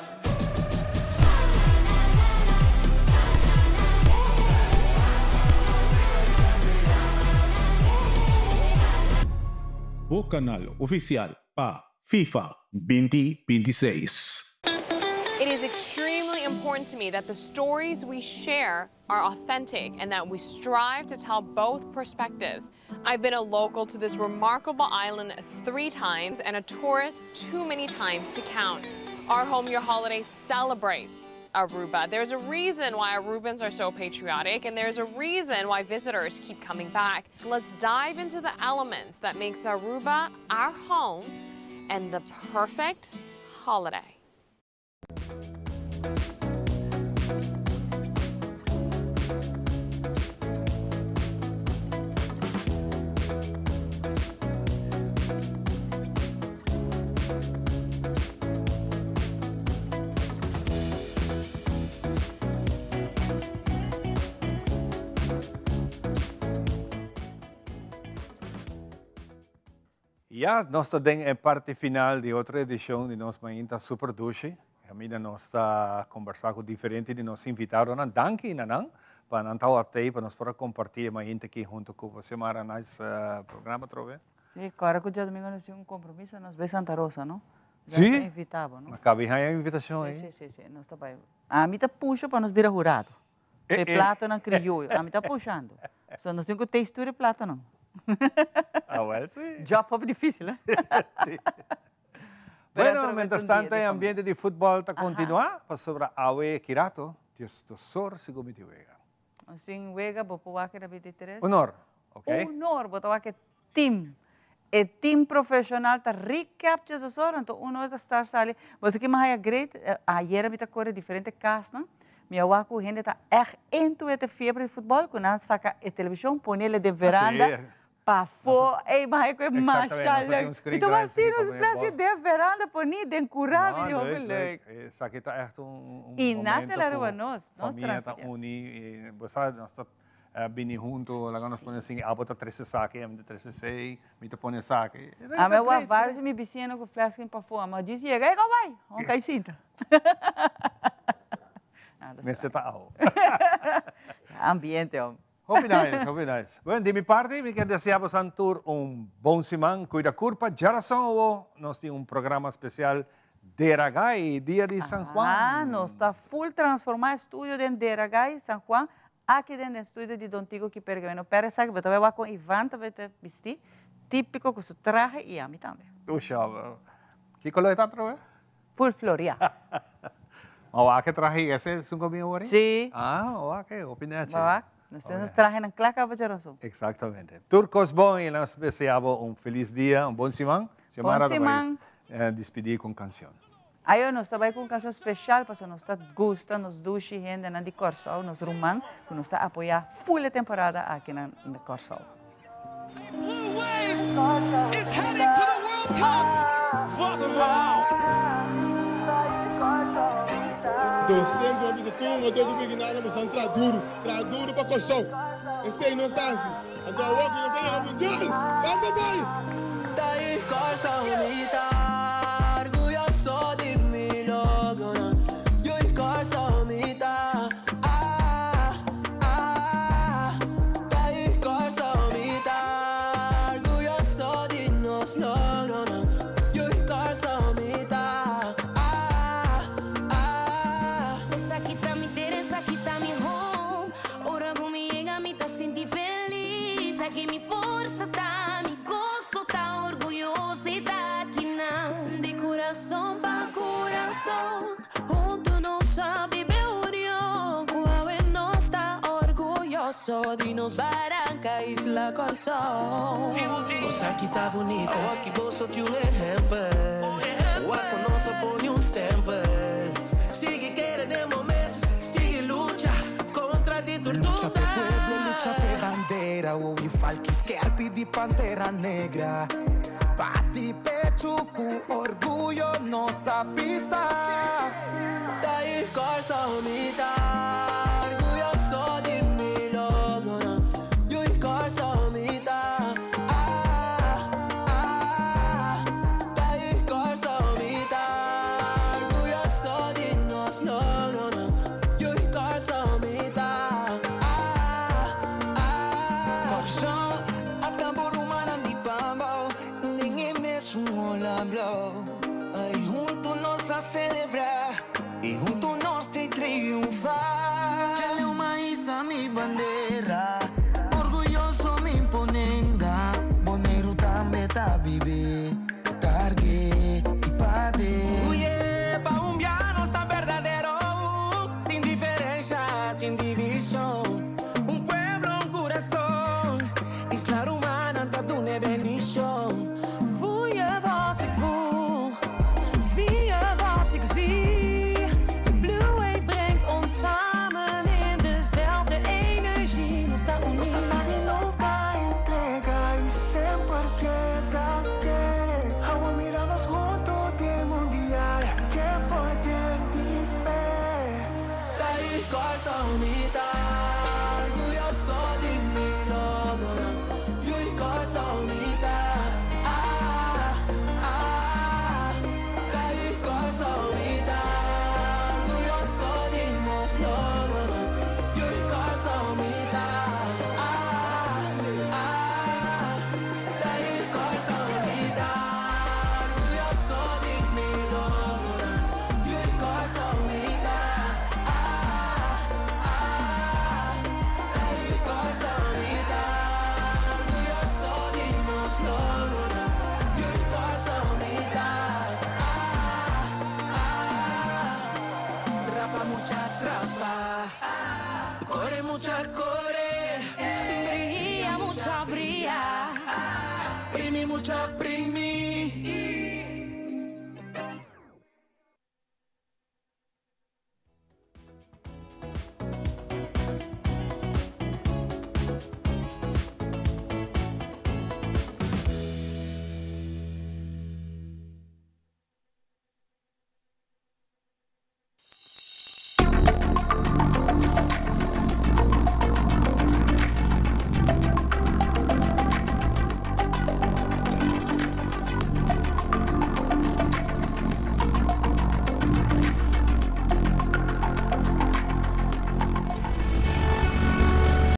Bo canal oficial pa FIFA 2026. It is extremely important to me that the stories we share are authentic and that we strive to tell both perspectives. I've been a local to this remarkable island three times and a tourist too many times to count. Our Home Your Holiday celebrates Aruba. There's a reason why Arubans are so patriotic and there's a reason why visitors keep coming back. Let's dive into the elements that makes Aruba our home and the perfect holiday. Ya nos ta den e parti final di otro edicion di nos Mainta Super Dushi. Caminda nos ta combersa cu diferente di nos invitadonan. Danki na nan pa nan ta atei pa nos por a comparti e mainta aki hunto cu bo. Xiomara, nice programa atrobe. Sí, cora cu djadomingo nos tin un compromiso, nos bay Santa Rosa, no? Sí? Nos ta invita bo, no? Na cabi haya invitacion Sí, ey. sí, sí, sí, nos ta bay. Ami ta pusha pa nos bira hurado. E platonan criollo. Ami ta pushando. So nos tin cu taste tur e platonan. Ah, wel si. Job hopi dificil, eh? Sí. Bueno, mientras tanto e ambiente di futbol ta continua, pasobra awe ki rato, Dios ta sor si comiti wega. Nos tin wega, bo por wak na 23. Honor, ok. Honor, bo ta wak e team. E team profesional ta recap djes ora, anto un ora ta start sali. Bo sa ki mi haya great, ayera mi ta kore diferente kasnan, mi a wak ku hende ta ègt into e fiebre di futbòl, ku nan saka e televishon, ponele den veranda. Pafó, ey, ma e masha leuk. Mi ta wak si nos flatscreen den veranda poni, den curá, mi di hopi leuk. Esaki ta echt un Y na momento Telaruba cu nos famia ta transmiti. uni y bo sa nos ta bini hunto, laga nos pone asina, abo ta trece esaki, ami ta trece esey, mi ta pone esaki. Ami a wak varios di mi bisiñanan cu flatscreen pafó, ami a djis yega, ey, go bay, hon cay sinta. Mester ta awo. Ambiente, hom. Hopi nice, hopi nice. Bueno, di mi parti mi kier desea bosan tur un bon siman. Cuida curpa. Djarason awo nos tin un programa special Deragai, Dia di San Juan. Ah, nos ta full transforma e studio den Deragai, San Juan. Aki den den studio di Don Tigo ki pergameno. Pero esaki bo ta bai wak con Ivan ta bai ta bisti tipico cu su trahe y ami tambe. Usha, kico lo e ta atrobe? Full floria. Ma wak e trahe ese esun ku bin awor? Sí. Ah, wak e, hopi nechi. Ma wak, nos tin nos trahenan kla kaba djarason. Exactamente. Tur kos bon i nos desea bo un felis dia, un bon siman. Bon siman. Dispidí ku un kansion. Ayo, nos ta bai ku un kansion speshal pasobra nos ta gusta nos dushi hendenan di Kòrsou, nos ruman ku nos ta apoyá full e temporada aki na Kòrsou. Blue Wave is heading to the World Cup. Wat een verhaal. Do semper mi bisa tur hungadó ku bini nada boso nan traha duru, traha duru pa Kòrsou. Esei nos ta hasi. Anto awor ku nos ta yega mundial, ban pa bai! Ta i Kòrsou mi ta orguyoso di mi logronan. Yu i Kòrsou mi ta. Ah, ah, ta i Kòrsou mi ta orguyoso di nos logronan. Yu i Kòrsou mi ta. Ah, ah. Esaki ta mi tera, esaki ta mi home. Ora ku mi yega mi ta sinti felis. Aki mi forsa ta, mi goso ta, orguyoso i ta akinan. Di kurason pa kurason. Huntu nos a biba union ku awe nos ta orguyoso di nos baranka isla Kòrsou. Nos aki ta bunita. Awor ki boso tin un ehèmpel. Wak ku nos a pone un stèmpel. Sigui kere den bo mes, sigui lucha kontra di tur Lucha duda. p'e pueblo, lucha p'e bandera. Wowi falki skerpi di pantera negra. Bati pechu ku orguyo nos ta pisa. Ta i Kòrsou mi ta orguyoso di mi logronan. Yu i Kòrsou mi ta, ah, ah. Ta i Kòrsou mi ta orguyoso di nos logronan. Yu i Kòrsou mi ta, ah, ah. Kòrsou a tambor rumannan di Pambou den e mesun ola blou. Ay, huntu nos a selebrá i huntu nos ta triunfá. Chaleu m'a hisa mi bandera, orguyoso mi imponenga. Boneiru tambe ta biba, karg'é i par'é. Oye, pa un bia nos ta berdadero, sin diferensia, sin divishon. Un pueblo, un kurason, isla rumannan ta duna bendishon. Voel je wat ik voel? Zie je wat ik zie? De Blue Wave brengt ons samen in dezelfde energie. Nos ta Nos uní. sa di nunka entregá i semper keda kere. Awe mira nos huntu den mundial, ke poder di fe. Ta i Kòrsou mi ta orguyoso di mi logronan. Yu i Kòrsou mi ta, ah, ah. Ta i Kòrsou mi ta orguyoso di nos logronan. Yu i Kòrsou mi ta, ah, ah. Ta i Kòrsou mi ta orguyoso di mi logronan. Yu i Kòrsou mi ta, ah, ah. Ta i Kòrsou mi ta orguyoso di nos logronan. Yu i Kòrsou mi ta, ah, ah. Trapa mucha trapa, kore mucha kore. Bria mucha bria. Primi mucha primi.